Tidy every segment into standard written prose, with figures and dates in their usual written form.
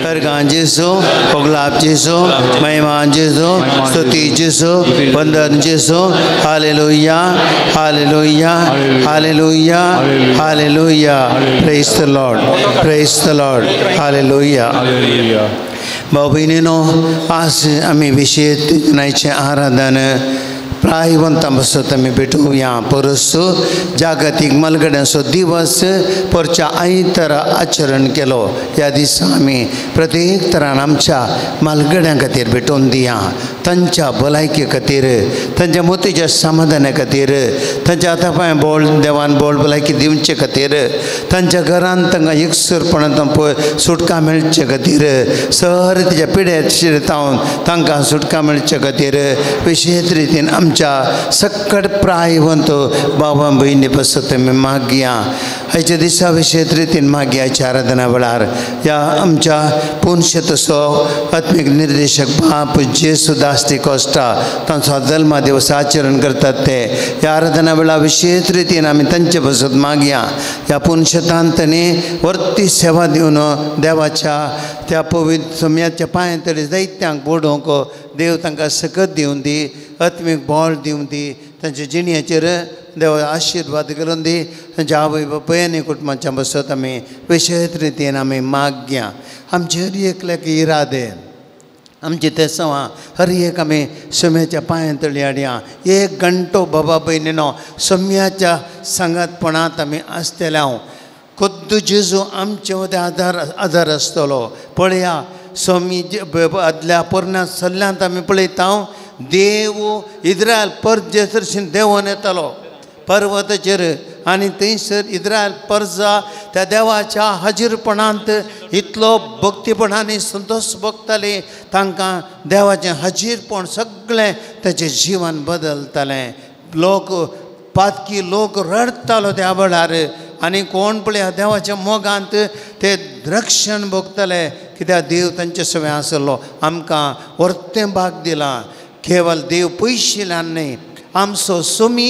अर्गां जेजू, ओगलाप जेजू, महिमा जेजू, स्तुती जेजू, वंदन जेजू. Hallelujah, hallelujah, hallelujah, hallelujah. Praise the Lord, praise the Lord. Hallelujah. भाव भयणीनो, आज आमी विशेष नायचें आराधन प्रायवंतां पासत आमी भेटोवया. परस जागतीक मलगड्यांचो दिवस परच्या आयतारा आचरण केलो. ह्या दिसा आमी प्रत्येक तरान आमच्या मालगड्यां खातीर भेटोवन दिया. तांच्या भलायके खातीर, तांच्या मोतीच्या समाधाना खातीर, तांच्या हाता पांय बोळ देवान बोळ भलायकी दिवचे खातीर, तांच्या घरान तांकां एकसुरपणान पळय सुटका मेळचे खातीर, सर तिच्या पिड्याचेर तावन तांकां सुटका मेळचे खातीर विशेश रितीन आमच्या सक्कड प्रायवंत बाबा भयणी पासत आमी मागया. आयच्या दिसा विशेश रितीन मागया. आयच्या आराधना वेळार ह्या आमच्या पुनशेतसो आत्मीक निर्देशक बाप जेसुदास कोस्टा तांचो जल्मा दिवस आचरण करतात ते ह्या आराधना वेळार विशेश रितीन आमी तांचे पासत मागया. ह्या पुनशेतान तांणी वर्ती सेवा दिवन देवाच्या त्या पवित्र सम्याच्या पांय तरी जायत्यांक बोडोवंक देव तांकां सकत दिवन दी, आत्मीक बळ दिवन दी, तांच्या जिणेचेर देव आशिर्वाद करून दी. तांच्या आवय बापूय आनी कुटुंबाच्या पासत आमी विशेश रितीन आमी मागया. आमचे हर एकल्याक इरादे, आमची तेसांवां हर एक आमी सम्याच्या पांयां तळी हाडया. एक घंटो बाबा भयणीनो सम्याच्या सांगातपणांत आमी आसतले. हांव खुद्द जेजू आमचे मदें आदार आदार आसतलो. पळया स्वामी आदल्या पोरण्या सल्ल्यांत आमी पळयता, देव इस्रायल परजेसरशीन देंवोन येतालो पर्वताचेर आनी थंयसर इस्रायल परजा त्या देवाच्या हाजीरपणांत इतलो भक्तीपणांनी संतोश भोगताले. तांकां देवाचें हाजीरपण सगळें ताचें जिवन बदलतालें. लोक पातकी लोक रडटालो त्या वेळार आनी कोण पळया देवाच्या मोगांत ते रक्षण भोगताले, कित्याक देव तांचे सवें आसलो. आमकां वर्तें भाग दिलां. केवल देव पयशिल्ल्यान न्हय, आमचो सोमी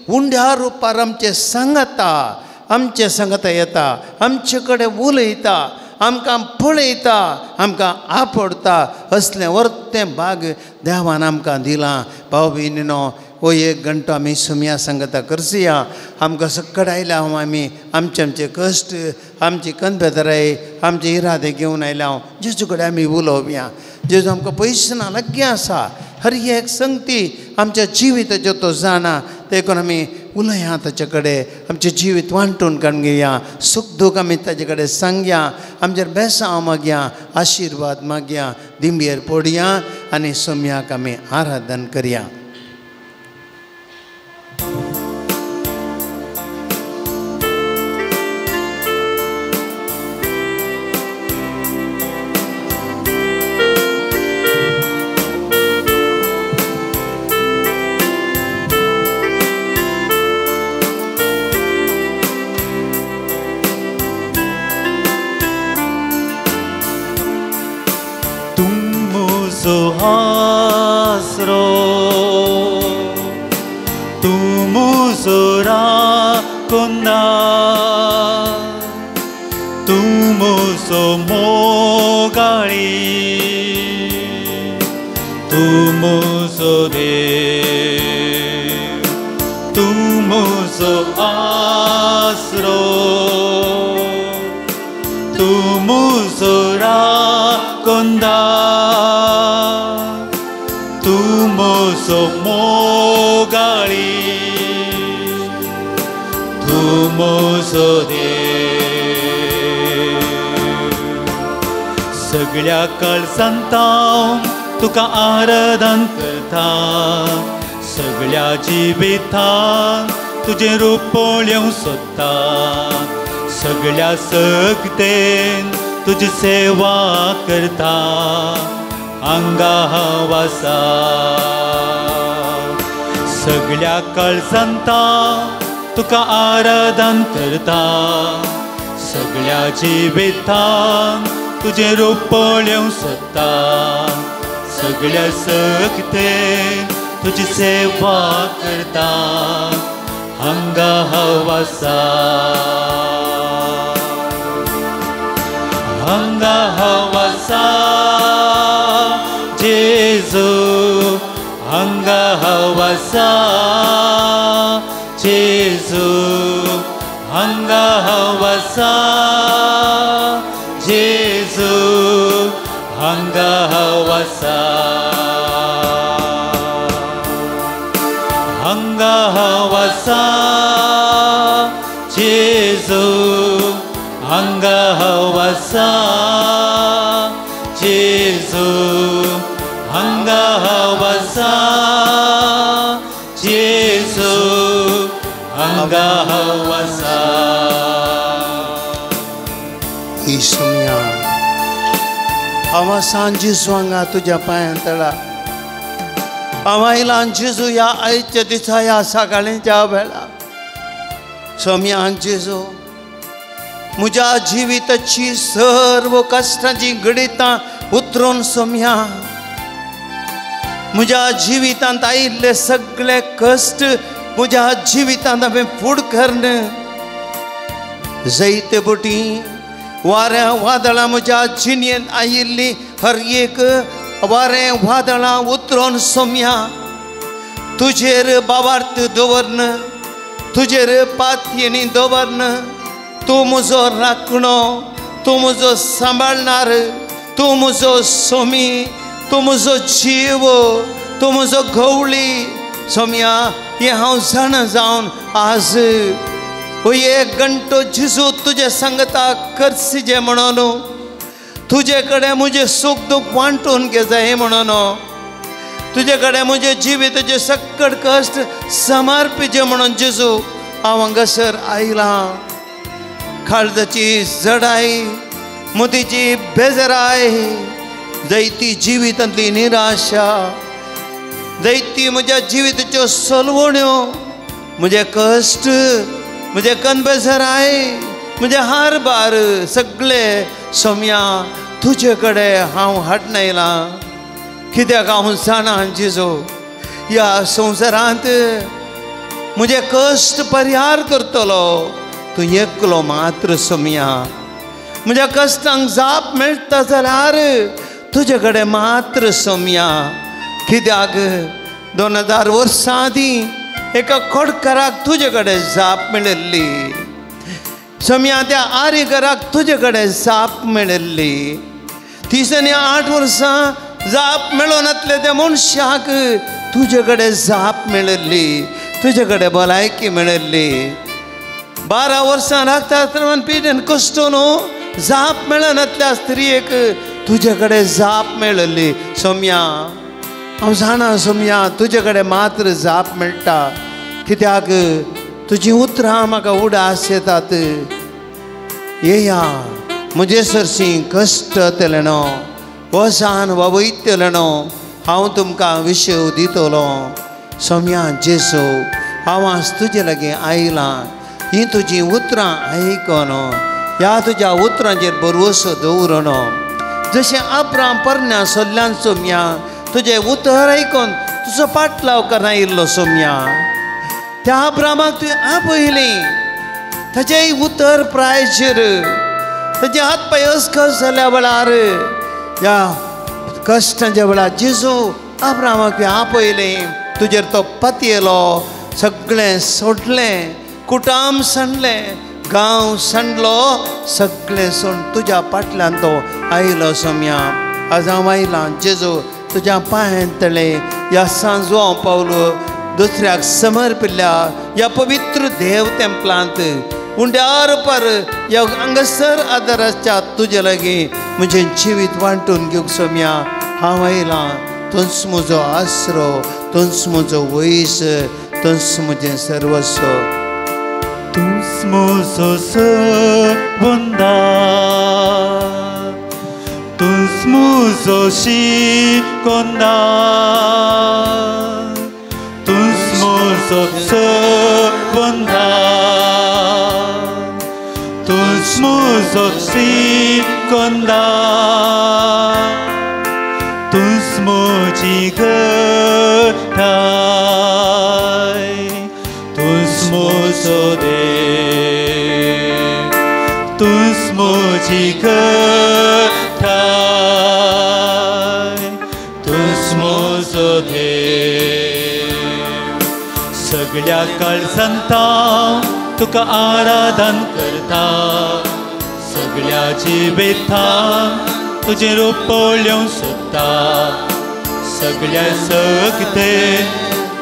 उंड्या रुपार आमचे सांगता, आमचे सांगता येता, आमचे कडेन उलयता, आमकां पळयता, आमकां आपडता. असलें वर्तें भाग देवान आमकां दिलां. भाव भयणीनो, हो एक घंटो आमी सुमया सांगता करसया. आमकां सक्कड आयल्या हांव आमी आमचे आमचे कश्ट, आमची कनबेदराय, आमचे इरादे घेवन आयल्या हांव जेजू कडेन आमी उलोवया. जेजू आमकां पयशे ना लागीं आसा. हर एक संगती आमच्या जिविताच्यो तो जाणा. देखून आमी उलया ताचे कडेन, आमचें जिवीत वांटून काडून घेया. सूख दूख आमी ताचे कडेन सांगया. आमचेर बेसांव मागया, आशिर्वाद मागया, दिंबेर पडया आनी सोम्याक आमी आराधन करया. सगळ्या कळसांतां तुका आराधन करता, सगळ्या जिवितान तुजें रूप पळोवंक सोदता, सगळ्या सकतेन तुजी सेवा करता. आंगा हांव आसा सगळ्या कळसांतां तुका आराधन करता, सगळ्या जिवितान तुजें रूप पळोवंक सोदता, सगळ्या सकतेन तुजी सेवा करता. हांगा हांव आसा, हांगा हांव आसा. आसा जेजू हांगा हांव आसा जेजू हांगा हांव आसा जेजू हांगा हांव आसा हांगा हांव आसा जेजू हांगा हांव आसा जेजू हांगा हांव आसा जेजू हांगा हांव आसा. इसमिया हांव आसा जेजू हांगा तुज्या पांयां तळा. हांव आयलां जेजू ह्या आयच्या दिसा ह्या सकाळींच्या वेळा. सोम्या जेजू म्हज्या जिविताची सर्व कश्टांची घडितां उतरून सोम्या म्हज्या जिवितांत आयिल्ले सगळे कश्ट म्हज्या जिवितांत हांवें फूड करून जैते बोटी वाऱ्या वादळां म्हज्या जिणेंत आयिल्ली हर एक वारें वादळां उतरून सोम्या तुजेर बाबार्थ दवरन तुजेर पातयेनी दवरन तूं म्हजो राखणो तूं म्हजो सांबाळणार तूं म्हजो सोमी तूं म्हजो जीव तूं म्हजो गवळी. सोम्या हें हांव जाणा जावन आज एक घंटो जेजू तुजे सांगता करसिजे म्हणून तुजे कडेन म्हजें सूख दूख वांटून घे जाय म्हणून तुजे कडेन म्हजें जिविताचे सकट कश्ट समर्पिजे म्हणून जेजू हांव हांगासर आयलां. काळजाची जडाय मुदीची बेजराय जैती जिवितांतली निराशा जैती म्हज्या जिविताच्यो सलवण्यो म्हजे कश्ट म्हजे कनबेजराय म्हजे हार बार सगळे सोम्या तुजे कडेन हांव हाडून आयलां. कित्याक हांव जाणा जेजू ह्या संवसारांत म्हजे कश्ट परिहार करतलो तूं एकलो मात्र सोम्या. म्हज्या कश्टांक जाप मेळटा जाल्यार तुजे कडेन मात्र सोम्या. कित्याक 2000 वर्सां आदीं एका खोडकाराक तुजे कडेन जाप मेळिल्ली सोम्या त्या आरेकराक तुजे कडेन जाप मेळिल्ली. 38 वर्सां जाप मेळोनातले त्या मनशाक तुजे कडेन जाप मेळिल्ली तुजे कडेन भलायकी मेळिल्ली. 12 वर्सां रक्तास्रावान पिडेन कश्ट न्हू जाप मेळनातल्या स्त्रियेक तुजे कडेन जाप मेळिल्ली. सोम्या हांव जाणा सोम्या तुजे कडेन मात्र जाप मेळटा कित्याक तुजीं उतरां म्हाका उडास येतात. येया म्हजे सरशीं कश्ट येतले न्हू वसान वयतले न्हू हांव तुमकां विशय दितलो. सोम्या जेजू हांव आज तुजे लागीं आयलां हीं तुजीं उतरां आयकून ह्या तुज्या उतरांचेर भरवसो दवरून जशें आब्राम परण्या सोल्ल्यान सोम्या तुजें उतर आयकून तुजो पाटलाव करून आयिल्लो सोम्या त्या आब्रामाक तुवें आपयली ताचें उतर प्रायचेर ताचे हात पांय अस्कस जाल्या वेळार ह्या कश्टांच्या वेळार जेजू आब्रामाक तुवें आपयलें तुजेर तो पतयेलो सगळें सोडलें कुटाम सांडलें गांव सांडलो सगळें सोड तुज्या फाटल्यान तो आयलो. सोम्या आज हांव आयलां जेजू तुज्या पांयां तळे ह्या सांजवां पावलो दुसऱ्याक समर्पिल्ल्या ह्या पवित्र देव तेंपलांत उंड्यार पर ह्या हांगासर आदाराच्या तुजे लागीं म्हजें जिवीत वांटून घेवंक सोम्या हांव आयलां. तूंच म्हजो आसरो तूंच म्हजो वयस तूंच म्हजें सर्वस्व. तूंच म्हजो सबंदा तूंच म्हजो शिकोंदा तूंच म्हजो सबंदा तूंच म्हजो शिकोंदा तूंच म्हजी गटाय तूंच म्हजो देव तूंच म्हजी गटाय सगळ्या काळजांत तुका आराधन करता, सगळ्या जिवितांत तुजें रूप पळोवंक सोदता, सगळ्या सगते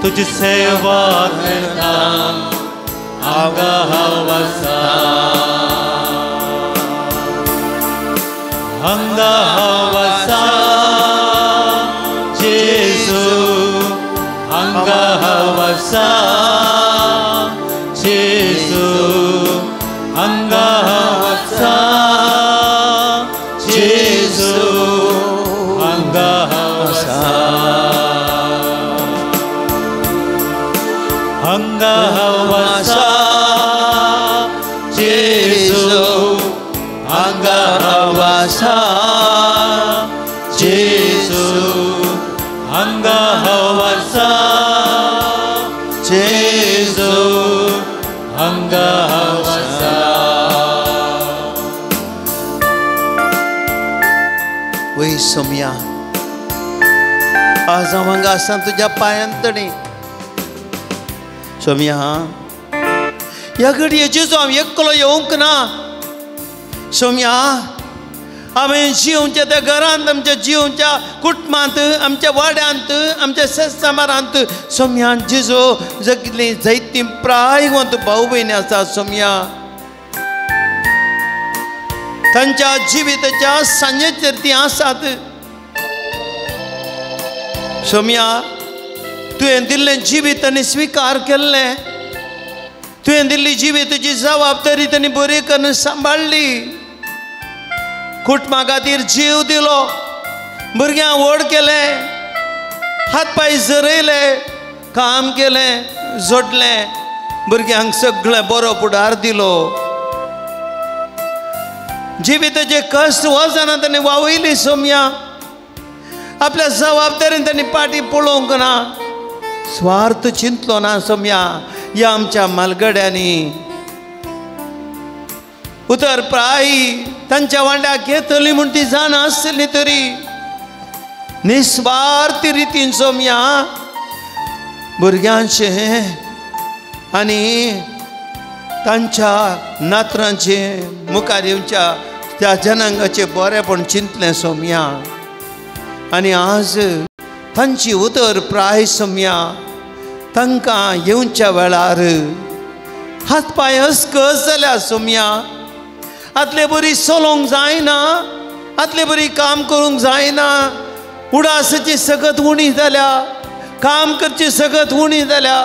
तुजी सेवा करता. हांगा हांव आसा, हांगा हांव आसा जेजू, हांगा हांव आसा जेजू, हांगा हांव आसा जेजू, हांगा हांव आसा, हांगा हांव आसा जेजू, हांगा हांव आसा जेजू, हांगा हांव आसा जेजू, हांगा हांव आसा. वय सोमया, आज हांव हांगा आसा तुज्या पांयांतणी. सोमया, ह्या घडये जेजू हांव एकलो येवंक ना. सोमया, हांवें जिवच्या त्या घरांत, आमच्या जिवच्या कुटुंबांत, आमच्या वाड्यांत, आमच्या शेतसामारांत सोमया जेजू जगली जायतीं प्रायवंत भाव भयणी आसा. सोमया, तांच्या जिविताच्या सांजेचेर तीं आसात. सोमया, तुवें दिल्लें जिवीत तांणी स्विकार केल्लें, तुवें दिल्ली जिविताची जबाबदारी तांणी बरी करून सांबाळ्ळी, कुटुंबा खातीर जीव दिलो, भुरग्यांक व्हड केलें, हात पांय झरयले, काम केलें, जोडलें, भुरग्यांक सगळें बरो फुडार दिलो. जिविताचे कश्ट वजना तांणी वावयली. सोमया, आपल्या जबाबदारीन तांणी पाटी पळोवंक ना, स्वार्थ चिंतलो ना. सोमया, ह्या आमच्या मालगड्यांनी उतर प्राय तांच्या वांड्याक येतली म्हूण ती जाणा आसली तरी निस्वार्थी रितीन सोमया भुरग्यांचें आनी तांच्या नातरांचें मुखार येवच्या त्या जनांगाचें बरेंपण चिंतलें. सोमया, आनी आज तांची उतर प्राय सोमया तांकां येवच्या वेळार हात पांय अस्कस जाल्या. सोमया, आतले बरी चलोवंक जायना, आतले बरी काम करूंक जायना, उडासाची सगत उणी जाल्या, काम करची सगत उणी जाल्या,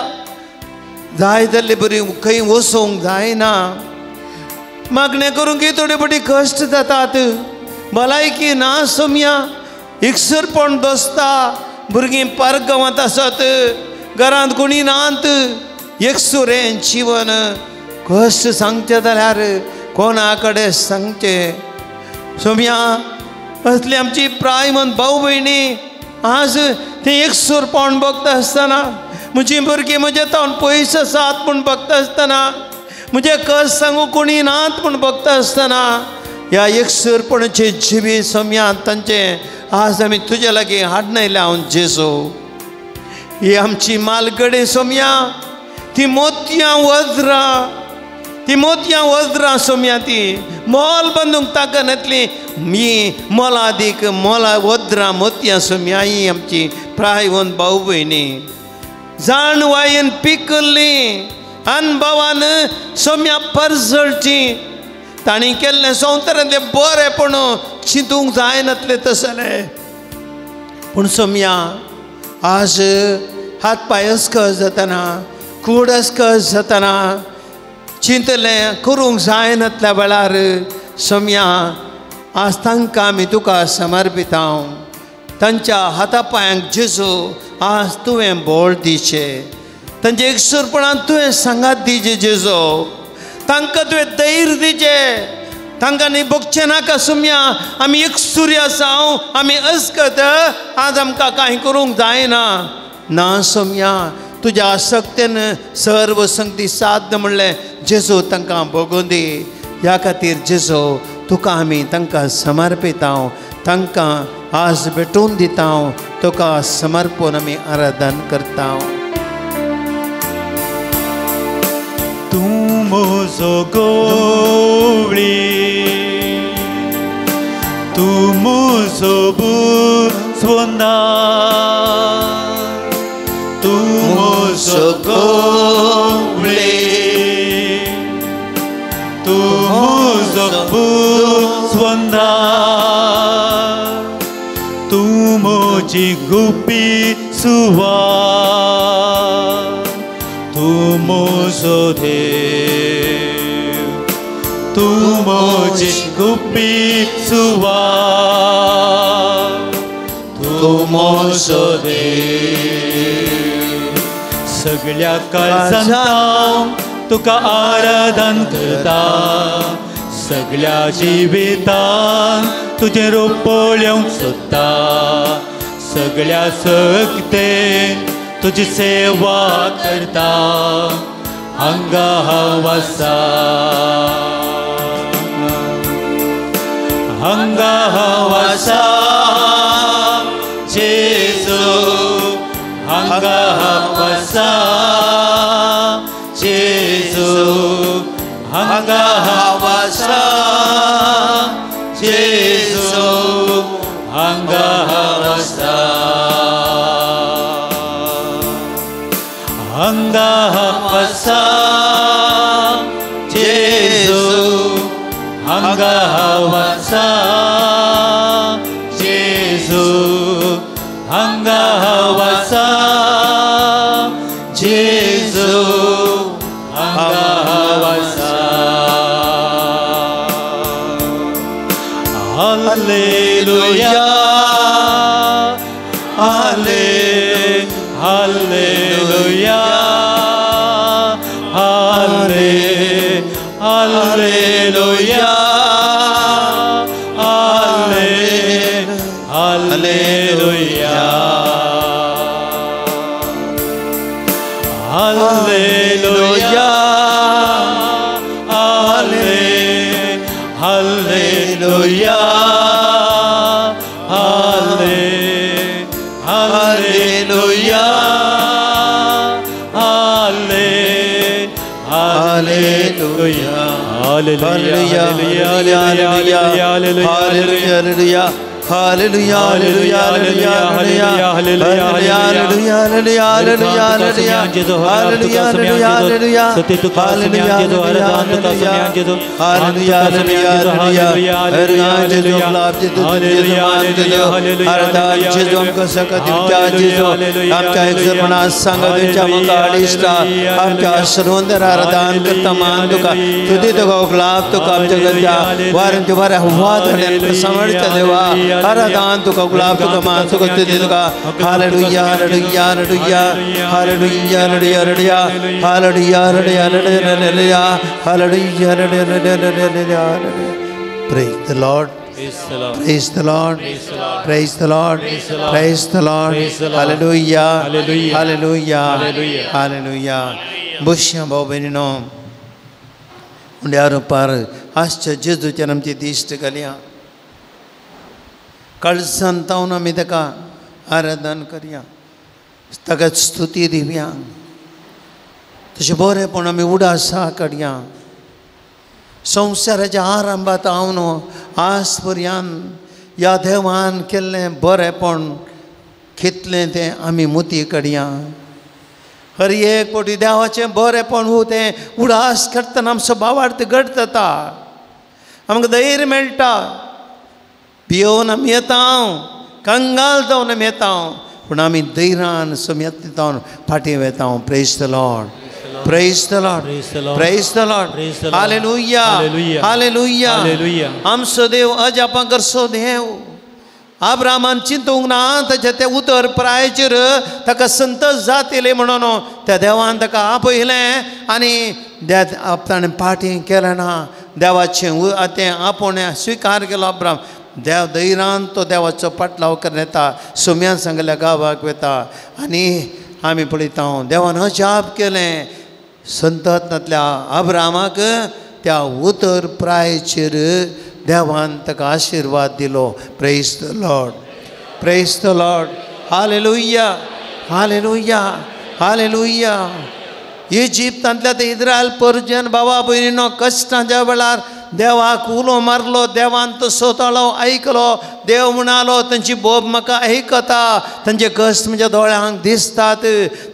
जाय जाल्ले बरी खंय वचोंक जायना, मागणें करूंक थोडे फावटी कश्ट जातात, भलायकी ना. सोमया, एकसरपण दसता, भुरगीं पार्क गांवांत आसत, घरांत कोणी नात, एकसुरें जिवन. कश्ट सांगचें जाल्यार कोणा कडेन सांगचें. सोमया, असली आमची प्रायमन भाव भयणी आज तें एकसुरपण बघता आसतना, म्हजी भुरगीं म्हज्या तावन पयस आसात म्हूण बघता आसतना, म्हजें कश्ट सांगू कोणी नात म्हूण बघता आसतना, ह्या एकसुरपणाचें जिवीत सोमया तांचें आज आमी तुज्या लागीं हाडून आयल्या. हांव जेजू, ही आमची मालगडे सोमया, ती मोतयां वज्रां, ती मोतयां वज्रां सोमया, ती मोल बांदूंक ताकनातली ही मोलादीक मोला वज्रां मोतयां सोमया. ही आमची प्रायवंत भाव भयणी जाणवायेन पिकल्ली, अनभवान सोमया परजळची, तांणी केल्लें संवसारांतलें बरेंपण चिंतूंक जायनातलें तसलें. पूण सोमया, आज हात पांय अस्कस जातना, कूड अस्कस जातना, चिंतलें करूंक जायनातल्या वेळार सोमया आज तांकां आमी तुका समर्पिता. तांच्या हाता पांयांक जेजू आज तुवें बळ दिचें, तांच्या एकसुरपणान तुवें सांगात दिचें जेजू, तांकां तुवें धैर्य दिचें, तांकां न्ही भोगचें नाका. सोमया, आमी एकसुरी आसा, आमी अस्कत, आज आमकां कांय करूंक जायना. ना सोमया, तुज्या आसक्तेन सर्व संगती साध्य म्हणलें जेजू तांकां भोगूं दी. ह्या खातीर जेजू तुका आमी तांकां समर्पिता, तांकां आज भेटोवन दिता, तुका समर्पण आमी आराधन करता. म्हजो गोवळी तूं म्हजो बुजवंदा तूं म्हजो गोवळी तूं म्हजो बुजवंदा तूं म्हजी गुपी सुवा तूं म्हजो देव तूं म्हजी गुपी सुवा तूं म्हजो देव सगळ्या काळजान तुका आराधन करता सगळ्या जिवितान तुजें रूप पळोवंक सोदता सगळ्या शक्तेन तुजी सेवा करता हांगा हांव आसा हांगा हांव आसा जेजू हांगा हांव आसा जेजू हांगा हांव आसा जेजू हांगा हांव आसा हांगा हांव आसा जेजू हांगा हांव आसा जेजू हांगा हांव आसा जेजू हांगा हांव आसा hallelujah hallelujah hallelujah hallelujah hallelujah hallelujah hallelujah hallelujah hallelujah hallelujah hallelujah hallelujah hallelujah hallelujah hallelujah hallelujah देवा आराधन तुका गुलाब तुका मान तुका स्तुति तुका hallelujah hallelujah hallelujah hallelujah hallelujah hallelujah hallelujah hallelujah hallelujah. Praise the Lord. Praise the Lord. Praise the Lord. Praise the Lord. Hallelujah. Hallelujah. Hallelujah. बुश्या भाऊ बहिणीनो उंड्यार पार आजच्या जेजूच्यान आमची दिश्ट घालया काळजान तावन आमी ताका आराधन करया ताका स्तुती दिवया तशें बरेंपण आमी उडासा काडया संवसाराच्या आरंभात हांव आज पर्यंत ह्या देवान केल्लें बरेंपण कितलें तें आमी मुती काडया हर एक फावटी देवाचें बरेंपण हू तें उडास करतना आमचो भावार्थ घट जाता आमकां धैर्य मेळटा भियोवन आमी येता कंगाल जावन आमी येता पूण आमी धैर्यान समेत जावन फाटीं वेता. Praise the Lord. Praise the Lord. Praise the Lord. Hallelujah. Hallelujah. आमचो देव अजापां करचो देव. आब्रामान चिंतूंक ना ताचें तें उतर प्रायचेर ताका संतोश जातले म्हणून त्या देवान ताका आपयलें आनी ताणें फाटीं केलें ना. देवाचें तें आपोवणें स्विकार केलो अब्राम. देव धैर्यान तो देवाचो पाटलाव करून येता सुम्यान सांगल्या गांवाक वता आनी आमी पळयता देवान अजाप केलें संततांतल्या अब्रामाक त्या उतर प्रायचेर देवान ताका आशिर्वाद दिलो. Praise the Lord. Praise the Lord. Hallelujah. Hallelujah. Hallelujah. इजिप्तांतल्या ते इस्रायल परजन बाबा भयणीनो कश्टांच्या वेळार देवाक उलो मारलो, देवान तो सोतालो आयकलो. देव म्हणालो तांची बोब म्हाका आयकता, तांचे कश्ट म्हज्या दोळ्यांक दिसतात,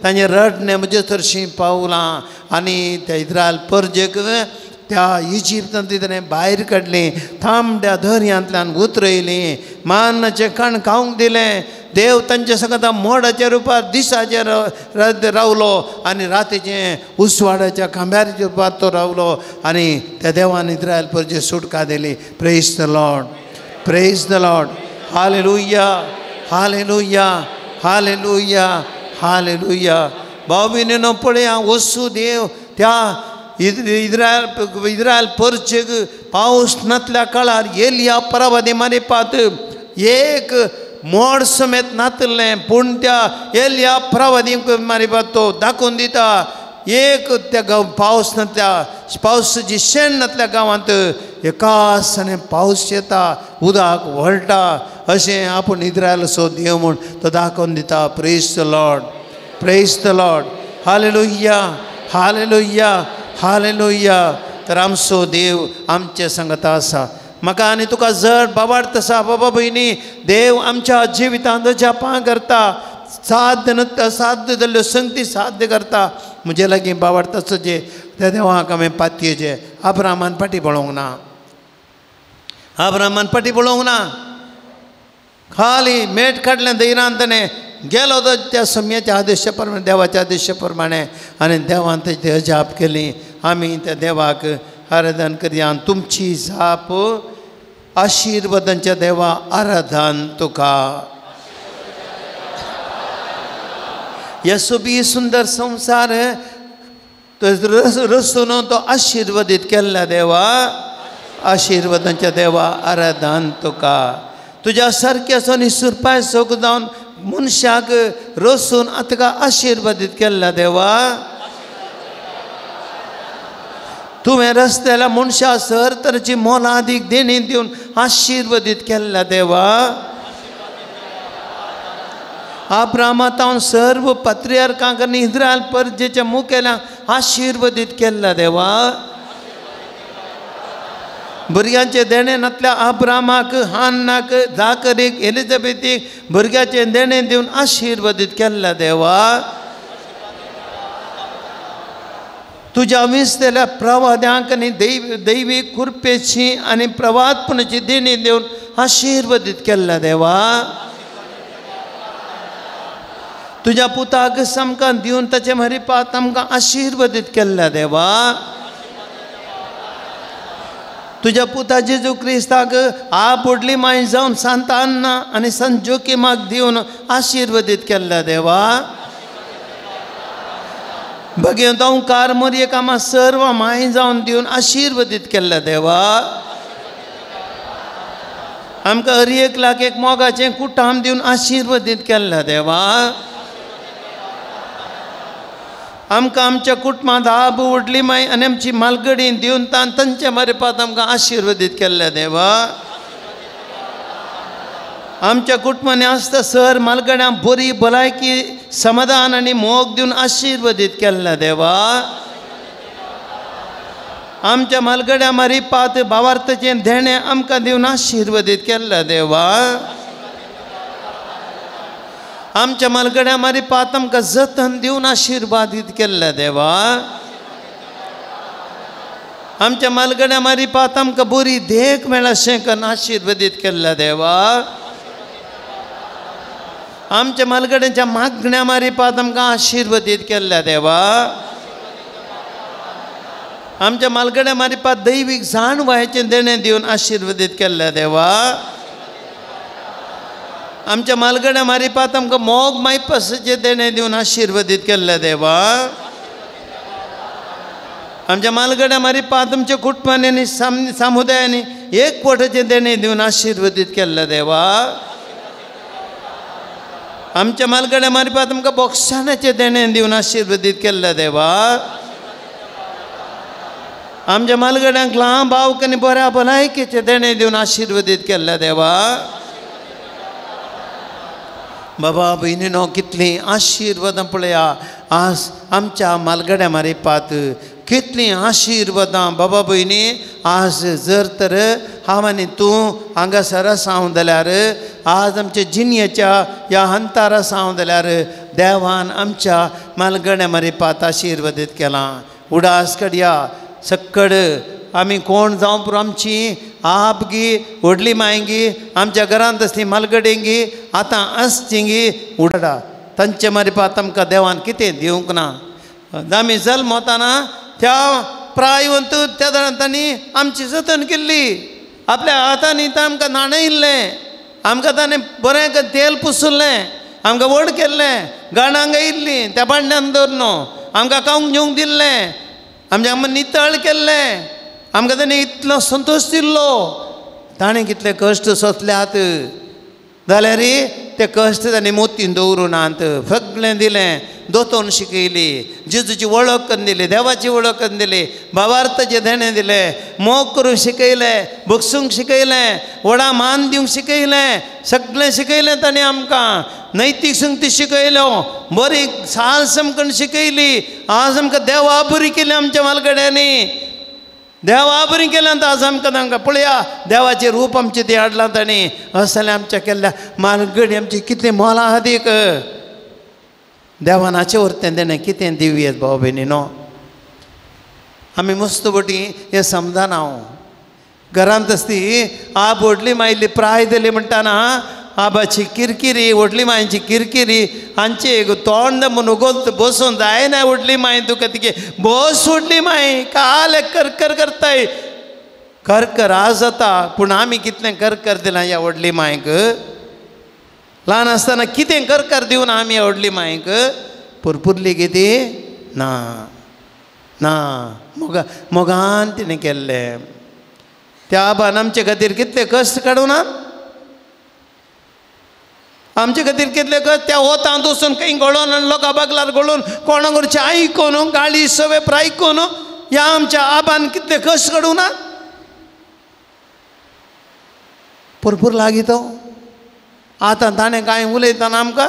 तांचे रडणें म्हजे थरशीं पावलां. आनी त्या इस्रायल परजेक त्या इजिप्तांतली ताणें भायर काडली, तांबड्या दर्यांतल्यान उतरयली, मान्नाचें कण खावंक दिलें. देव तांच्या संगता मोडाच्या रुपार दिसाचेर रावलो आनी रातीचें उजवाडाच्या खांब्याच्या रुपार तो रावलो आनी त्या देवान इस्रायल परजे सुटका दिली. Praise the Lord, praise the Lord. Hallelujah, hallelujah, hallelujah, hallelujah. भाव भयणीनो पळया वसू देव त्या इस्रायल परचेक पावस नातल्या काळार एलिया परावादी मारिपात एक मोड समेत नातलें, पूण त्या एलिया प्रवादी मारिपात तो दाखोवन दिता एक त्या गांव पावस नातल्या पावसाची शेण नातल्या गांवांत एकासाने पावस येता, उदक व्हळटा अशें आपूण इस्रायलाचो देव म्हूण तो दाखोवन दिता. Praise the Lord, praise the Lord. Hallelujah, hallelujah, hallelujah. तर आमचो देव आमचे संगता आसा. म्हाका आनी तुका जर बाबार्थ आसा बाबा भयणी, देव आमच्या जिवितांत जपां करता, साध्य न साध्य जाल्ल्यो संगती साध्य करता. म्हजे लागीं बाबार्थ आसा जे त्या देवाक हांवें पातयेचें. आब्रामान फाटीं पळोवंक ना, आब्रामान फाटीं पळोवंक ना, खाली मेट काडलें धैर्यान ताणें गेलो तो त्या सम्याच्या आदेशा प्रमाणे, देवाच्या आदेशा प्रमाणे, आनी देवान ताची अजाप केली. आमी त्या देवाक आराधन करया. तुमची जाप आशिर्वादांच्या देवा आराधन तुका. येसुबी सुंदर संवसार तो रसून तो आशिर्वादीत केल्ल्या देवा, आशिर्वादांच्या देवा आराधन तुका. तुज्या सारक्याचो आनी सुरपाय सोक जावन मनशाक रसून आतां आशिर्वादीत केल्ल्या देवा, तुवें रस्त्याला मनशा सर तरेची मोलादीक देणी दिवन आशिर्वादीत केल्ल्या देवा. आब्रामातावन सर्व पत्रियार्कांक आनी इस्रायल परजेच्या मुखेल्यांक आशिर्वादीत केल्ल्या देवा. भुरग्यांचें देणें नातल्या आब्रामाक, हान्नाक, जाकरीक, एलिझाबेथीक भुरग्याचें देणें दिवन आशिर्वादीत केल्ल्या देवा. तुज्या विसलेल्या प्रवाद्यांक आनी दैवी कृपेची आनी प्रवादपणाची देणी दिवन आशिर्वादीत केल्ल्या देवा. तुज्या पुताक सामकां दिवन ताचे मरिपात आमकां आशिर्वादीत केल्ल्या देवा. तुज्या पुता जेजू क्रिस्ताक आप व्हडली माय जावन सांत अन्ना आनी संत जोकीमाक दिवन आशिर्वादीत केल्ल्या देवा. भगवंत ओंकार मोरयेक आमा सर्व माय जावन दिवन आशिर्वादीत केल्ल्या देवा. आमकां हर एक लाख एक मोगाचें कुटाम दिवन आशिर्वादीत केल्ल्या देवा. आमकां आमच्या कुटुंबांत आब व्हडली माय आनी आमची मालगडी दिवन तांच्या मारिपात आमकां आशिर्वादीत केल्ल्या देवा. आमच्या कुटुंबांनी आसता सर मालगड्यां बरी भलायकी समाधान आनी मोग दिवन आशिर्वादीत केल्ल्या देवा. आमच्या मालगड्या मारिपात भावार्थाचें देणें आमकां दिवन आशिर्वादीत केल्ल्या देवा. आमच्या मालगड्या मारिपात आमकां जतन दिवन आशिर्वादीत केल्ल्या देवा. आमच्या मालगड्या मारिपात आमकां बरी देख मेळशें करून आशिर्वादीत केल्ल्या देवा. आमच्या मालगड्यांच्या मागण्या मारिपात आमकां आशिर्वादीत केल्ल्या देवा. आमच्या मालगड्या मारिपात दैवीक जाणवायेचें देणें दिवन आशिर्वादीत केल्ल्या देवा. आमच्या मालगड्या मारिपात आमकां मोग मायपासाचें देणें दिवन आशिर्वादीत केल्ल्या देवा. आमच्या मालगड्या मारिपात आमच्या कुटुंबांनी आनी समुदायांनी एकवटाचें देणें दिवन आशिर्वादीत केल्ल्या देवा. आमच्या मालगड्या मारिपात आमकां बोक्षाण्याचें देणें दिवन आशिर्वादीत केल्ल्या देवा. आमच्या मालगड्यांक लांब आवक आनी बऱ्या भलायकेचें देणें दिवन आशिर्वादीत केल्ल्या देवा. बाबा भयणीनो कितलीं आशिर्वादां पळया आज आमच्या मालगड्या मारिपात कितलीं आशिर्वादां बाबा भयणी. आज जर तर हांव आनी तूं हांगासर आसा हांव जाल्यार आज आमच्या जिणयेच्या ह्या हंतार आसा हांव जाल्यार देवान आमच्या मालगड्या मारिपात आशिर्वादीत केलां. उडास कडया सक्कड आमी कोण जावं पुरो आमची आपगी व्हडली मायंगी आमच्या घरांत आसली मालगडेंगी आतां आसचींगी उडा तांचे मारिपात आमकां देवान कितें दिवंक ना. आमी जल्मताना त्या प्रायवंत त्या जाणां तांणी आमची जतन केल्ली, आपल्या हातांनी आमकां न्हाणयल्लें, आमकां ताणें बरें तेल पुसुल्लें, आमकां व्हड केल्लें, गाणांक येयल्लीं त्या भांड्यान दवर न्हू, आमकां खावंक जेवंक दिल्लें, आमचें आमकां नितळ केल्लें, आमकां ताणें इतलो संतोश दिल्लो. ताणें कितले कश्ट सोंसल्यात जाल्यार ते कश्ट ताणें मोतीन दवरूं नात, सगळें दिलें, दोतोन शिकयली, जेजूची वळख करून दिली, देवाची वळख करून दिली, भावार्थाचें देणें दिलें, मोग करूंक शिकयलें, बगसूंक शिकयलें, व्हडा मान दिवंक शिकयलें, सगळें शिकयलें ताणें आमकां. नैतीक संगती शिकयलो, बरी साल समकण शिकयली. आज आमकां देवा बरी केली आमच्या मालगड्यांनी, देवा बरी केल्यान आज आमकां तांकां पळया देवाचें रूप आमचें तें हाडलां तांणी. असलें आमच्या केल्ल्या मालगडी आमची कितली मोलादीक देवान हाचें वरतें देणें कितें दिवयेत भाव भयणी न्हू. आमी मस्त बटी हें समजना हांव घरांत आसती आप व्हडली मायली प्राय दिली म्हणटाना आबाची किरकिरी, व्हडली मायची किरकिरी, हांचे एक तोंड म्हूण उगोत बसून जायना व्हडली माय तुका तिगे बस व्हडली माय काल करकर करताय करकर आज जाता. पूण आमी कितलें करकर दिलां ह्या व्हडली मायक. ल्हान आसतना कितें करकर दिवन आमी ह्या व्हडली मायक पुरपुरली कितें ना ना मोगा मोगान तिणें केल्लें. त्या आबान आमचे खातीर कितले कश्ट काडूं ना, आमचे खातीर कितले कश्ट. त्या वतांत वचून खंय घडोवन लोकां बागलार घडोवन कोणा घरचें आयकून गाळी सवे आयकून ह्या आमच्या आबान कितले कश्ट काडूं ना. पुरपूर लागीं तो आतां ताणें कांय उलयतना आमकां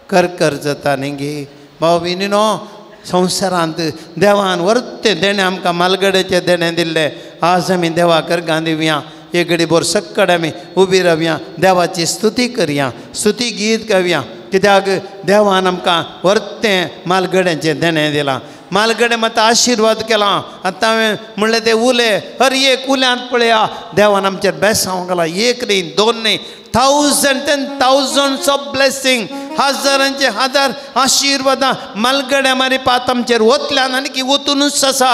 करकर जाता न्ही गे भाव भयणी न्हू. संवसारांत देवान वर्तें देणें आमकां मालगड्याचें देणें दिल्लें. आज आमी देवाक अर्गां दिवया, एक घडी भर सक्कड आमी उबी रावया, देवाची स्तुती करया, स्तुती गीत गावया. कित्याक देवान आमकां वर्तें मालगड्याचें देणें दिलां. मालगडे मात आशिर्वाद केला. आतां हांवें म्हणलें ते उले हर एक उल्यांत पळया देवान आमचेर बेसांव घाला. एक न्ही दोन न्ही, thousand and thousands of blessing, हजारांचे हजार आशिर्वादां मालगड्या मारिपात आमचेर वतल्यान आनी की वतूनच आसा.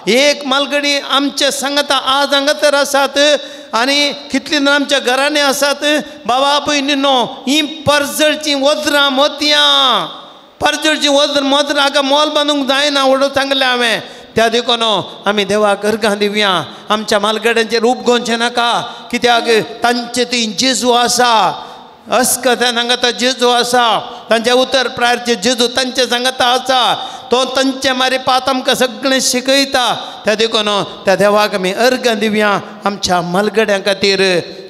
एक मालगडी आमचे सांगता आज हांगासर आसात आनी कितलीं जाणां आमच्या घरांनी आसात. बाबा भयणी न्हू हीं परजळचीं वज्रां मोतयां, परजळचीं वज्र मोतरां हाका मोल बांदूंक जायना व्हडो सांगलें हांवें. त्या देखून आमी देवाक अर्गां दिवया. आमच्या मालगड्यांचेर उपगोवचें नाका, कित्याक तांचे ती जेजू आसा, अस्कत हांगा जेजू आसा, तांच्या उतर प्रायचे जेजू तांचे सांगता आसा, तो तांचे मारिपात आमकां सगळें शिकयता. त्या देखून त्या देवाक आमी अर्गां दिवया. आमच्या मालगड्यां खातीर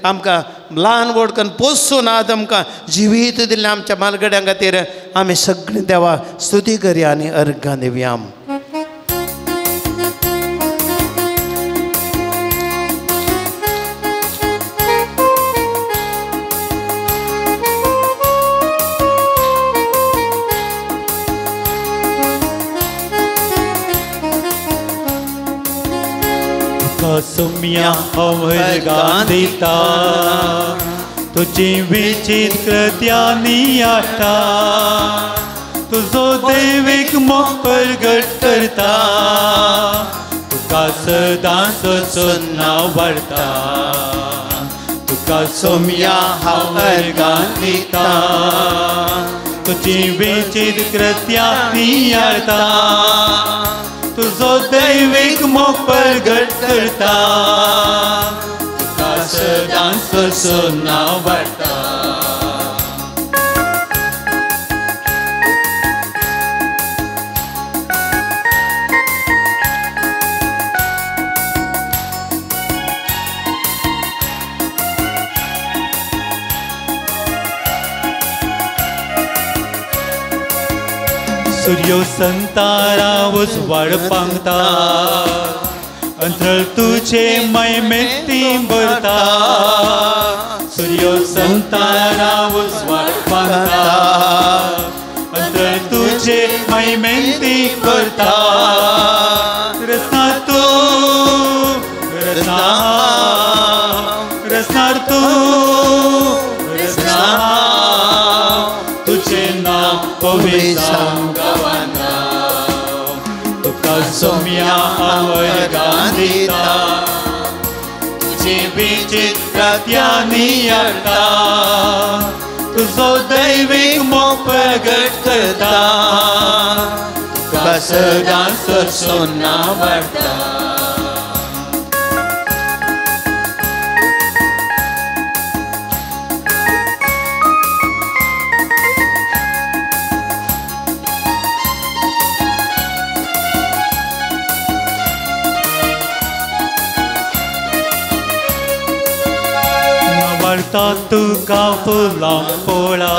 आमकां ल्हान व्हड करून पोसून आज आमकां जिवीत दिल्लें आमच्या मालगड्यां खातीर आमी सगळीं देवाक स्तुती करया आनी अर्गां दिवया. सोम्या हांव दिता तुजी विचित्र कृत्यांनी आटा, तुजो दैवीक मोग परगट करता, तुका सदांच नांव वाडटा. तुका सोम्या हांव दिता तुजी विचित्र कृत्यांनी आटा, तुजो दैवीक मोग परगट करता, तुका सदांच नांव वाडटा. सूर्यो संतारा उजवाड पांगता अंतरळ तुझे महिमेंत भरता सूर्यो संतारा उजवाड पांगता अंतरळ तुझे महिमेंत भरता रसना तू रसना रसनार तू रसना तुझे नाव पवित्र गावाना तुका सोम्या वर्गां दिता तुझे विचित्र ज्ञानी अर्था तुझो दैवीक मोग प्रगट करता तुका सदां सरसोना वाडटा. तुका फुलां पोळा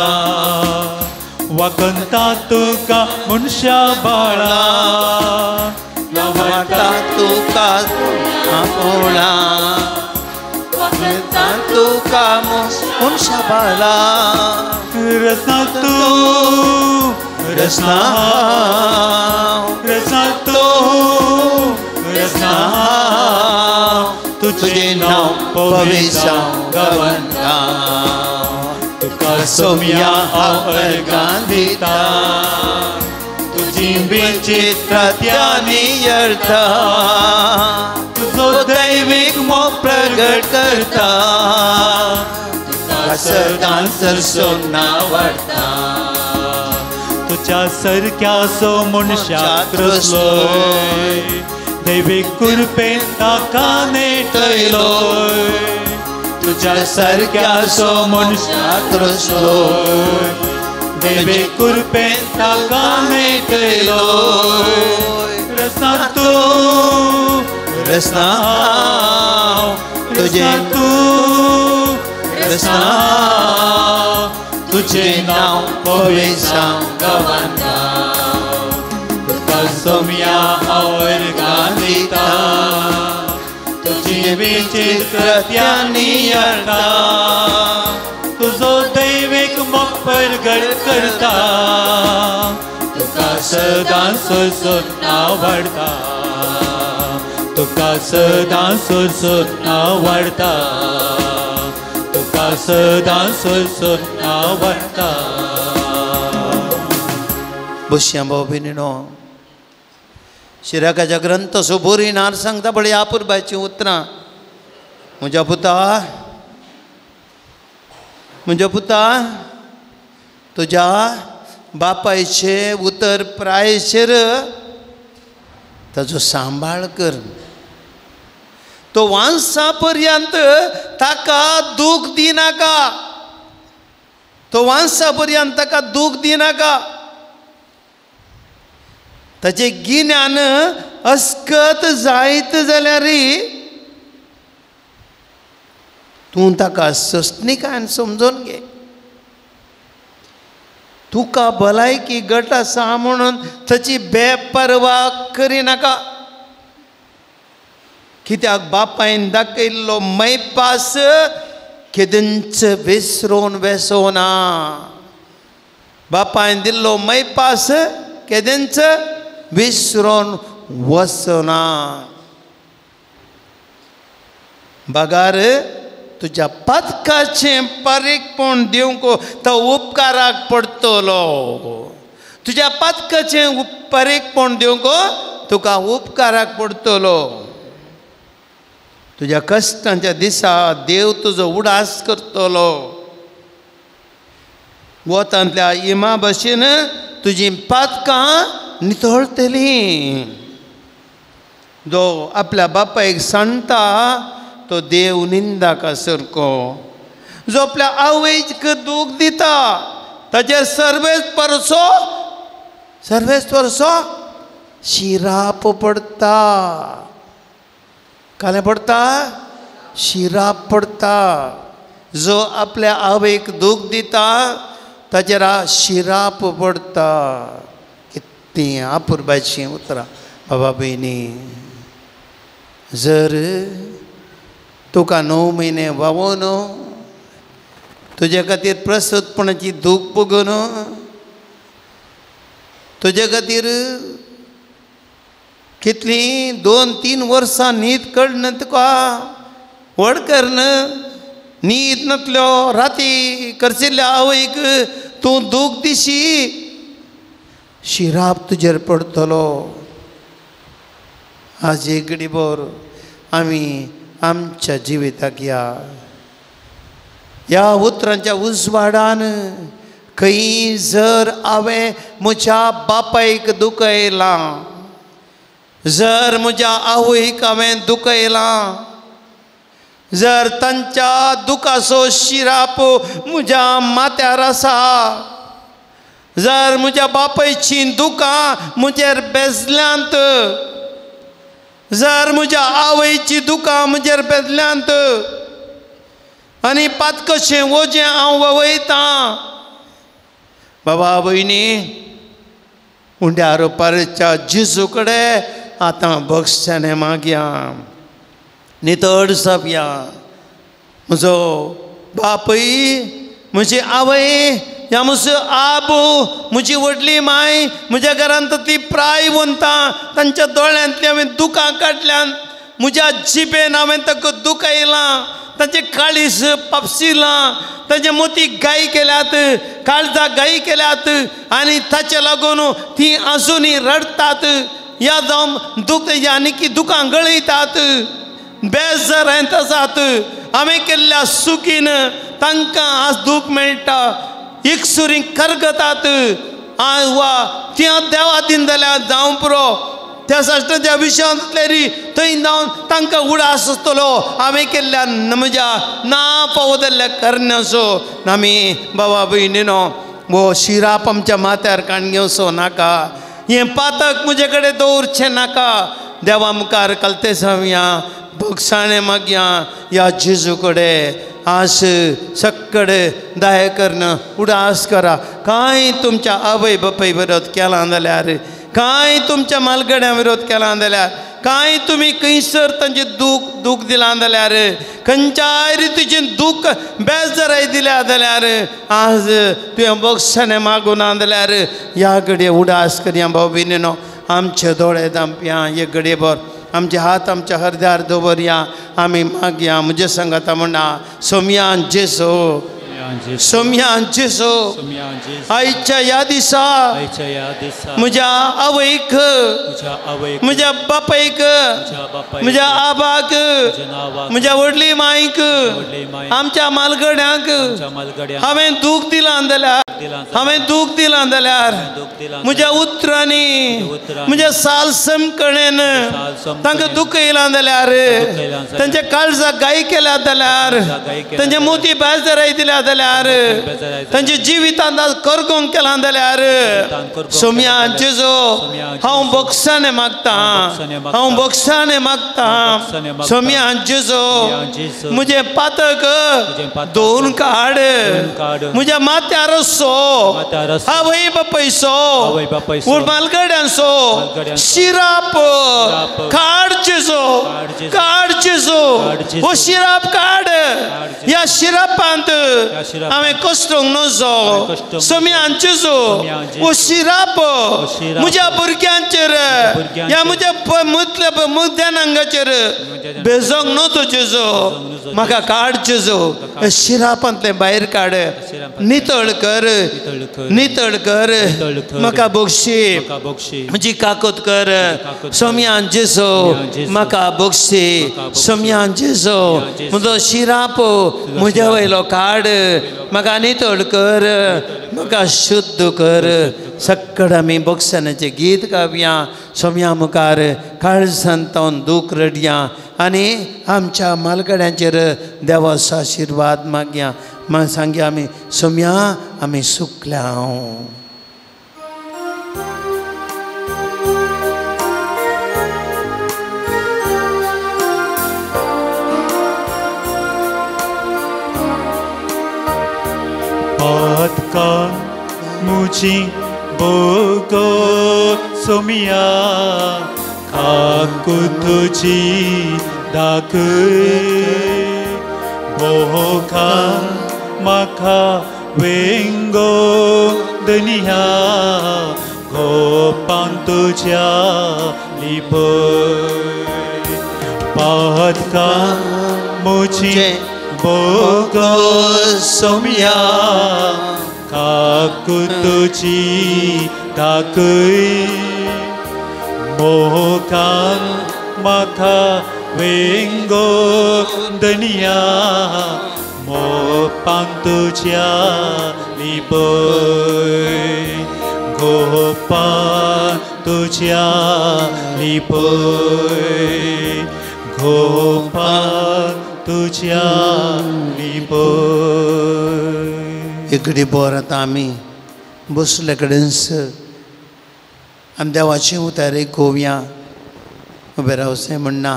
वागंता तुका मनशा बाळा वागंता तुका फुलां पोळा वागंता तुका मनशा बाळा रसना तू रसना रसना तू रसना तुझे नाव पवित्र गावंता तुका सोम्या हांव अर्गां दिता तुजी विचित्र ज्ञानी अर्था तुजो दैवीक मोग प्रगट करता तुका सदां सरसोना वाडटा तुज्या सारक्या सो मनशाक रचलोय दैवीक कृपेन ताका नेटयलोय तुज्या सारक्या सो मनशाक रचलोय दैवीक कृपेन ताका नेटयलोय रसना तूं रसना तुझे तूं रसना तुझे नाव पवित्र गावंता तुका सोम्या हांव अर्गां दिता तुजी विचित्र ज्ञानी अर्था तुजो दैवीक मोग प्रगट करता तुका सदां सरसोना वाडटा तुका सदां सरसोना वाडटा तुका सदां सरसोना वाडटा. बसया भाव भयणीनो, शिराकाच्या ग्रंथ सोबोरी नार सांगता पळय आपुरबायचीं उतरां. म्हज्या पुता, म्हज्या पुता, तुज्या बापायचें उतर प्रायचेर ताजो सांबाळ कर. तो वांसा पर्यंत ताका दूख दिनाका, तो वांसा पर्यंत ताका दूख दिनाका. ताचें गिन्यान अस्कत जायत जाल्यार तूं ताका सस्निकायन समजून घे. तुका भलायकी घट आसा म्हणून ताची बेपर्वा करिनाका. कित्याक बापायन दाखयल्लो मैपास केदींच विसरून वेसोना. बापायन दिल्लो मैपास केदींच विसरून वसना. बगार तुज्या पातकाचें पारीकपण दिवंक तो उपकाराक पडटलो. तुज्या पातकाचें पारीकपण दिवंक तुका उपकाराक पडटलो. तुज्या कश्टांच्या दिसा देव तुजो उडास करतलो. वतांतल्या इमा भशेन तुजी पातकां नितळटलीं. जो आपल्या बापायक सांडटा तो देव निंदाका सारको. जो आपल्या आवयक दूख दिता ताचेर सर्वेच परसो सर्वेच परसो शिराप पडटा. कालें पडटा, शिराप पडटा. जो आपल्या आवयक दूख दिता ताचेर शिराप पडटा. ती आपुरबायचीं उतरां. बाबा भयणी, जर तुका 9 म्हयने व्हांवोन तुजे खातीर प्रस्तुतपणाची दूख भोगून तुजे खातीर कितलीं 2-3 वर्सां न्हीद कडन तुका व्हड करन न्हीद नातल्यो राती करशिल्ल्या आवयक तूं दूख दिशी, शिराप तुजेर पडटलो. आज एक घडीभर आमी आमच्या जिविताक ह्या ह्या उतरांच्या उजवाडान खंय जर हांवें म्हज्या बापायक दुखयलां, जर म्हज्या आवयक हांवें दुखयलां, जर तांच्या दुखाचो शिराप म्हज्या माथ्यार आसा, जर म्हज्या बापायचीं दुखां म्हजेर बेजल्यांत, जर म्हज्या आवयचीं दुखां म्हजेर बेजल्यांत आनी पातकशें वजें हांव वयतां, बाबा भयणी उंड्या रोपारच्या जेजू कडेन आतां बक्षाने मागया, नितळ जावया. म्हजो बापूय, म्हजी आवय, ह्या म्हजो आबो, म्हजी व्हडली माय, म्हज्या घरांत ती प्राय वंता, तांच्या दोळ्यांतली हांवें दुकां काडल्यान, म्हज्या जिबेन हांवें ताका दुखयलां, तांचे काळीज पापसिलां, तांचे मोती गाय केल्यात, काळजाक गाय केल्यात आनी ताचे लागून ती आजुनूय रडटात, ह्या जावं दुख आनी की दुकां गळयतात, बेजार आसात. हांवें केल्ल्या चुकीन तांकां आज दूख मेळटा, एकसुरी करगतात वा त्या देवा दिन जाल्यार जावं पुरो, त्या साश्टाच्या विशयांतले री थंय जावन तांकां उडास आसतलो हांवें केल्ल्या म्हज्या ना फावो जाल्ल्या करण्याचो. आमी बाबा भयणीनो वो शिराप आमच्या माथ्यार काण घेवचो नाका, हें पातक म्हजे कडेन दवरचें नाका. देवा मुखार कलते जावया, भोगसाणें मागया ह्या जेजू कडेन. आज सक्कडे दाय करून उडास करा. कांय तुमच्या आवय बापाय विरोध केला जाल्यार, कांय तुमच्या मालगड्यां विरोध केला जाल्यार, कांय तुमी खंयसर तांचें दूख दूख दिलां जाल्यार, खंयच्याय रितीचें दूख बेजाराय दिल्या जाल्यार, आज तुवें बक्षाणें मागूना जाल्यार ह्या घडये उडास करया. भाव भयणीनो, आमचे दोळे धांपया, एक घडयेभर आमचे हात आमच्या हरद्यार दवरया, आमी मागया. म्हजे सांगाता म्हणा, सोमयान जेजू, सोमयान जेजू, आयच्या ह्या दिसा म्हज्या आवयक, म्हज्या बापायक, म्हज्या आबाक, म्हज्या व्हडली मायक, आमच्या मालगड्यांक हांवें दूख दिलां जाल्यार, हांवें दूख दिलां जाल्यार, म्हज्या उतरांनी, म्हज्या साल समकणेन तांकां दुखयलां जाल्यार, तांच्या काळजाक गाय केल्या जाल्यार, तांच्या मोती बेजाराय दिल्या जाल्यार, तांच्या जिवितांत करगोंक केलां जाल्यार, सोमया जेजू हांव बक्षाने मागतां, हांव बक्षाने मागतां. सोमया जेजू म्हजें पातक धुवन काड, म्हज्या माथ्यार असो आवय बापायचो, मालगड्यांचो शिराप काड जेजू, काड जेजू, हो शिराप काड. ह्या शिरापांत हांवें कश्टोंक नजो. सोमयान जेजू हो शिराप म्हज्या भुरग्यांचेर, ह्या म्हज्या मुद्यानांगाचेर बेजोंक नजो जेजू, म्हाका काड जेजू, शिरापांतलें भायर काड, नितळ कर, नितळ कर, म्हाका बक्षी, म्हजी काकूत कर. सोमयान जेजू म्हाका बक्षी, सोमयान जेजू म्हजो शिराप म्हज्या वयलो काड, म्हाका नितळ कर, म्हाका शुद्ध कर. सक्कड आमी बक्षानाचें गीत गावया, सोमया मुखार काळजांत दूख रडया आनी आमच्या मालगड्यांचेर देवाचो आशिर्वाद मागया. मागीर सांगया आमी, सोमया आमी सुकल्या. पातकां मुजी बोगो सोमिया काकू तुझी दाखय बोका म्हाका वेंगो दुनिया गोपान तुज्या लिपय पातका मुझी बोगो सोमिया काकू तुझी दाखय मोकान म्हाका वेंगो दुनिया मोपान तुज्या लिपय गोपान तुज्या लिपय गोपान तुज्या लिपय. इकडे बोर आतां आमी बसले कडेन आमी देवाची उतार गोवया उबें रावचें म्हणना.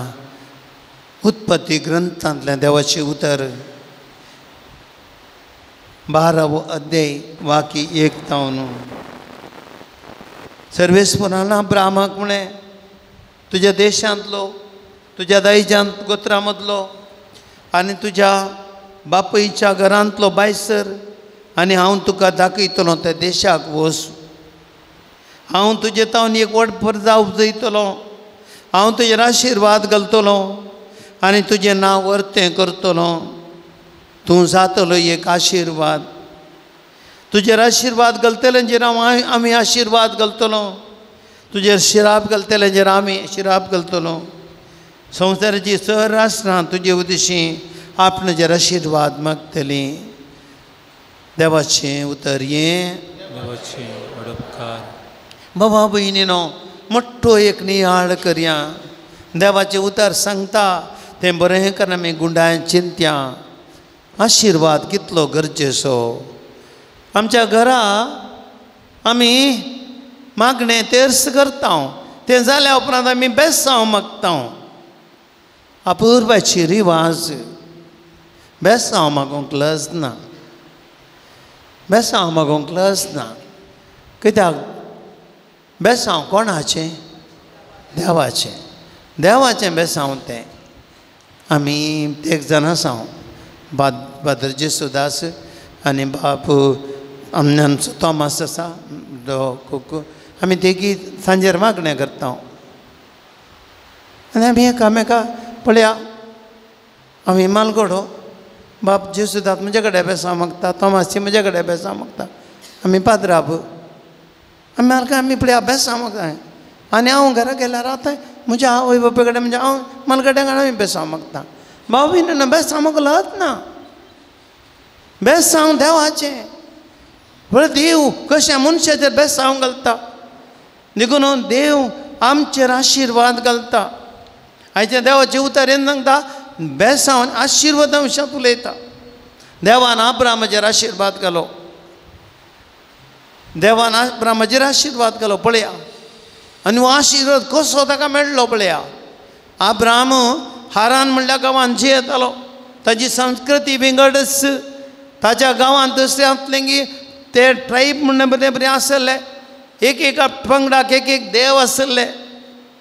उत्पत्ती ग्रंथांतल्या देवाचें उतर 12वो अध्याय वाक्य 1 तावन सर्वेस्परान अब्राहमाक म्हळें तुज्या देशांतलो तुज्या दायज्यांत गोत्रा मदलो आनी तुज्या बापयच्या घरांतलो बायसर आनी हांव तुका दाखयतलो त्या देशाक वच. हांव तुजे तावन एक व्हड प्रजा उपजयतलो. हांव तुजेर आशिर्वाद घालतलो आनी तुजें नांव वर्तें करतलो. तूं जातलो एक आशिर्वाद. तुजेर आशिर्वाद घालतल्यांचेर आमी आशिर्वाद घालतलो. तुजेर शिराप घालतल्यांचेर आमी शिराप घालतलो. संवसाराची चड राष्ट्रां तुजे उदेशी आपणाचेर आशिर्वाद मागतलीं. देवाचें उतर हें. देवाचें उपकार. बाबा भयणीनो मोठो एक नियाळ करया. देवाचें उतर सांगता तें बरें कर आमी गुंडायन चिंत्या. आशिर्वाद कितलो गरजेचो. आमच्या घरा आमी मागणें तेर्स करता. तें जाल्या उपरांत आमी बेसांव मागता. अपुर्बाची रिवाज. बेसांव मागूंक लज ना. बेसांव मागूंक लज ना. कित्याक बेसांव कोणाचें? देवाचें. देवाचें बेसांव तें. आमी एक जाण आसा बादर जेसुदास आनी बाप आमचो तोमास आसा आमी तेगी सांजेर मागणें करता. आनी आमी एकामेका पळया आमी मालगडो बाप जेसुदास म्हजे कडेन बेसांव मागता, तोमासी म्हजे कडेन बेसांव मागता. आमी पाद्राब आमी मालका आमी पळया बेसांव मागता. आनी हांव घरा गेल्यार आतां म्हज्या आवय बापाय कडेन म्हणजे हांव मालगड्या कडेन आमी बेसांव मागता. भाव भयणीनो बेसांव मागलोच ना. बेसांव देवाचें. बरें देव कशें मनशाचेर बेसांव घालता. देखून देव आमचेर आशिर्वाद घालता. आयच्या देवाचें उतर येवन सांगता बेसांव आशिर्वादा विशयांत उलयता. देवान अब्राहमाचेर आशिर्वाद घालो. देवान अब्राहमाचेर आशिर्वाद घालो पळया. आनी हो आशिर्वाद कसो ताका मेळ्ळो पळया. अब्राहम हारान म्हणल्या गांवांत जियेतालो. ताजी संस्कृती विंगडच. ताज्या गांवांत दुसऱ्यांतलें की ते ट्रायब म्हणून बरें बरें आसले. एक एका पंगडाक एक एक देव आसले.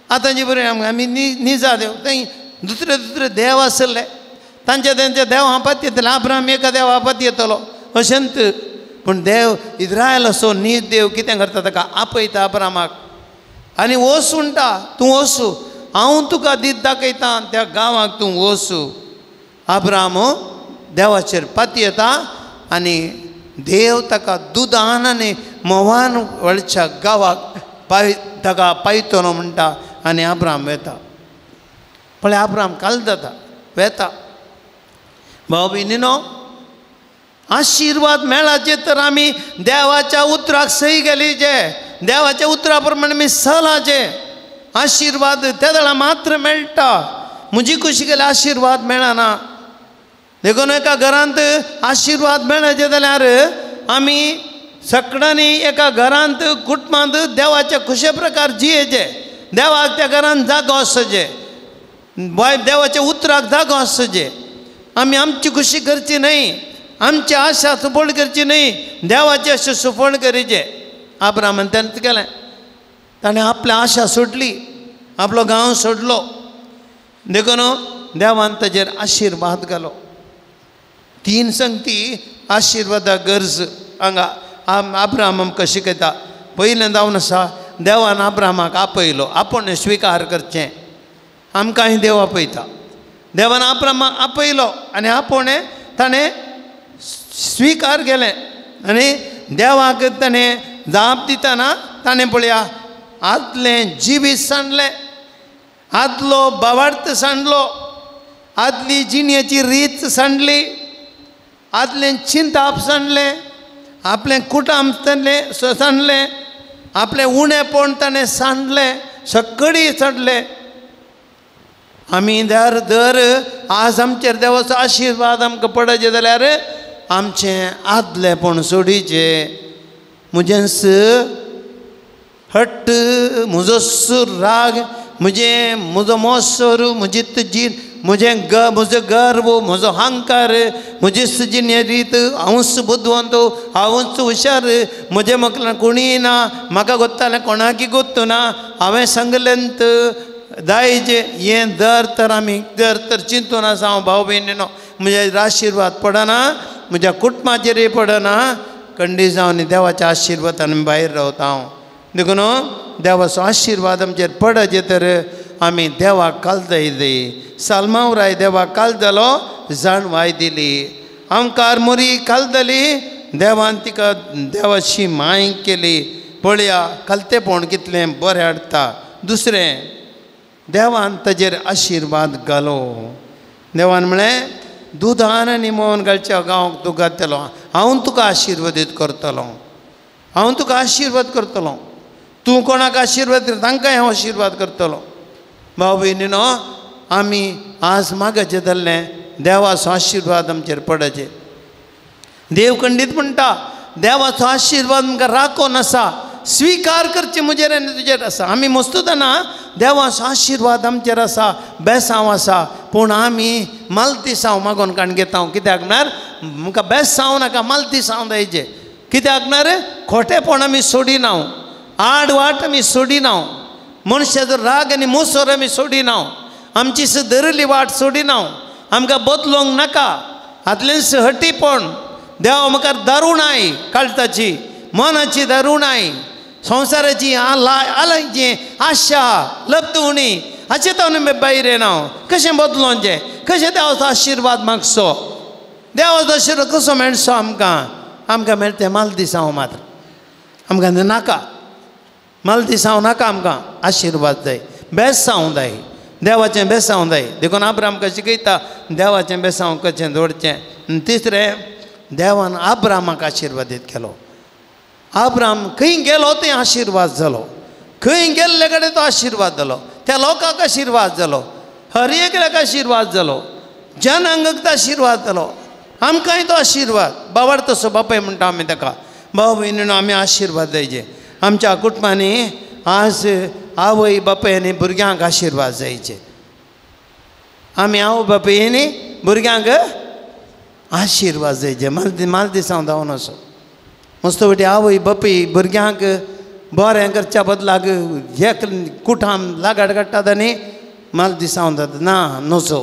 आतां जी बरें आमी निजा देव थंय दुसरे दुसरे देव आसले. तांच्या तेंच्या देव पत्येतले. अब्राहम एका देवा पत्येतलो अशेंत. पूण देव इज्रायल असो नीज देव कितें करता ताका आपयता अब्राहमाक आनी वच म्हणटा तूं वचू हांव तुका दीत दाखयता त्या गांवाक तूं वचू. अब्राहम देवाचेर पातयेता आनी देव ताका दुदान आनी म्होंवान वळच्या गांवाक पाय ताका पायतलो म्हणटा. आनी अब्राहम वेता. पळय अब्राहम काल जाता वेता. भाव भयणीनो आशिर्वाद मेळाचे तर आमी देवाच्या उतराक सही गेलीचे. देवाच्या उतरा प्रमाणे आमी सलाचे. आशिर्वाद त्या वेळा मात्र मेळटा. म्हजी खुशी गेल्यार आशिर्वाद मेळना. देखून एका घरांत आशिर्वाद मेळचे जाल्यार आमी सगळ्यांनी एका घरांत कुटुंबांत देवाच्या खुशे प्रकार जियेचे. देवाक त्या घरांत जागो आसचे. देवाच्या उतराक जागो आसचे. आमी आमची खुशी करची न्हय. आमची आशा सुफळ करची न्हय. देवाची आशा सुफळ करचे. आब्रामान तेंच केलें. ताणें आपली आशा सोडली, आपलो गांव सोडलो. देखून देवान ताजेर आशिर्वाद घालो. तीन संगती आशिर्वादा गरज हांगा आब्राम आमकां शिकयता. पयलें जावन आसा देवान आब्रामाक आपयलो, आपूण स्विकार करचें. आमकांय देव आपयता. देवान आब्रामाक आपयलो आनी आपूण ताणें स्विकार केलें आनी देवाक ताणें जाप दितना ताणें पळया आदलें जिवीत सांडलें, आदलो भावार्थ सांडलो, आदली जिणेची रीत सांडली, आदलें चिंताप सांडलें, आपलें कुटाम ताणें सांडलें, आपलें उणेपण ताणें सांडलें, सकडी सांडलें. आमी दर दर आज आमचेर देवाचो आशिर्वाद आमकां पडचे जाल्यार आमचें आदलेपण सोडीचें. म्हजेंच हट्ट, म्हजो राग, म्हजें म्हजो मोसर, म्हजी जीण, म्हजें म्हजो गर्व, म्हजो अहंकार, म्हजी जिणे रीत, हांवूच बुदवंत, हांवूच हुशार, म्हजें म्हाका कोणीय ना, म्हाका गोत्तालें कोणाकी गोत्तू ना, हांवें सांगलेंत दायज हें दर तर आमी दर तर चिंतून आसा. हांव भाव भयणीनो म्हज्या आशिर्वाद पडना, म्हज्या कुटुंबाचेरय पडना, कंडी जावन देवाच्या आशिर्वादान भायर रावता हांव. देखून देवाचो आशिर्वाद आमचेर पडचे तर आमी देवाक कालदाय दी. साल्मांव राय देवाक काल जालो, जाणवाय दिली. आमकार मोरी काल जाली, देवान तिका देवाची माय केली. पळया कालतेपण कितलें बरें हाडटा. दुसरें देवान ताजेर आशिर्वाद घालो. देवान म्हळें दुदान आनी मोवन घालच्या गांवाक तूं घातलो, हांव तुका आशिर्वादीत करतलो, हांव तुका आशिर्वाद करतलो, तूं कोणाक आशिर्वाद करता तांकांय हांव आशिर्वाद करतलो. भाव भयणीनो आमी आज मागचें जाल्लें देवाचो आशिर्वाद आमचेर पडचें. देव खंडीत म्हणटा देवाचो आशिर्वाद आमकां राखून आसा, स्विकार करचें म्हजेर आनी तुजेर आसा. आमी मस्तुतना देवाचो आशिर्वाद आमचेर आसा, बेसांव आसा, पूण आमी मालतिसांव मागोन काण घेता. कित्याक म्हळ्यार म्हाका बेसांव नाका, मालतिसांव जायचें. कित्याक म्हळ्यार खोटेपण आमी सोडिना, आड वाट आमी सोडिना, मनशाचो राग आनी मोसोर आमी सोडिना, आमची धरली वाट सोडिना, आमकां बदलोंक नाका. हातलेंच हटीपण देवा मुखार दारुणाय, काळजाची मनाची दारुणाय, संवसाराची आलायची आशा लब्धवणी हाचे तो आमी भायर येना. कशें बदलोवचें, कशें देवाचो आशिर्वाद मागचो, देवाचो आशिर्वाद कसो मेळचो आमकां? आमकां मेळटा तें मालदिसांव मात्र, आमकां नाका मालदिसांव नाका, आमकां आशिर्वाद जाय, बेसांव जाय, देवाचें बेसांव जाय. देखून आब्राम आमकां शिकयता देवाचें बेसांव कशें दवरचें. तिसरें देवान आब्रामाक आशिर्वादीत केलो. आब्राम खंय गेलो थंय आशिर्वाद जालो, खंय गेल्ले कडेन तो आशिर्वाद जालो, त्या लोकांक आशिर्वाद जालो, हर एकल्याक आशिर्वाद जालो, जनांगाक तो आशिर्वाद जालो, आमकांय तो आशिर्वाद. बाबार तसो बापाय म्हणटा आमी ताका. भाव भयणीनो आमी आशिर्वाद जायचे. आमच्या कुटुंबांनी आज आवय बापायनी भुरग्यांक आशिर्वाद जायचे. आमी आवय बापायनी भुरग्यांक आशिर्वाद जायचे. मालदिसांव जावन असो मस्त फावटी आवय बापूय भुरग्यांक बरें करच्या बदलाक एक कुटाम लागाड काडटात आनी मालदिसांव जाता. ना नजो,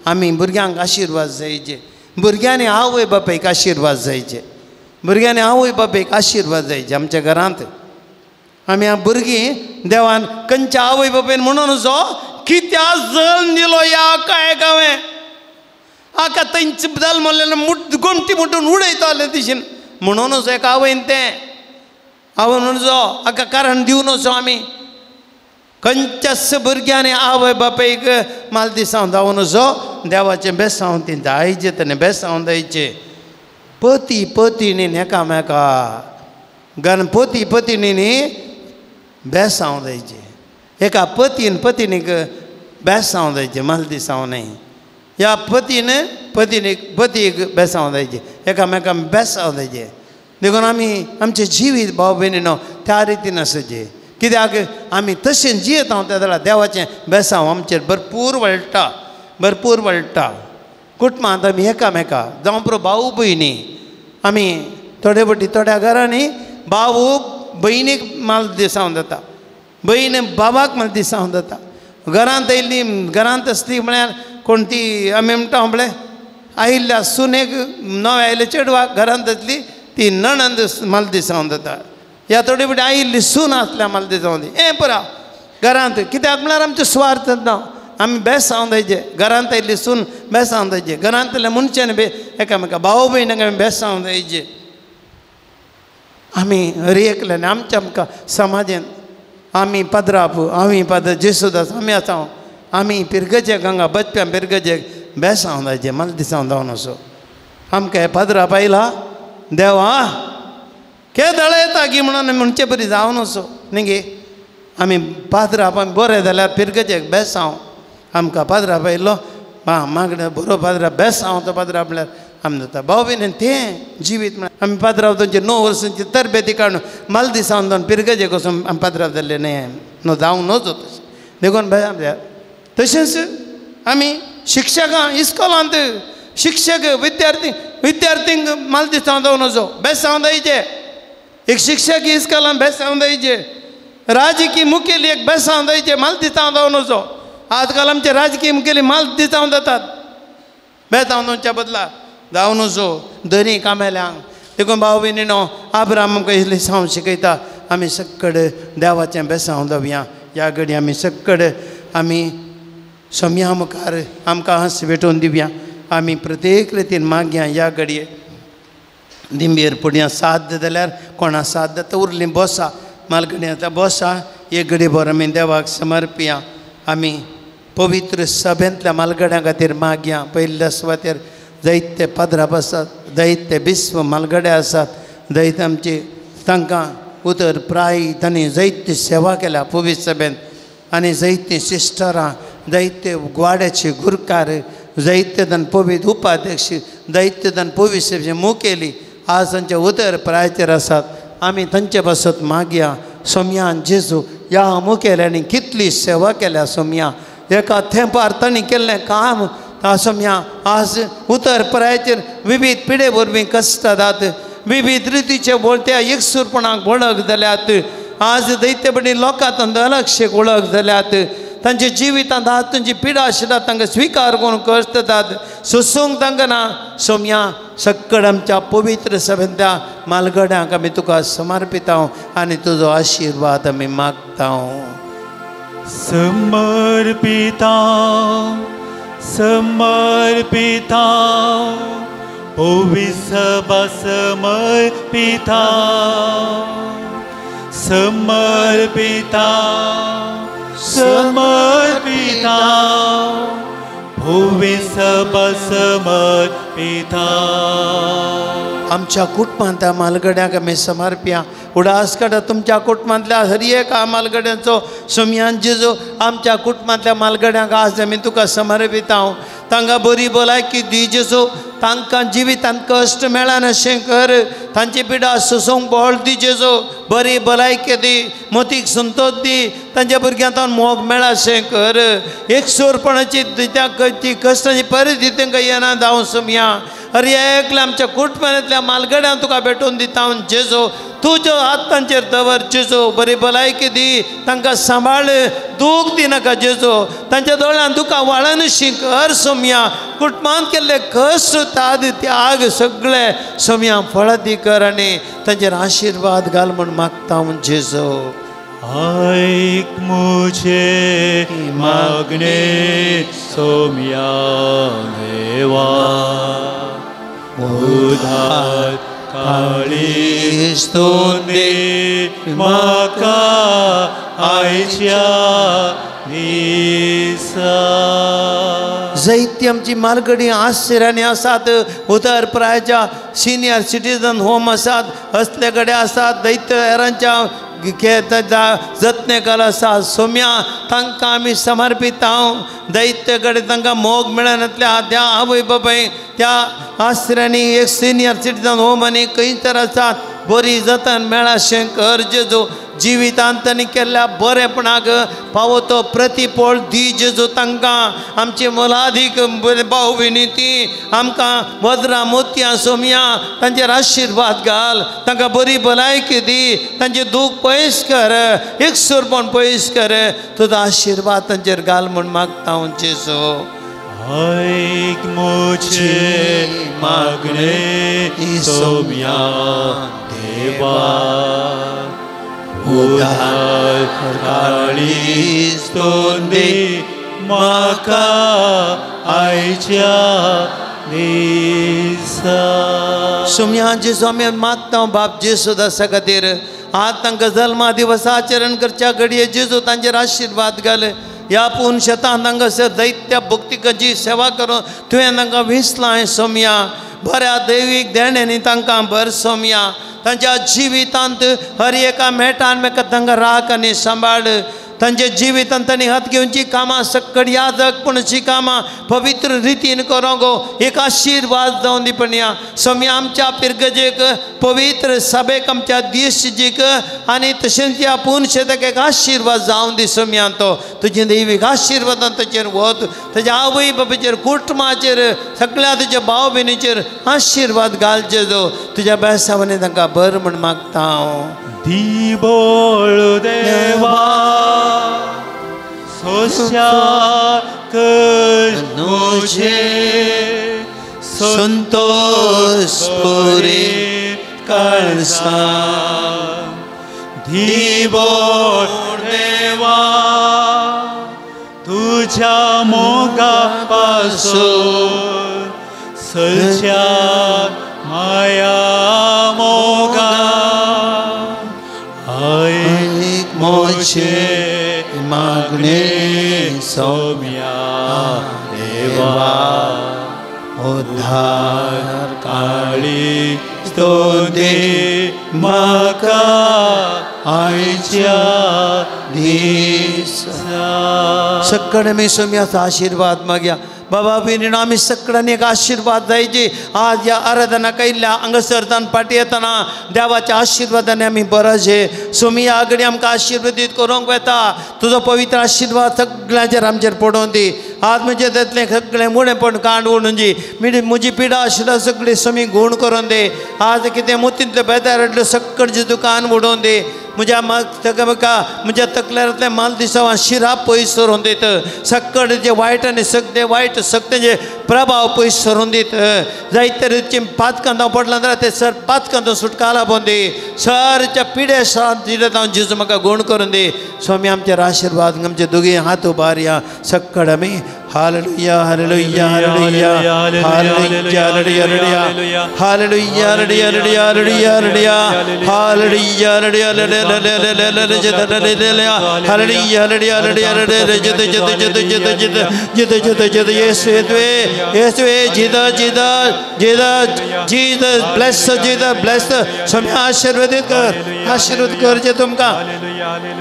आमी भुरग्यांक आशिर्वाद जायचे. भुरग्यांनी आवय बापायक आशिर्वाद जायचे, भुरग्यांनी आवय बापायक आशिर्वाद जायचे. आमच्या घरांत आमी भुरगीं देवान खंयच्या आवय बापायन म्हणून जो कित्या जल्म दिलो ह्या काय गांवें आका थंयच जल्मलें मुठ गोमटी मुठून उडयताले दिशेन म्हणूनच एक आवयन तें आवय म्हणून जो हाका कारण दिवन असो आमी खंयच्याच भुरग्यांनी आवय बापायक मालदिसांव जावन असो देवाचें बेसांव ती जायचें, तेणें बेसांव जायचें. पती पतिणीन एकामेका गणपती पतिणीनी बेसांव जायचें, एका पतीन पतिणीक बेसांव जायचें, मालदिसांव न्हय. ह्या पतीन पतिणीक पतीक बेसांव जायचें, एकामेकां बेसांव जायचें. देखून आमी आमचें जिवीत भाव भयणीनो त्या रितीन आसचें. कित्याक आमी तशें जियेता त्या जाल्यार देवाचें बेसांव आमचेर भरपूर वळटा, भरपूर वळटा. कुटुंबांत आमी एकामेका जावं पुरो भाऊ भयणी आमी थोडे फावटी थोड्या घरांनी भाऊ भयणीक माल दिसावन जाता, भयण बाबाक माल दिसावन जाता. घरांत आयिल्ली घरांत आसली म्हळ्यार कोण ती आमी म्हणटा म्हळ्यार आयिल्ल्या सुनेक नवें आयिल्ल्या चेडवाक घरांत आसली ती नणंद माल दिसावन जाता, या थोडी फावटी आयिल्ली सून आसल्या माल दिसावन हें पुरा घरांत. कित्याक म्हळ्यार आमचो स्वार्थ ना, आमी बेसांव जायचे. घरांत आयिल्ली सून बेसांव जायचे, घरांतल्या मनशान बे एकामेका भाव भयणांक आमी बेसांव जायचे. आमी हर एकल्यान आमच्या आमकां समाजान आमी पाद्राप, आमी पाद्र जेसुदास आमी आसा, आमी पिरगजेक हांगा बचप्यां पिरगजेक बेसांव जायचे, माल दिसांव जावन असो आमकां हे पाद्राप आयला देवा केदळ येता गी म्हणून म्हणचे बरी जावन असो न्ही गे. आमी पाद्राप आमी बरें जाल्यार पिरगजेक बेसांव, आमकां पाद्राप आयलो मागणे बरो पाद्राप बेसांव तो पाद्राप म्हळ्यार आमी जाता भाव भयण तें जिवीत म्हळ्यार आमी पाद्राव तांचे 9 वर्सांची तरबेती काडून माल दिसावन जावन पिरगजेक वचून आमी पाद्राप जाल्ले न्हय न्हू जावंक नजो तशें. देखून भाय आमच्या तशेंच आमी शिक्षकां इस्कोलांत शिक्षक विद्यार्थी विद्यार्थींक माल दिसावन जावन नजो बेसांव जायचे. एक शिक्षक इस्कोलान बेसांव जायचे, राजकीय मुखेली एक बेसांव जायचे, माल दिसावन जावन नजो. आजकाल आमचे राजकीय मुखेली माल दिसावन जातात, बेसांव जावच्या बदला जावन नजो दरी कामेल्यांक. देखून भाव भयणीनो आब्राम आमकां इल्लें साव शिकयता, आमी सक्कड देवाचें बेसांव जावया. ह्या घडी आमी सक्कड आमी सोम्या मुखार आमकां हांस भेटोवन दिवया. आमी प्रत्येक रितीन मागया ह्या घडये दिंबेर पडया साथ जाल्यार कोणा साथ जाता उरलीं बोसा मालगडी आतां बोसा एक घडी भर आमी देवाक समर्पया. आमी पवित्र सभेंतल्या मालगड्यां खातीर मागया. पयल्या सुवातेर जायते पाद्राप आसात, जायते बिस्व मालगडे आसात, जायते आमचे तांकां उतर प्राय तांणी जायती सेवा केल्या पवित्र सभेंत, आनी जायतीं सिस्टरां, जायते ग्वाड्याचे गुरकार, जायते जाण पवित्र उपाध्यक्ष, जायते जाण पवित्र सभेचे मुखेली आज तांचे उतर प्रायचेर आसात. आमी तांचे पासत मागया सोमयान जेजू ह्या मुखेल्यांनी कितली सेवा केल्या सोमया, एका तेंपार तांणी केल्लें काम सोमया आज उतर प्रायचेर विविध पिडे वरवीं कश्ट जातात, विविध रितीचे बोलत्या एकसूरपणाक वळख जाल्यात. आज दैत्यपणी लोकांत अलक्षेक वळख जाल्यात, तांच्या जिवितांत आज तांची पिडा आशिल्ल्या तांकां स्विकार करून कश्ट जातात, सोसूंक तांकां ना. सोमया सक्कड आमच्या पवित्र सभेंतल्या मालगड्यांक आमी तुका समर्पिता आनी तुजो आशिर्वाद आमी मागता. समर्पिता समर्पिता पवित्र समर्पिता समर्पिता समर्पिता पवित्र समर्पिता. आमच्या कुटुंबांतल्या मालगड्यांक आमी समर्पया. उडास काडा तुमच्या कुटुंबांतल्या हर एका मालगड्यांचो सोमयान जेजू आमच्या कुटुंबांतल्या मालगड्यांक आज आमी तुका समर्पिता. तांकां बरी भलायकी दी जेजू, तांकां जिवितांत कश्ट मेळनाशें कर, तांची पिडा सोसूंक बळ दी जेजू, बरी भलायकी दी, मोतीक संतोष दी, तांच्या भुरग्यांक मोग मेळाशें कर. एकसूरपणाची ती कश्टाची परिस्थिती तांकां येना जावं सोमया. हर एकल्या आमच्या कुटुंबांतल्या मालगड्यांक तुका भेटोवन दिता जेजू, तुजो हात तांचेर दवर जेजू, बरी भलायकी दी, तांकां सांबाळ, दूख दिनाका जेजू, तांच्या दोळ्यान दुकां वाळनशी कर सोमया. कुटुंबांत केल्ले कश्ट ताद त्याग सगळे सोमया फळादी कर आनी तांचेर आशिर्वाद घाल म्हूण मागता जेजू. ऐक मुझे मागणे सोमया देवा, उदार काळीज तूं दी म्हाका आयच्या दिसा. जायती आमची मालगडी आश्चर्यानी आसात, उतर प्रायच्या सिनियर सिटीजन होम आसात, असले कडेन आसात, दैत्य हेरांच्या जतने कल आसा सोम्या तांकां आमी समर्पिता. दैत्य कडेन तांकां मोग मेळनातल्या त्या आवय बापाय त्या आश्र्यांनी एक सिनियर सिटीजन होम आनी खंय तर आसात बरी जतन मेळाशें कर जेजू जिवितांत तांणी केल्ल्या बरेपणाक पावो तो प्रतिफळ दी जेजू तांकां आमची मोलादीक भाव विनती आमकां वज्रां मोतयां सोमया तांचेर आशिर्वाद घाल तांकां बरी भलायकी दी तांचें दूख पयस कर एकसुरपण पयस कर तुजो आशिर्वाद तांचेर घाल म्हूण मागता हांव जेजू. ऐक मुझे मागणे सोम्या देवा उदार काळी स्तोंदी म्हाका आयच्या दिसा. सोम्या जेजू आमी मागता बाप जेजू दासा खातीर आज तांकां जल्मा दिवस आचरण करच्या घडये जेजू तांचेर आशिर्वाद घाल ह्या पूर्ण शेतान हांगासर दैत्या भक्तिकाची सेवा करून तुवें तांकां विसलां सोमया बऱ्या दैवीक देण्यांनी तांकां भर सोमया तांच्या जिवितांत हर एका मेटान म्हाका तांकां राख आनी सांबाळ तांच्या जिवितांत तांणी हात घेवची कामां सक्कड यादक पूण कामां पवित्र रितीन करूंक एक आशिर्वाद जावन दी पणया सोमया आमच्या पिरगजेक पवित्र सभेक आमच्या देशजीक आनी तशेंच ह्या पूर्ण शेताक एक आशिर्वाद जावन दी सोमया तो तुजे दैवीक आशिर्वादान ताचेर वत ताज्या आवय बापायचेर कुटुंबाचेर सगळ्या तुज्या भाव भयणीचेर आशिर्वाद घाल जेजू तुज्या बेसावानी तांकां बर म्हूण मागता हांव. दिबोळ देवा सोश्याक मुझे संतोष पुरी काळसा दिबोळ देवा तुझ्या मोगा पासून सलच्या माया मोगा ऐक मुझे मागणे सोम्या देवा उद्धार काळी स्तोंदी म्हाका आयच्या दिसा. सगळे मी सोम्याचा आशिर्वाद मागया बाबा बिनीनो आमी सगळ्यांनी एक आशिर्वाद जायची आज ह्या आराधना कैल्ल्या हांगासर फाटी येतना देवाच्या आशिर्वादाने आमी बरजे सोमया आगडी आमकां आशिर्वादीत करूंक वेता तुजो पवित्र आशिर्वाद सगळ्यांचेर आमचेर पडोवन दी. आज म्हजें जातलें सगळें मुणेपण कांड ओडून दी म्हजी पिडा आशिल्ल्या सगळी सोमी गूण करून दी. आज कितें मुतींतलें बेदार सगळें दुकान उडोवन दी म्हज्या म्हाका म्हज्या तकलेरांतलें माल दिसांव शिराप पयस सरून दीत सगळे जे वायट आनी सगळे वायट सगळ्यांचे प्रभाव पयस सरून दीत जायते रितीचे पातकां हांव पडलां जाल्यार ते सर पातकां सुटका लाबोवन दी सरच्या पिडे साथ दिले हांव जेजू म्हाका गूण करून दी. स्वामी आमचेर आशिर्वाद आमचे दोगी हात उबारया सगळे आमी hallelujah hallelujah hallelujah hallelujah hallelujah hallelujah hallelujah hallelujah hallelujah hallelujah Jesus bless Jesus bless स्वामी आशीर्वादित कर आशीर्वाद कर जे तुमका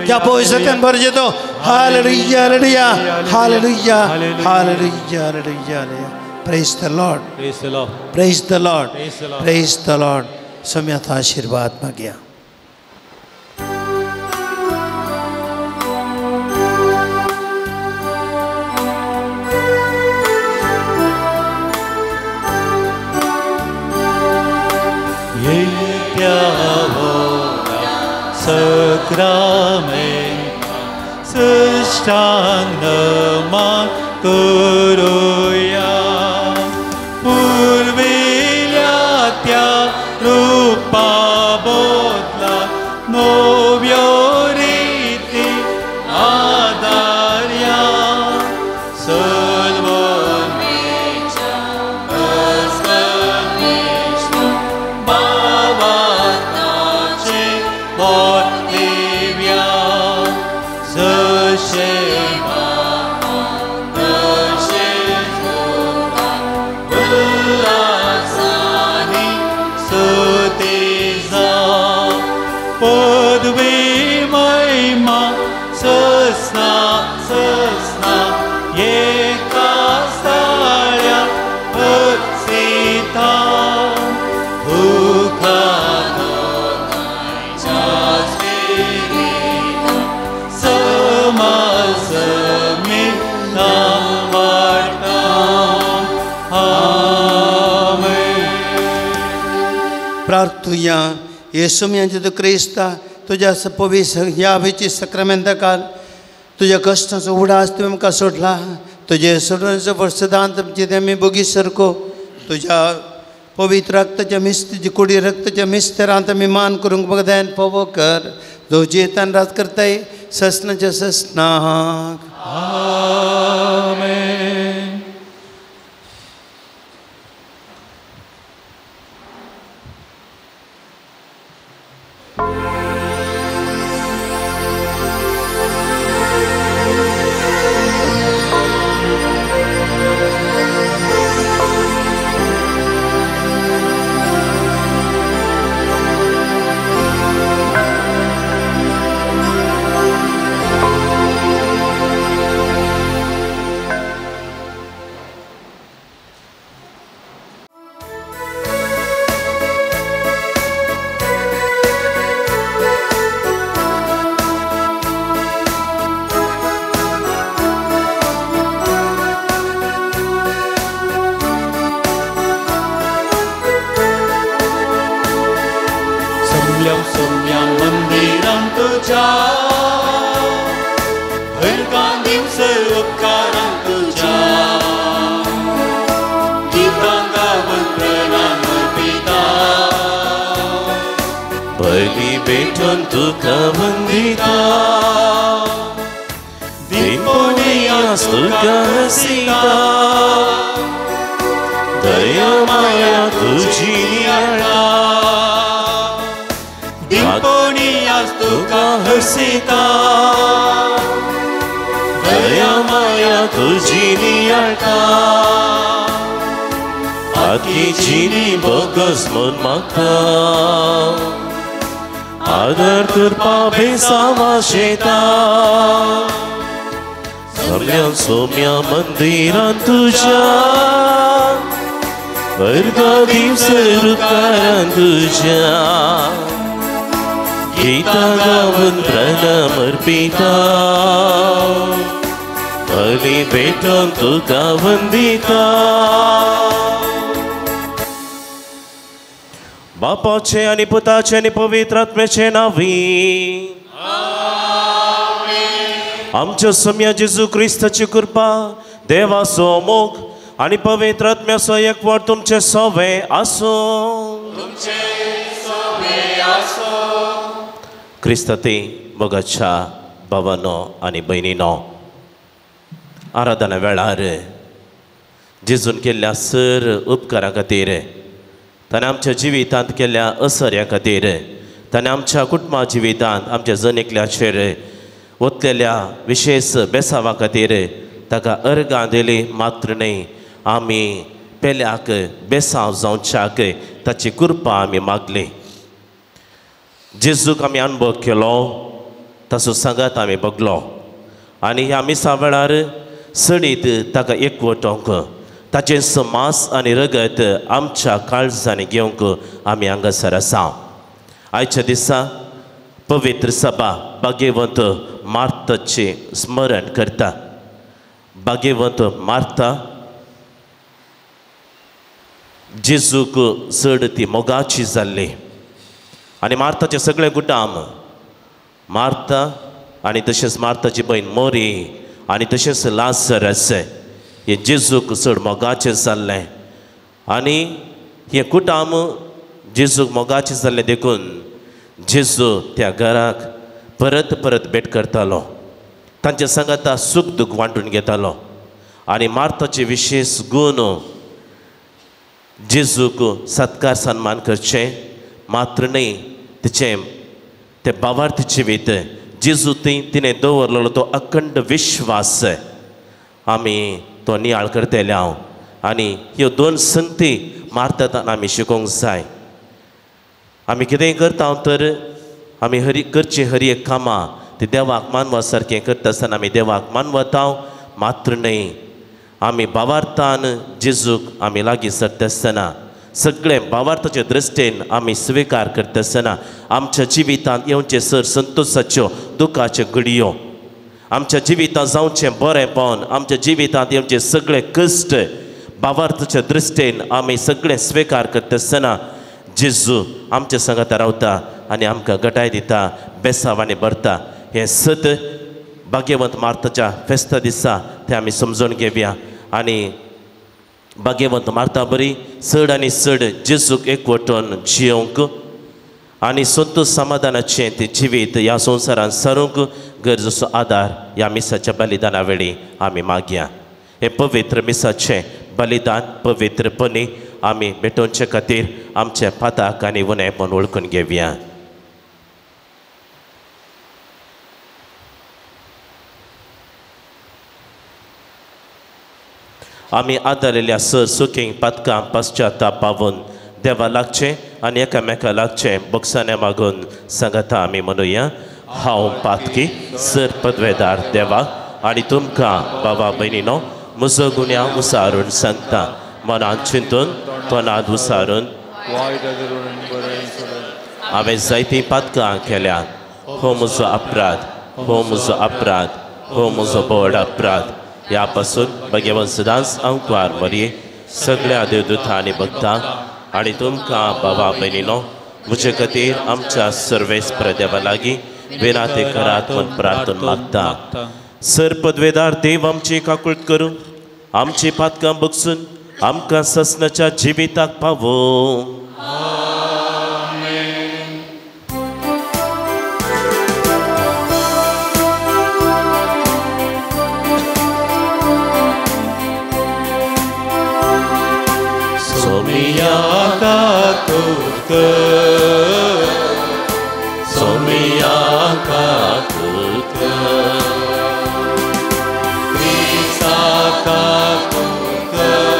क्या पवित्र भर जे तो hallelujah hallelujah hallelujah hallelujah hallelujah. Praise the Lord praise the Lord praise the Lord praise the Lord. स्वामी आशीर्वाद मागया. सक्रामेंत सृष्टांग नमन करूया पुर्विल्या त्या रूपा बदला नव्यो रिती आदार्या सर्वमेच्या विष्णु बाबाचे दिव्या जशे पदवी महिमा ससना ससना एका साळ्या सीता दुखानो प्रार्थुया येसू जेजू क्रिस्ता तुज्या पवित्र ह्या सक्रामेंता काल तुज्या कश्टाचो उडास तुवें आमकां सोडला तुजे सोडण्याचो वर्सदांत जितें आमी बोगी सारको तुज्या पवित्र रक्ताच्या मिस्त कुडी रक्ताच्या मिस्तरांत आमी मान करूंक बगदान पवो कर जो जियेतान राज करताय ससनाच्या ससनाक आमेन. सोम्या मंदिरां तुझ्या अर्घा दिवसर उपकारां तुझ्या गीतां गावन प्रणाम अर्पिता बली भेटोवन तुका वंदिता. बापाचे आनी पुताचे आनी पवित्र आत्म्याचे नांवी आमच्या सम्या जेजू क्रिस्ताची कृपा देवाचो मोग आनी पवित्र आत्म्याचो एकवट तुमचे सवे आसूं. क्रिस्ताती मोगाच्या भावानो आनी भयणीनो, आराधना वेळार जेजून केल्ल्या सर उपकारा खातीर, ताणें आमच्या जिवितांत केल्ल्या असर्या खातीर, ताणें आमच्या कुटुंबा जिवितांत आमच्या जण एकल्याचेर वतलेल्या विशेष बेसावा खातीर ताका अर्गां दिली. मात्र न्हय, आमी पेल्याक बेसांव जावच्याक ताची कृपा आमी मागली. जेजूक आमी अनुभव केलो, ताचो सांगात आमी बगलो आनी ह्या मिसा वेळार सडीत ताका एकवटोवंक ताचें मांस आनी रगत आमच्या काळजांनी घेवंक आमी हांगासर आसा. आयच्या दिसा पवित्र सभा भाग्यवंत मार्ताचें स्मरण करता. भाग्यवंत मार्ता जेजूक चड ती मोगाची जाल्ली आनी मार्ताचें सगळें कुटाम मार्ता आनी तशेंच मार्ताची भयण मोरी आनी तशेंच लाजरस हें जेजूक चड मोगाचें जाल्लें आनी हें कुटाम जेजूक मोगाचें जाल्लें देखून जेजू त्या घराक परत परत भेट करतालो, तांचे सांगाता सूख दूख वांटून घेतालो आनी मार्ताचे विशेष गूण जेजूक सत्कार सन्मान करचें मात्र न्हय, तिचें तें भावार्थ जिवीत जेजू थंय तिणें दवरलेलो तो अखंड विश्वास आमी तो नियाळ करतले हांव आनी ह्यो दोन संगती मार्तात आमी शिकोवंक जाय. आमी कितेंय करता तर आमी हरी करची हरी एक कामां ती देवाक मानवा सारकें करता आसतना आमी देवाक मानवता मात्र न्हय, आमी भावार्थान जेजूक आमी लागीं सरता आसतना सगळें भावार्थाचे दृश्टीन आमी स्विकार करता आसतना आमच्या जिवितांत येवचें सर संतोशाच्यो दुखाच्यो घडयो, आमच्या जिवितांत जावचें बरेंपण, आमच्या जिवितांत येवचें सगळे कश्ट भावार्थाच्या दृश्टीन आमी सगळें स्विकार करता आसतना जेजू आमच्या सांगाता रावता आनी आमकां गटाय दिता, बेसांवांनी भरता. हें सत भाग्यवंत मार्ताच्या फेस्ता दिसा तें आमी समजून घेवया आनी भाग्यवंत मार्ता बरी चड आनी चड जेजूक एकवटून जियोवंक आनी संतोष समाधानाचें तें जिवीत ह्या संवसारान सारूंक गरजेचो आदार ह्या मिसाच्या बलिदाना वेळी आमी मागया. हें पवित्र मिसाचें बलिदान पवित्रपणी आमी भेटोवचे खातीर आमच्या पाताक आनी उणेपण वळखून घेवया. आमी आदारिल्ल्या सर सुखींक पातकां पश्चाताप पावून देवा लागचें आनी एकामेका लागचें बक्षाने मागून सांगता आमी म्हणुया. हांव पातकी सर पदवेदार देवा आनी तुमकां बाबा भयणीनो म्हजो गुन्यांव उसारून सांगता. मनांत चिंतून तोंडांत उसारून हांवें जायतीं पातकां केल्यात. हो म्हजो अपराध, हो म्हजो अपराध, हो म्हजो व्हड अपराध. ह्या पासून भगवान सदांच अंकवार मरये सगळ्या देवदूतां आनी भक्तांक आनी तुमकां बाबा भयणीनो म्हजे खातीर आमच्या सर्वेस्पर देवा लागीं विनाती करात म्हूण प्रार्थना मागता. सर पदवेदार देव आमची काकूळट करूं, आमची पातकां बगसून आमकां ससनाच्या जिविताक पावोवं. सोमिया काकुळट कर, सोमिया काकुळट कर, क्रिस्ता काकुळट कर,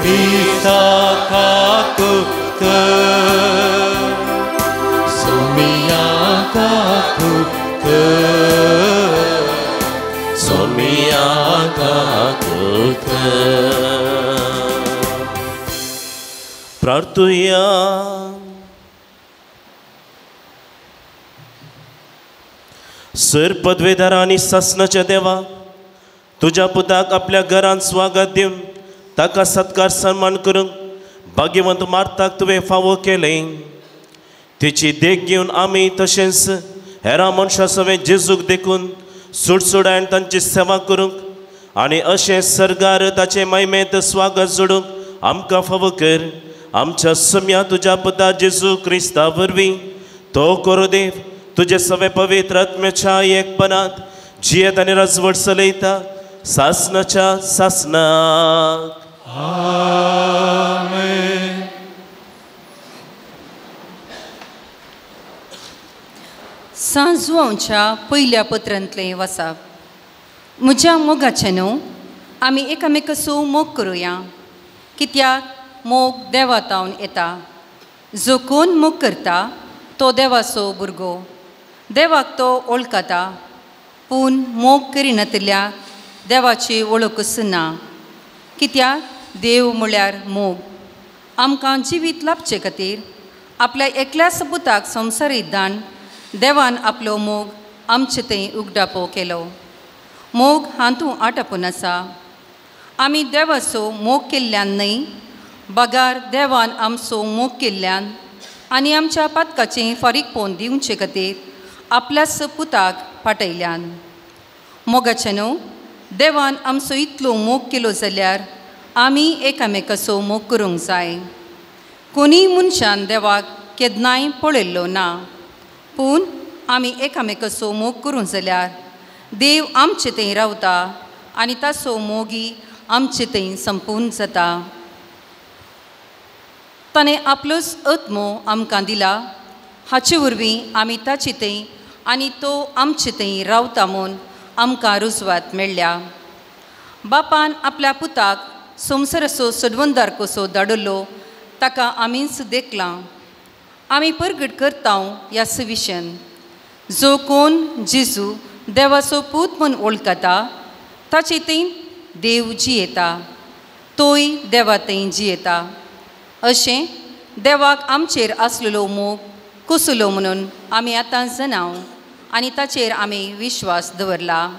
क्रिस्ता काकुळट कर, सोमिया काकुळट कर, सोमिया काकुळट कर. प्रार्थुया. सर पदवेदारा आनी सासनाच्या देवा, तुज्या पुताक आपल्या घरांत स्वागत दिवन ताका सत्कार सन्मान करूंक भाग्यवंत मार्ताक तुवें फावो केलें. तिची देख घेवन आमी तशेंच हेरां मनशां सवें जेजूक देखून सुडसुडायन तांची सेवा करूंक आनी अशें सर्गार ताचे महिमेंत स्वागत जोडूंक आमकां फावो कर. आमच्या सम्या तुज्या पुता जेजू क्रिस्ता वरवीं तो करो देव तुजे सवे पवित्र आत्म्याच्या एकपणांत जियेत आनी राजवट चलयता सासनाच्या सासनाक. आमेन. सांजवांच्या पयल्या पत्रांतलें वाचप. म्हज्या मोगाचें न्हू आमी एकामेकाचो मोग करुया, कित्याक मोग देवा तावन येता. जो कोण मोग करता तो देवाचो भुरगो, देवाक तो वळखता. पूण मोग करिनातिल्ल्या देवाची वळखूच ना, कित्याक देव म्हळ्यार मोग. आमकां जिवीत लाभचे खातीर आपल्या एकल्याच पुताक संवसारीत दान देवान आपलो मोग आमचे थंय उगडापो केलो. मोग हातूंत आटापून आसा. आमी देवाचो मोग केल्ल्यान न्हय, बगार देवान आमचो मोग केल्ल्यान आनी आमच्या पातकाचें फारीकपण दिवचे खातीर आपल्याच पुताक पाटयल्यान. मोगाचें न्हू देवान आमचो इतलो मोग केलो जाल्यार आमी एकामेकाचो मोग करूंक जाय. कोणीय मनशान देवाक केन्नाय पळयल्लो ना, पूण आमी एकामेकाचो मोग करूंक जाल्यार देव आमचे थंय रावता आनी ताचो मोगी आमचे थंय संपूर्ण जाता. ताणें आपलोच आत्मो आमकां दिला, हाचे वरवीं आमी ताचे थंय आनी तो आमचे थंय रावता म्हूण आमकां रुजवात मेळ्ळ्या. बापान आपल्या पुताक संवसाराचो सोडवणदार कसो धाडिल्लो ताका आमीच देखलां. आमी परगट करता ह्या सुविशेन जो कोण जेजू देवाचो पूत म्हूण वळखता ताचे थंय देव जियेता, तोय देवा थंय जियेता. अशें देवाक आमचेर आसलेलो मोग कसलो म्हणून आमी आतां जाणाव आनी ताचेर आमी विश्वास दवरला.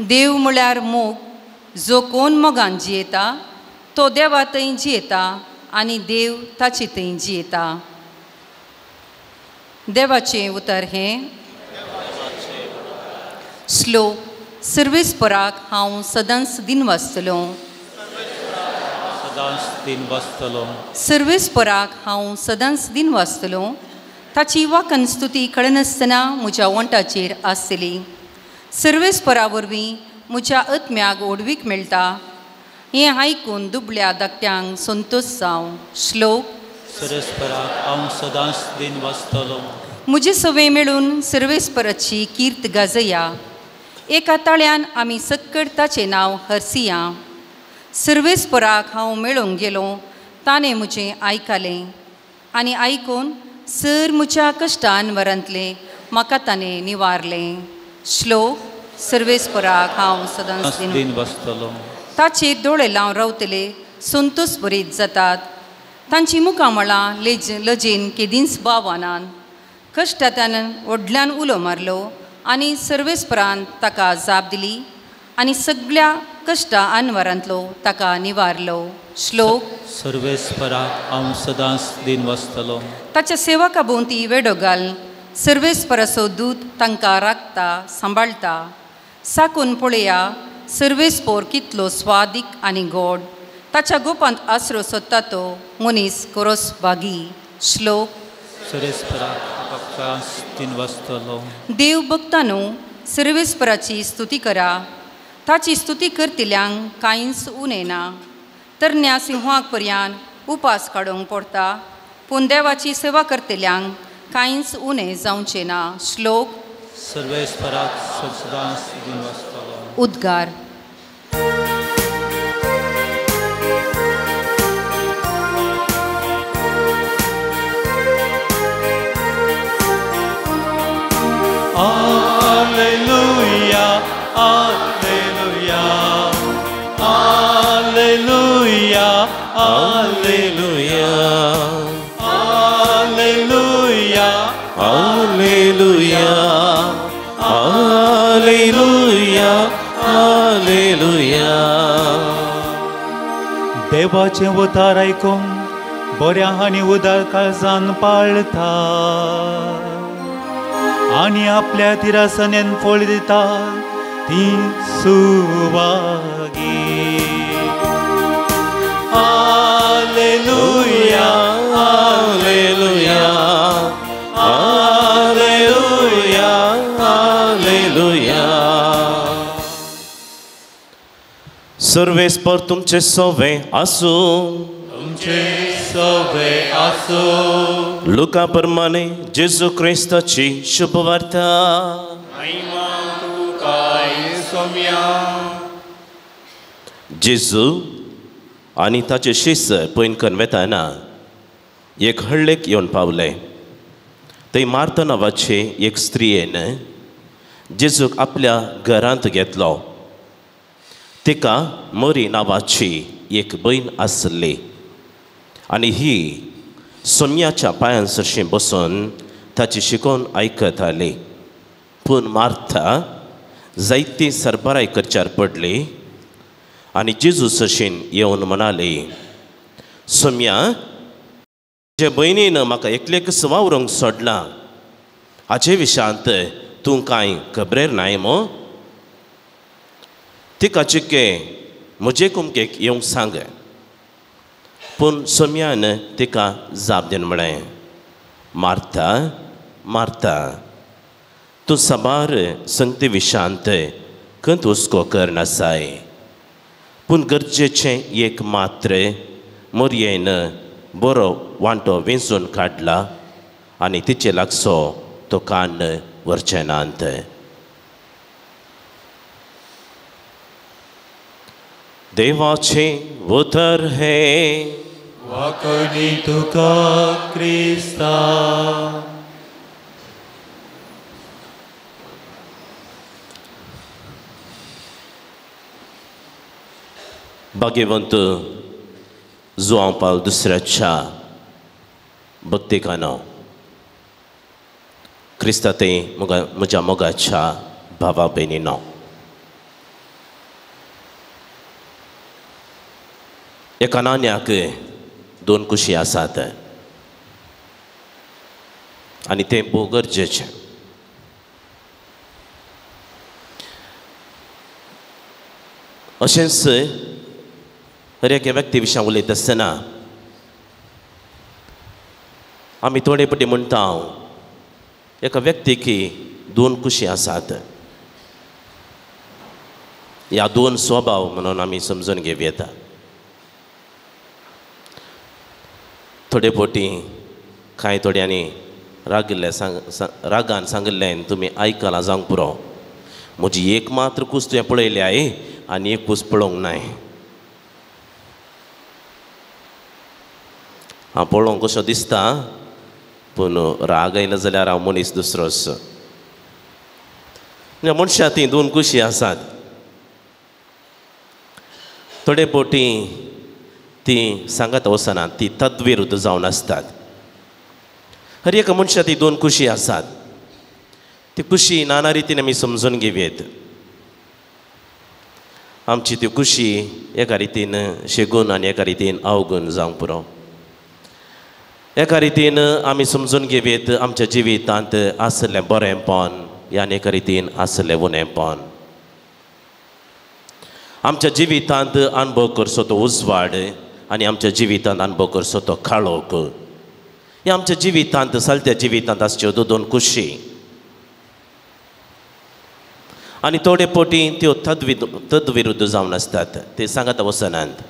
देव म्हळ्यार मोग. जो कोण मोगान जियेता तो देवा थंय जियेता आनी देव ताचे थंय जियेता. देवाचें उतर हें. श्लोक. सर्वेस्पराक हांव सदांच दिन वाचतलो. सर्वेस्पराक हांव सदांच दिन वाचतलो. ताची वाकन स्तुती कळनासतना म्हज्या वंटाचेर आसतली. सर्वेस्परा वरवीं म्हज्या आत्म्याक ओडवीक मेळटा. हें आयकून दुबळ्या धाकट्यांक संतोश जावं. श्लोक. सर्वेस्पराक हांव सदांच दिन वाचतलो. म्हजे सवे मेळून सर्वेस्पराची कीर्त गाजया. एका ताळ्यान आमी सक्कड ताचें नांव हरसिया. सर्वेस्पराक हांव मेळूंक गेलो, ताणें म्हजें आयकलें आनी आयकून सर म्हज्या कश्टान वरांतलें म्हाका ताणें निवारलें. श्लोक. सर्वेस्पराक हांव सदांच दिन वाचतलो. ताचेर दोळे लावन रावतले संतोश बरीत जातात. तांची मुखामळां लजेन केदींच बावानान. कश्टांतल्यान व्हडल्यान उलो मारलो आनी सर्वेस्परान ताका जाप दिली आनी सगळ्या कश्टा अनवरांतलो ताका निवारलो. श्लोक. सर्वेस्पराक हांव सदांच दिन वाचतलो. ताच्या सेवका भोंवती वेडो घाल. सर्वेस्पराचो दूत तांकां राखता सांबाळटा. साकून पळया सर्वेस्पोर कितलो स्वादीक आनी गोड. ताच्या गोपांत आसरो सोदता तो मनीस कोरोस बागी. श्लोक. सर्वेस्पराक सदांच दिन वाचतलो. देव भक्तांनो सर्वेस्पराची स्तुती करा. ताची स्तुती करतल्यांक कांयच उणें ना. तरण्या सिंहाक पर्यान उपास काडूंक पडटा, पूण देवाची सेवा करतल्यांक कांयच उणें जावचें ना. श्लोक. सर्वेस्पराक सदांच दिन वाचतलो. उद्गार. Alleluia, Alleluia, Alleluia, Alleluia, Alleluia, Alleluia, Alleluia, Alleluia. देवाचें उतार आयकून बऱ्या आनी उदार काळजान पाळता आनी आपल्या तिरासनेन फळ दिता ती सुवागी. आलेलुया, आलेलुया, आलेलुया, आलेलुया. सर्वेस्पर तुमचे सवे आसूं. तुमचे सवे आसूं. लुका प्रमाणे जेजू क्रिस्ताची शुभवार्ता. महिमा तुका सोम्या. जेजू आनी ताचे शिष्य पयनकन वेताना एक हळ्ळेक येवन पावले. थंय मार्ता नांवाचे एक स्त्रियेन जेजूक आपल्या घरांत घेतलो. तिका मरी नांवाची एक भयण आसली आनी ही सोम्याच्या पांयां सरशीं बसून ताची शिकोवन आयकताली. पूण मार्था जायती सरबराय करच्यार पडली आनी जेजू सरशीन येवन म्हणाली, सोम्या, म्हजे भयणीन म्हाका एकलेकच वावरूंक सोडलां, हाचे विशांत तूं कांय खबरेर नाय मो? तिका चिके म्हजे कुमकेक येवंक सांग. पूण सोम्यान तिका जाप दिवन म्हळें, मार्था, मार्था, तूं साबार संगती विशांत खंत हुस्को करनासाय, पूण गरजेचें एक मात्र मोरयेन बरो वांटो वेंचून काडला आनी तिचे लागसो तो कान व्हरचे नात. देवाचें उतर हें. वाकणी तुका क्रिस्ता. भाग्यवंत जुआंव पावल दुसऱ्याच्या भक्तिकानो, क्रिस्ता ते म्हज्या मोगाच्या भावा भयणीनो, एका नाण्याक दोन कुशी आसात आनी तें भोव गरजेचें. अशेंच हर एके व्यक्ती विशीं उलयता आसतना आमी थोडे पटी म्हणटा एका व्यक्तीक दोन कुशी आसात, ह्या दोन स्वभाव म्हणून आमी समजून घेवं येता. थोडे फावटी कांय थोड्यांनी रागिल्लें रागान सांगिल्लें तुमी आयकलां जावंक पुरो, म्हजी एक मात्र कूस तुवें पळयली आहे आनी एक कूस पळोवंक नाय. हांव पळोवंक कसो दिसता पूण राग आयलो जाल्यार हांव मनीस दुसरोच. मनशां ती दोन कुशी आसात. थोडे फावटी ती सांगत वचना, ती तद्विरुद्ध जावन आसतात. हर एका मनशां ती दोन कुशी आसात. ती कुशी नाना रितीन आमी समजून घेवयेत. आमची ती कुशी एका रितीन शेगून आनी एका रितीन अवगूण जावंक पुरो. एका रितीन आमी समजून घेवयेत आमच्या जिवितांत आसलें बरेंपण या एका रितीन आसलें उणेंपण. आमच्या जिवितांत अनुभव करचो तो उजवाड आनी आमच्या जिवितांत अनुभव करचो तो काळोख. ह्या आमच्या जिवितांत चलत्या जिवितांत आसच्यो त्यो दोन कुशी आनी थोडे फावटी त्यो तद्विरुद्ध जावन आसतात, ते सांगत वचनात.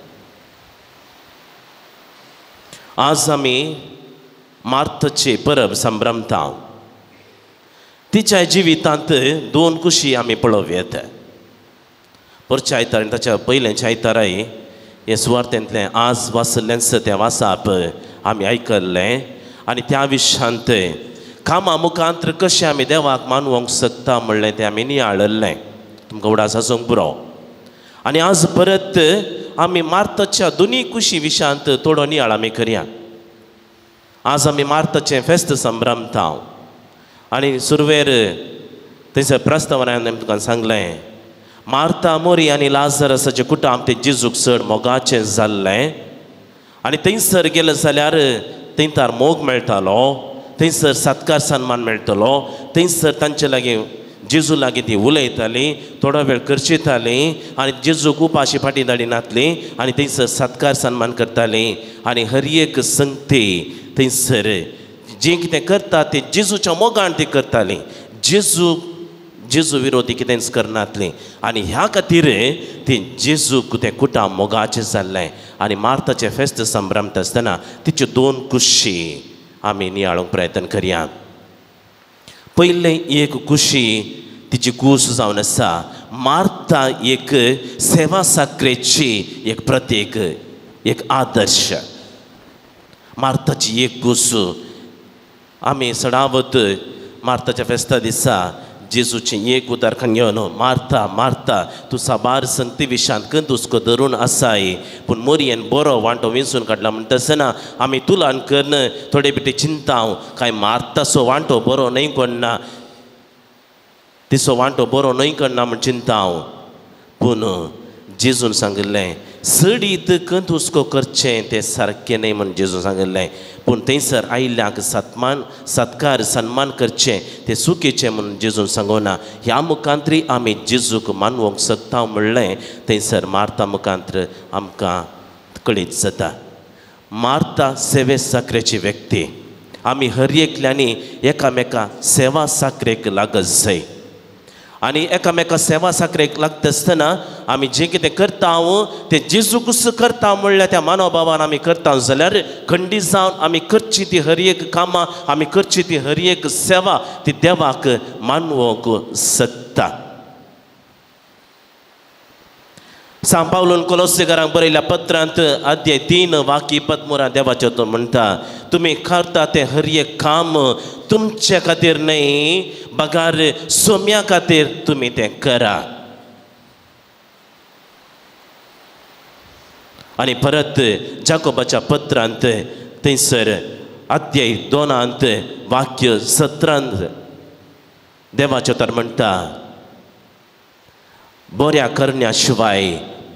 आज आमी मार्थाची परब संभ्रमता. तिच्या जिवितांत दोन कुशी आमी पळोवयेत. परच्या आयतार आनी ताच्या पयल्याच्या आयताराय हे सुवार्थेंतलें आज वाचल्लेंच तें वाचप आमी आयकल्लें आनी त्या विशयांत कामा मुखांत कशें आमी देवाक मानवंक शकता म्हणलें तें आमी नियाळल्लें. तुमकां उडास आसूंक पुरो. आनी आज परत आमी मार्थाच्या दोनूय कुशी विशयांत थोडो नियाळ आमी करया. आज आमी मार्थाचें फेस्त संभ्रमता आनी सुरवेर थंयसर प्रस्तावनान आमी तुमकां सांगलें मार्था मोरी आनी लाजरसाचें कुटुंब तें जेजूक चड मोगाचें जाल्लें आनी थंयसर गेलें जाल्यार थंय तार मोग मेळटालो, थंयसर सत्कार सन्मान मेळटलो, थंयसर तांचे लागीं जेजू लागीं ती उलयताली, थोडो वेळ करचिताली आनी जेजूक उपाशी फाटीं धाडिनातली आनी थंयसर सत्कार सन्मान करताली. आनी हर एक संगती थंयसर जें कितें करता तें जेजूच्या मोगान ती करताली, जेजू विरोधी कितेंच करनातली. आनी ह्या खातीर ती जेजूक तें कुटां मोगाचें जाल्लें. आनी मार्थाचें फेस्त संभ्रमता आसतना तिच्यो दोन कुशी आमी नियाळूंक प्रयत्न करया. पयलें एक कुशी तिची कूस जावन आसा मार्था एक सेवा साकरेची एक प्रतीक, एक आदर्श. मार्थाची एक कूस आमी सडावत मार्थाच्या फेस्ता दिसा जेजूचें एक उतर घेवन मार्था मार्था तूं साबार संगती विशांत कंदुस्को धरून आसाय पूण मोरयेन बरो वांटो विंचून काडला म्हणटा आसतना आमी तुलान करून थोडे बिटे चिंताव कांय मार्थाचो वांटो बरो न्हय कोणना, तिचो वांटो बरो न्हय कोणना म्हण चिंताव. पूण जेजून सांगिल्लें चडीत कंदुस्को करचें तें सारकें न्हय म्हण जेजून सांगिल्लें. पूण थंयसर आयिल्ल्यांक सत्मान सत्कार सन्मान करचें तें चुकीचें म्हूण जेजून सांगोना. ह्या मुखांतरी आमी जेजूक मानवंक शकता म्हणलें थंयसर मार्था मुखांतर आमकां कळीत जाता. मार्था सेवे साकरेची व्यक्ती. आमी हर एकल्यांनी एकामेका सेवा साकरेक लागत जाय आनी एकामेका सेवा साकरेक लागता आसतना आमी जें कितें करता तें जेजूकूच करता म्हणल्यार त्या मानवभावान आमी करता जाल्यार खंडीत जावन आमी करची ती हर एक कामां, आमी करची ती हर एक सेवा ती देवाक मानवंक शकता. सांव पावलून कोलोसेकारांक बरयल्या पत्रांत अध्याय 3 वाक्य 13 देवाचें तो म्हणटा तुमी करता तें हर एक काम तुमचे खातीर न्हय बगार सोम्या खातीर तुमी तें करा. आनी परत जाकोबाच्या पत्रांत थंयसर अध्याय 2 वाक्य 17 देवाचें तर म्हणटा बऱ्या करण्या शिवाय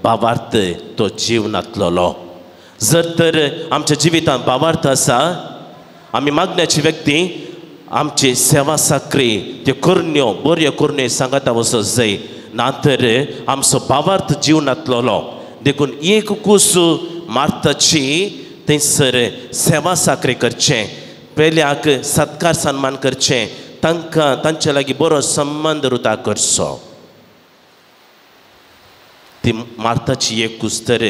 भावार्थ तो जीव नातलोलो. जर तर आमच्या जिवितांत भावार्थ आसा, आमी मागण्याची व्यक्ती आमची सेवा साकरी त्यो करण्यो बऱ्यो करण्यो सांगाता वचो जाय, ना तर आमचो भावार्थ जिवनांतलो. देखून एक कूस मार्ताची थंयसर सेवा साकरी करचें, पेल्याक सत्कार सन्मान करचें, तांकां तांचे लागीं बरो संबंद रुता करचो. ती मार्ताची एक कूस. तर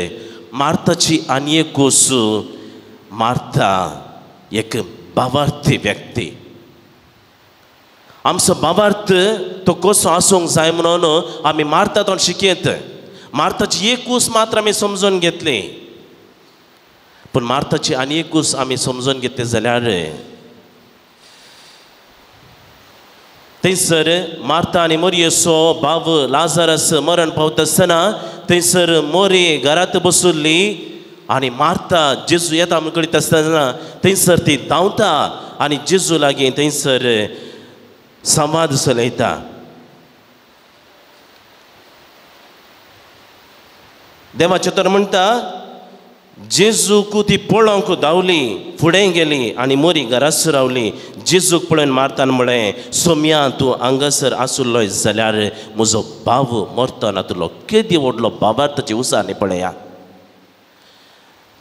मार्ताची आनी एक कूस, मार्ता एक भावार्थी व्यक्ती. आमचो भावार्थ तो कसो आसूंक जाय म्हणून आमी मार्ता तो शिकयत. मार्ताची एक कूस मात्र आमी समजून घेतली, पूण मार्ताची आनी एक कूस आमी समजून घेतली जाल्यार थंयसर मार्ता आनी मोरयेचो भाव लाजरस मरण पावता आसतना थंयसर मोरी घरांत बसुल्ली आनी मार्ता जेजू येता म्हूण कळीत आसतना थंयसर ती धांवता आनी जेजू लागीं थंयसर संवाद चलयता. देवाचें तर म्हणटा जेजूक ती पळोवंक धांवली, फुडें गेली आनी मोरी घरासर रावली. जेजूक पळोवन मार्तान म्हळें, सोम्या तूं हांगासर आसुल्लोय जाल्यार म्हजो भाव मरतो नातलो. केदी व्हडलो भावार्थाची उसारणी पळया.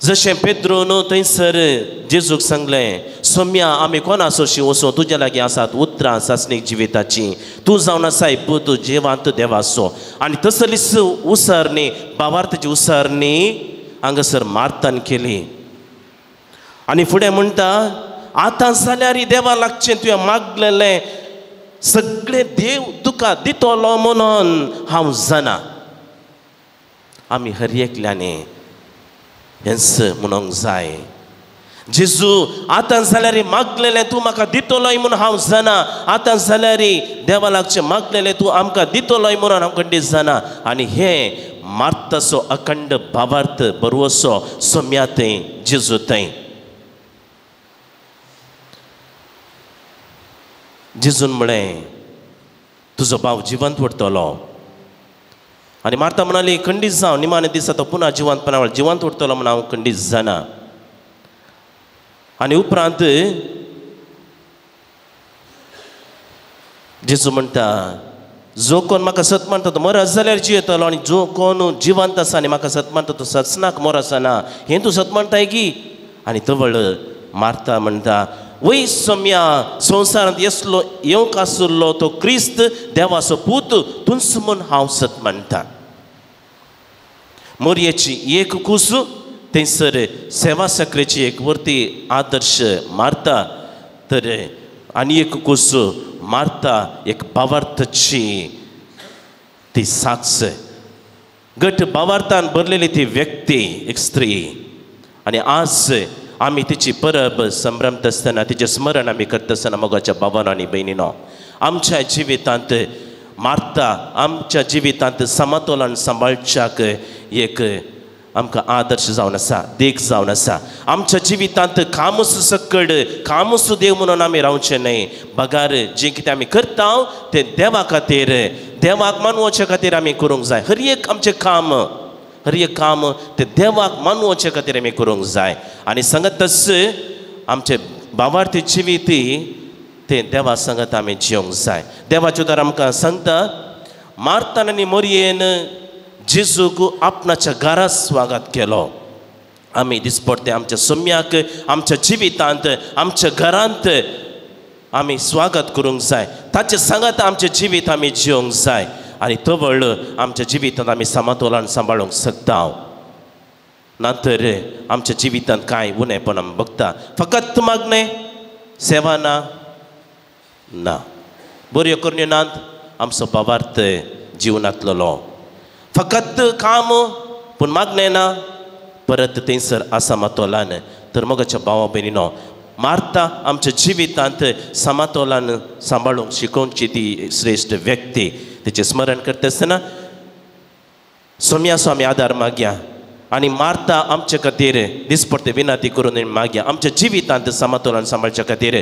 जशें पेद्रोन थंयसर जेजूक सांगलें, सोम्या आमी कोणा सोशी वचूं, तुज्या लागीं आसात उतरां सासणीक जिविताचीं, तूं जावन आसाय पूत जिवांत देवाचो. आनी तसलीच उसारणी भावार्थाची उसारणी हांगासर मार्तान केली. आनी फुडें म्हणटा, आतां जाल्यार देवा लागचें तुवें मागलेलें सगळें देव तुका दितलो म्हणून हांव जाणा. आमी हर एकल्यानी हेंच म्हणूंक जाय, जेजू आतां जाल्यार मागलेलें तूं म्हाका दितलोय म्हणून हांव जाणा, आतां जाल्यार देवा लागचें मागलेलें तूं आमकां दितलोय म्हणून हांव खंडीत जाणा. आनी हें मार्ताचो अखंड भावार्थ बरवसो सोम्या थंय जेजू थंय. जेजून म्हळें, तुजो भाव जिवंत उरतलो. आनी मार्ता म्हणाली, खंडीत जावं, निमाणे दिसा तो पुन्हा जिवंतपणा जिवंत उरतलो म्हणून हांव खंडीत जाणा. आनी उपरांत जेजू म्हणटा, जो कोण म्हाका सत मानता तो मरत जाल्यार जियेतलो, आनी जो कोण जिवंत आसा आनी म्हाका सत मानता तो सत्सनाक मरसना. हें तूं सत मानताय की? आनी तवळ मार्ता म्हणटा, वय सोम्या, संवसारांत येसलो येवंक आसुल्लो तो क्रिस्त देवाचो पूत तूंच म्हूण हांव सत मानता. मोरयेची एक कूस, थंयसर सेवा सक्रेची एक वर्ती आदर्श मार्ता, तर आनी एक कूस मार्ता एक भावार्थाची ती साक्ष, घट भावार्थान भरलेली ती व्यक्ती एक स्त्री. आनी आज आमी तिची परब संभ्रमता आसतना, तिचें स्मरण आमी करता आसतना मोगाच्या भावान आनी भयणीनो, आमच्या जिवितांत मार्ता आमच्या जिवितांत समतोलन सांबाळच्याक एक आमकां आदर्श जावन आसा, देख जावन आसा. आमच्या जिवितांत कामूस सकड कामूस देव म्हणून आमी रावचें न्हय, बगार जें कितें आमी करता तें देवा खातीर, देवाक मानवचे खातीर आमी करूंक जाय. हर एक आमचें काम, हर एक काम तें देवाक मानवचे खातीर आमी करूंक जाय. आनी सांगतच आमचें भावार्थी जिवीत तें देवा सांगत आमी जिवंक जाय. देवाचें उतर आमकां सांगता, मार्तान आनी मोरयेन जेजूक आपणाच्या घरा स्वागत केलो. आमी दिसपडते आमच्या सोम्याक आमच्या जिवितांत आमच्या घरांत आमी स्वागत करूंक जाय. ताचें सांगात आमचें जिवीत आमी जिवंक जाय आनी तवळ आमच्या जिवितांत आमी समतोलन सांबाळूंक शकता. नंतर आमच्या जिवितांत कांय उणेपण आमी बघता, फकत मागणें सेवा ना ना बऱ्यो करण्यो नात, आमचो भावार्थ जिवनांतलो फकत काम पूण मागणें ना, परत थंयसर आसा समतोलन. तर मोगाच्या भावा भयणीनो, मार्ता आमच्या जिवितांत समतोलन सांबाळूंक शिकोवची ती श्रेश्ठ व्यक्ती. तिचें स्मरण करता आसतना सोम्याचो आमी आदार मागया आनी मार्ता आमचे खातीर दिसपडते विनंती करून मागया आमच्या जिवितांत समतोलन सांबाळच्या खातीर.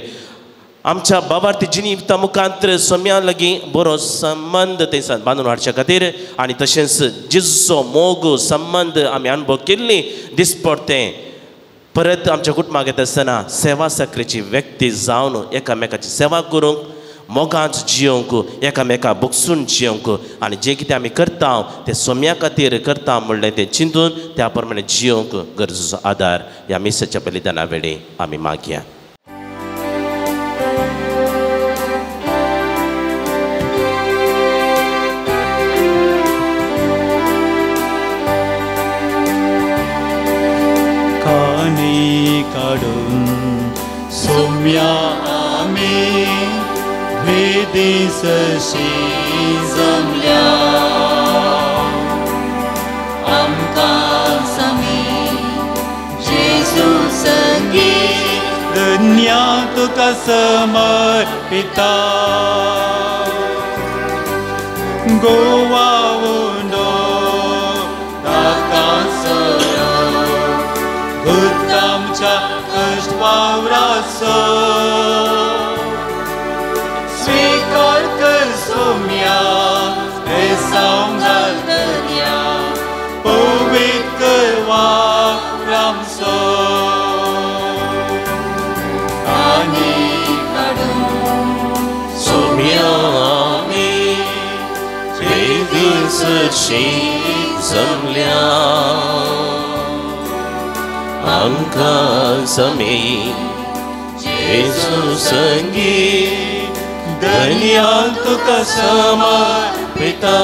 आमच्या बाबार्थी जिणेंत मुखांतर सोम्या लागीं बरो संबंद थंयसर बांदून हाडच्या खातीर आनी तशेंच जेजूचो मोग संबंद आमी अनुभव केल्ली दिसपडतें परत आमच्या कुटुंबाक येता आसतना सेवा साकरेची व्यक्ती जावन एकामेकाची सेवा करूंक मोगांत जियोंक एकामेका बगसून जियोंक आनी जें कितें आमी करता तें सोम्या खातीर करता म्हणलें तें चिंतून त्या प्रमाणे जियोंक गरजेचो आदार ह्या मिसाच्या बलिदाना वेळी आमी मागया. कानी काडून सोम्या आमी वेदीसशी जमल्या आमकां समी जेजू संगी धन्या तुका समर्पिता गोवा उंडो ताका आमच्या कश्ट वावराचो स्वीकार कर सोम्या बेसांव घालतल्या पवित्र कर वावर आमचो आनी काडून सोम्या आमी वेदीसशी जमल्या आमकां समी जेजू संगी धन्या तुका समर्पिता.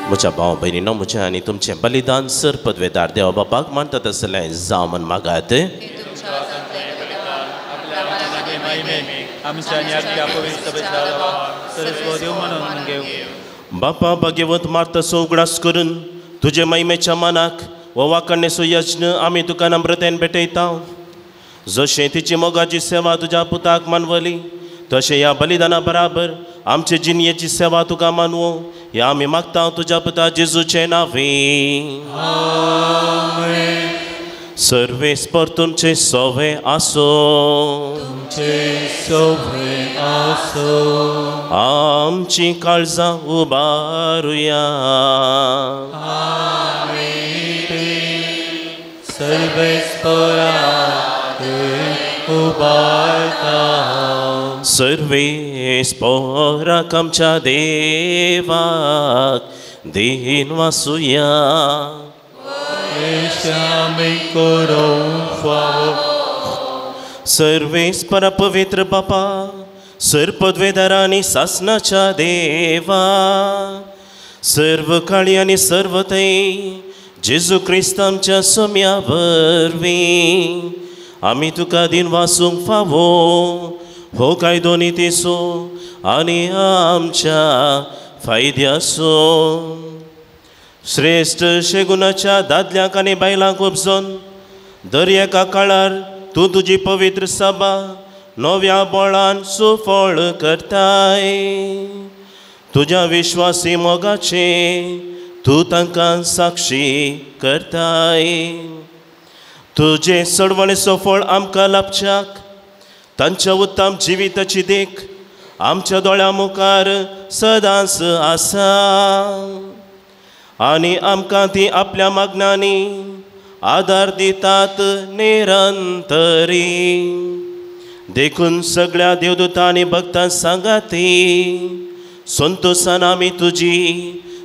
म्हज्या भाव भयणीनो म्हजें आनी तुमचें बलिदान सर पदवेदार देवा बापाक मानतात आसलें जावं म्हण मागात. बापा भाग्यवंत मार्ताचो उगडास करून तुजे महिमेच्या मानाक हो वाखाणेचो यज्ञ आमी तुका नम्रतेन भेटयता. जशें तिची मोगाची सेवा तुज्या पुताक मानवली तशें ह्या बलिदाना बराबर आमचे जिणयेची सेवा तुका मानवो ह्या आमी मागता तुज्या पुता जेजूचे नांवे. सर्वेस्पर तुमचे सोवे आसो तुमचे सोवे आसो. आमची काळजां उबारुया सर्वेस्पराक उबारता. सर्वेस्पराक आमच्या देवाक दीन वासुया. सर्वेस्परा पवित्र बापा सर्पद्वेदार आनी सासनाच्या देवा सर्व काळी आनी सर्व थंय जेजू क्रिस्त आमच्या सोम्या वरवीं आमी तुका दीन वासूंक फावो हो कायदो नितीचो आनी आमच्या फायद्याचो. श्रेश्ठ शेगुणाच्या दादल्यांक आनी बायलांक उपजोन दर एका काळार तूं तुजी पवित्र सभा नव्या बळान सुफळ करताय. तुज्या विश्वासी मोगाचे तूं तांकां साक्षी करताय. तुजें सडवणेचो फळ आमकां लाभच्याक तांच्या उत्तम जिविताची देख आमच्या दोळ्यां मुखार सदांच आसा आनी आमकां ती आपल्या मागण्यांनी आदार दितात निरंतरी. देखून सगळ्या देवदूतांनी भक्तां सांगाती संतोसान आमी तुजी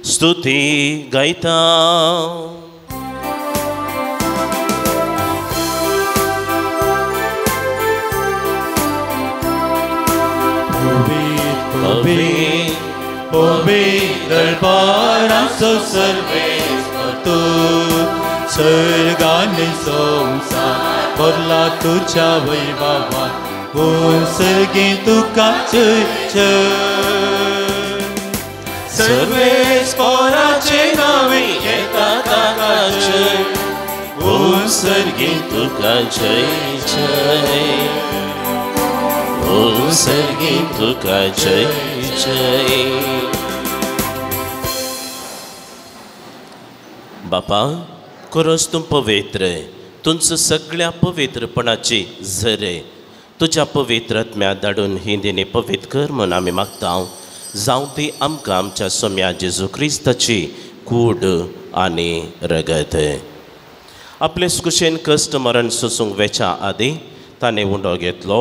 स्तुती गायता. दरबाराचो सर्वेस्पर तूं सर्गाने संवसार भरला तुज्या वैभवान सर्गी तुका जय जय. सर्वेस्पराचे नांवे घेता ताका जय सर्गी तुका जय जय सर्गी तुका जय जय. बापा खरोच तूं पवित्र तुमचं सगळ्या पवित्रपणाची झरे तुज्या पवित्र आत्म्या धाडून ही दिनी पवित्र कर म्हूण आमी मागता. जावं ती आमकां आमच्या सोम्या जेजू क्रिस्ताची कूड आनी रगत. आपले कुशेन कश्ट मरण सोसूंक वेच्या आदी ताणें उंडो घेतलो,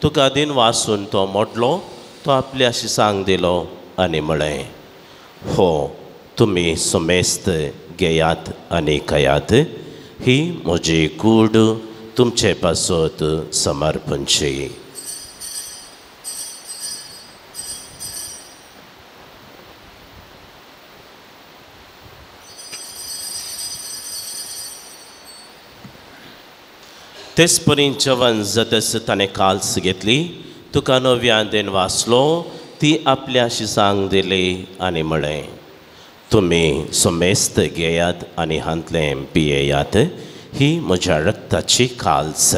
तुका दिन वासून तो मोडलो, तो आपल्या शिसांक दिलो आनी म्हळें, हो तुमी समेस्त घेयात आनी खायात, ही म्हजी कूड तुमचे पासत समर्पणची. तेच परी जेवण जातच ताणें काल्स घेतली, तुका नव्यान देन वाचलो, ती आपल्या शिसांक दिली आनी म्हळें, तुमी समेस्त घेयात आनी हांतलें पियेयात, ही म्हज्या रक्ताची काल्स,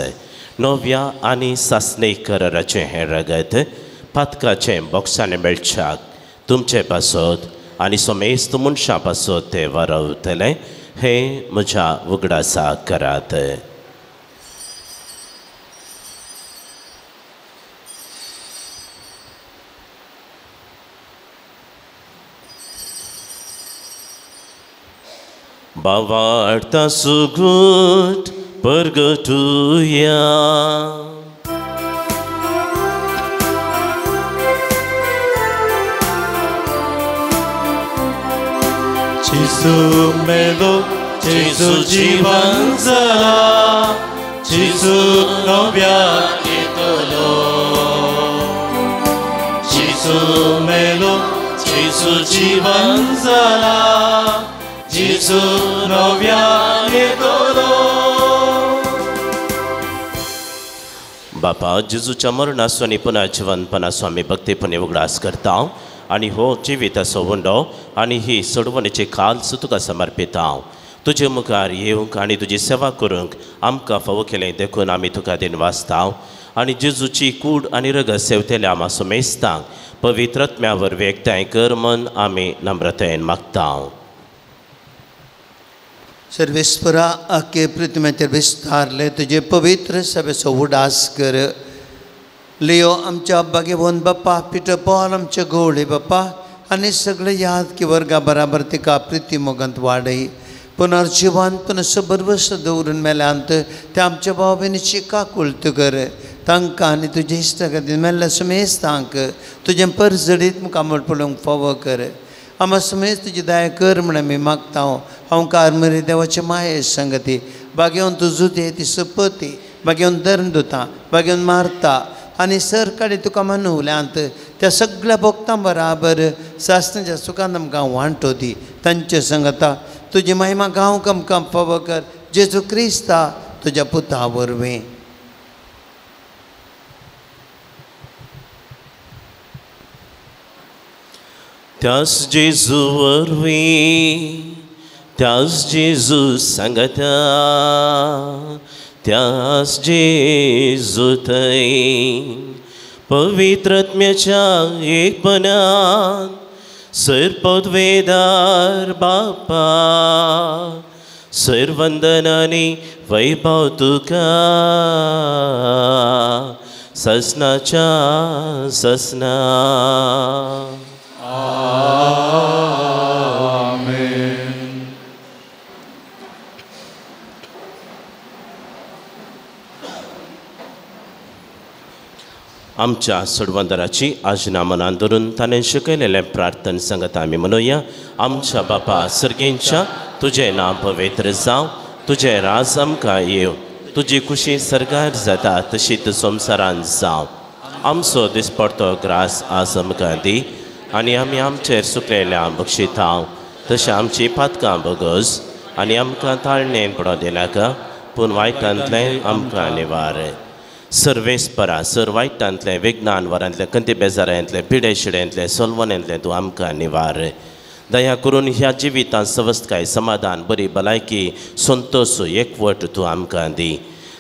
नव्या आनी सासणे कराराचें हें रगत पातकाचें बोक्सांनी मेळच्याक तुमचे पासत आनी समेस्त मनशां पासत तें वारवतलें, हें म्हज्या उगडासाक करात. बावार्ता सुगूट परगटुया. जेजू मेलो, जेजू जिवन जाला, जेजू नव्यान येतलो. जेजू मेलो, जेजू जिवन जाला, जेजू नव्यान येतलो. बापा, जेजूच्या मरणाचो आनी पुनर्जिवनपणाचो आमी भक्तीपणी उगडास करता आनी हो जिविताचो उंडो आनी ही सोडवणेची काल्स तुका समर्पिता. तुजे मुखार येवंक आनी तुजी सेवा करूंक आमकां फावो केलें देखून आमी तुका दिनवासता आनी जेजूची कूड आनी रगत सेवतेल्या आमा समेस्तांक पवित्र आत्म्या वरवीं एकठांय कर म्हूण आमी नम्रतायेन मागता. सर्वेस्परा आखे पृथ्वीचेर विस्तारले तुजे पवित्र सभेचो उडास कर. लियो आमच्या भाग्यवंत बाप्पा, पिटर पॉल आमचे गवळी बाप्पा आनी सगळे याद की वर्गा बराबर तिका प्रिती मोगांत वाडय. पुनर्जिवन पुनर्सबरवस दवरून मेल्यांत ते आमच्या भाव भयणीची काकुळट कर. तांकां आनी तुजे इश्टा खातीर मेल्ल्या समेस्तांक तुजें परजडीत मुखामळ पळोवंक फावो कर. आमा समेज तुजी दया कर म्हण आमी मागता. हांव कारमरी देवाचे माये संगती बागेवन तुजो ती सपती बागेवन धर्म दिता बागेवन मारता आनी सरकारी तुका मनवल्यांत त्या सगळ्या भक्तां बराबर सासणाच्या सुखान आमकां वांटो दी. तांचे संगता तुजी महिमा गांवक आमकां फावो कर जेजू क्रिस्ता तुज्या पुता वरवीं. त्यास जेजू वरवीं, त्यास जेजू सांगता, त्यास जेजू थंय पवित्र आत्म्याच्या एकपणान सरपदवेदार बापा सरवंदनानी वैभव तुका ससनाच्या ससना. आमेन. आमच्या सोडवंदराची आजना मनान धरून ताणें शिकयलेलें प्रार्थन सांगता आमी म्हणुया. आमच्या बापा सर्गेंच्या, तुजें नांव पवित्र जावं, तुजें राज आमकां येवं, तुजी खुशी सर्गार जाता तशीच संवसारान जावं. आमचो दिसपडतो ग्रास आज आमकां दी आनी आमी आमचेर सुकलेल्या बक्षिता तशें आमची पातकां बगस आनी आमकां ताळणें पडोवंक दिनाका, पूण वायटांतलें आमकां निवार. सर्वेस्परा सर वायटांतलें विज्ञान वरांतलें कंती बेजारांतलें पिडे शिड्यांतलें सोलवणेंतलें तूं आमकां निवार. दया करून ह्या जिवितांत सवस्तकाय समाधान बरी भलायकी संतोश एकवट तूं आमकां दी.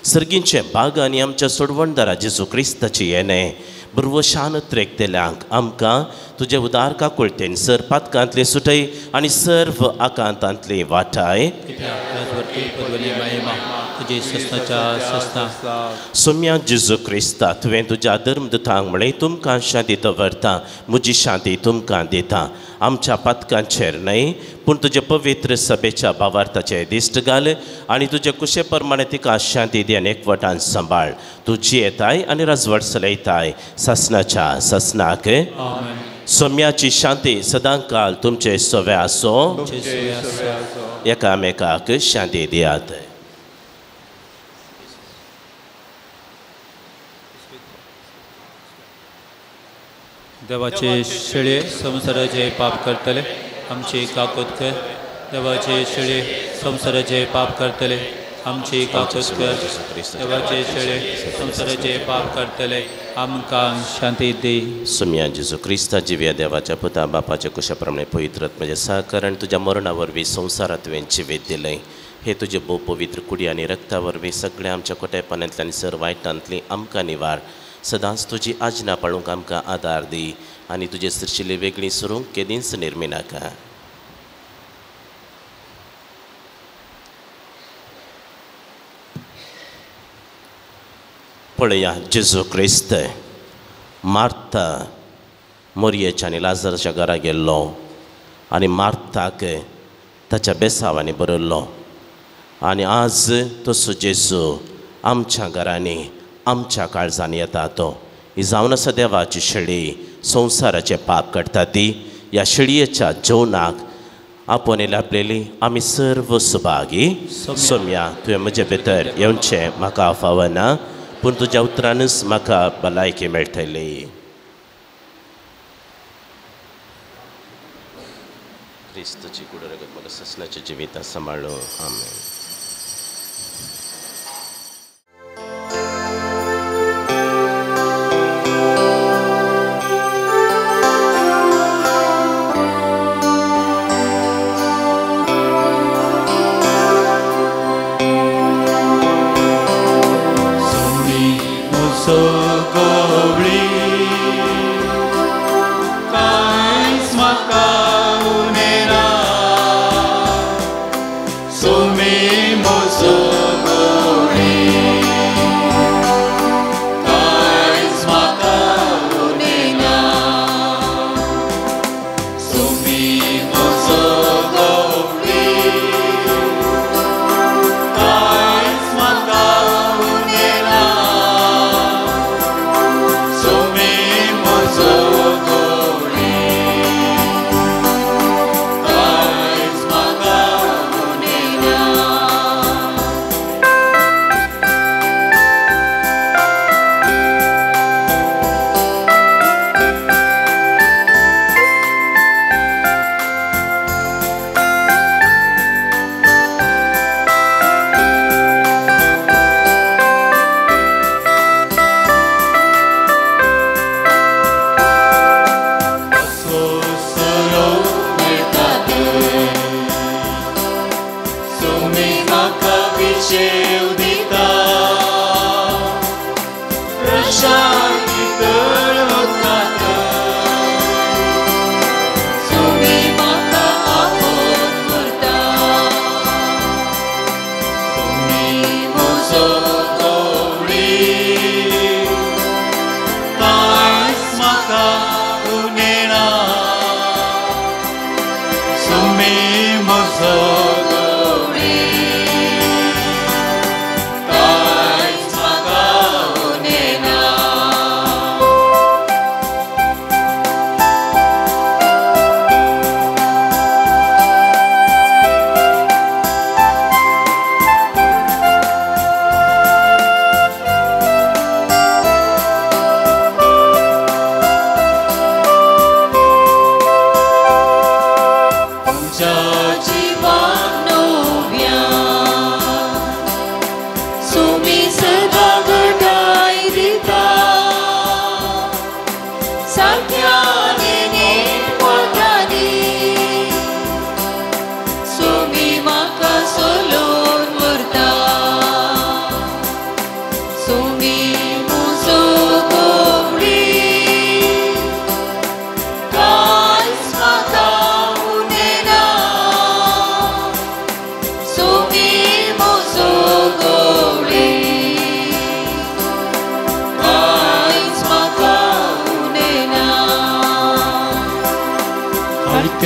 सर्गींचे बाग आनी आमच्या सोडवणदारा जेजू क्रिस्ताची येणें बुरवशान त्रेकतेल्यांक आमकां तुजे उदार काकुळटेन सर पातकांतली सुटय आनी सर्व आकांतांतली वाटाय. तुजे ससनाच्या ससना। सोम्या जेजू क्रिस्ता, तुवें तुज्या धर्मदूतांक म्हळें तुमकां शांती दवरता, म्हजी शांती तुमकां दिता। आमच्या पातकांचेर न्हय पूण तुजे पवित्र सभेच्या भावार्थाचे दिश्ट घाल आनी तुजे कुशे प्रमाणे तिका शांती दी आनी एकवटान सांबाळ। तूं जियेताय आनी राजवट चलयताय सासनाच्या सासनाक। सोम्याची शांती सदांकाल तुमचे सवे आसो। एकामेकाक शांती दियात। देवाचे शेळे संवसाराचे पाप करतले आमची काकूत कर। देवाचे शेळे संवसाराचे पाप करतले आमची काकूत कर। देवाचे शेळे संवसाराचे पाप करतले आमकां शांती दी। सोम्या जेजू क्रिस्ता जिव्या देवाच्या पुता बापाच्या कुशा प्रमाणे पवित्र आत्म्याच्या सहकारान तुज्या मरणा वरवीं संवसारात तुवें जिवीत दिलें। हे तुजे भोव पवित्र कुडी आनी रक्ता वरवीं सगळ्या आमच्या कोटेपणांतल्यान सर वायटांतली आमकां निवार। सदांच तुजी आज्ञा पाळूंक आमकां आदार दी आनी तुजे सृशिल्ली वेगळी सरूंक केदींच निर्मिनाका। पळया जेजू क्रिस्त मार्था मोरयेच्या आनी लाजराच्या घरा गेल्लो आनी मार्थाक ताच्या बेसावांनी बरयल्लो आनी आज तसो जेजू आमच्या घरांनी आमच्या काळजांनी येता। तो ही जावन आसा देवाची शेळी संवसाराचें पाप काडटा ती। ह्या शेळयेच्या जेवणाक आपोवन आपलेली आमी सर्व सुभागी। सोम्या तुवें म्हजे भितर येवचें म्हाका फावना पूण तुज्या उतरानूच म्हाका भलायकी मेळटली। क्रिस्तची कुड रगत म्हाका ससनाच्या जिविता सांबाळो। आमेन। So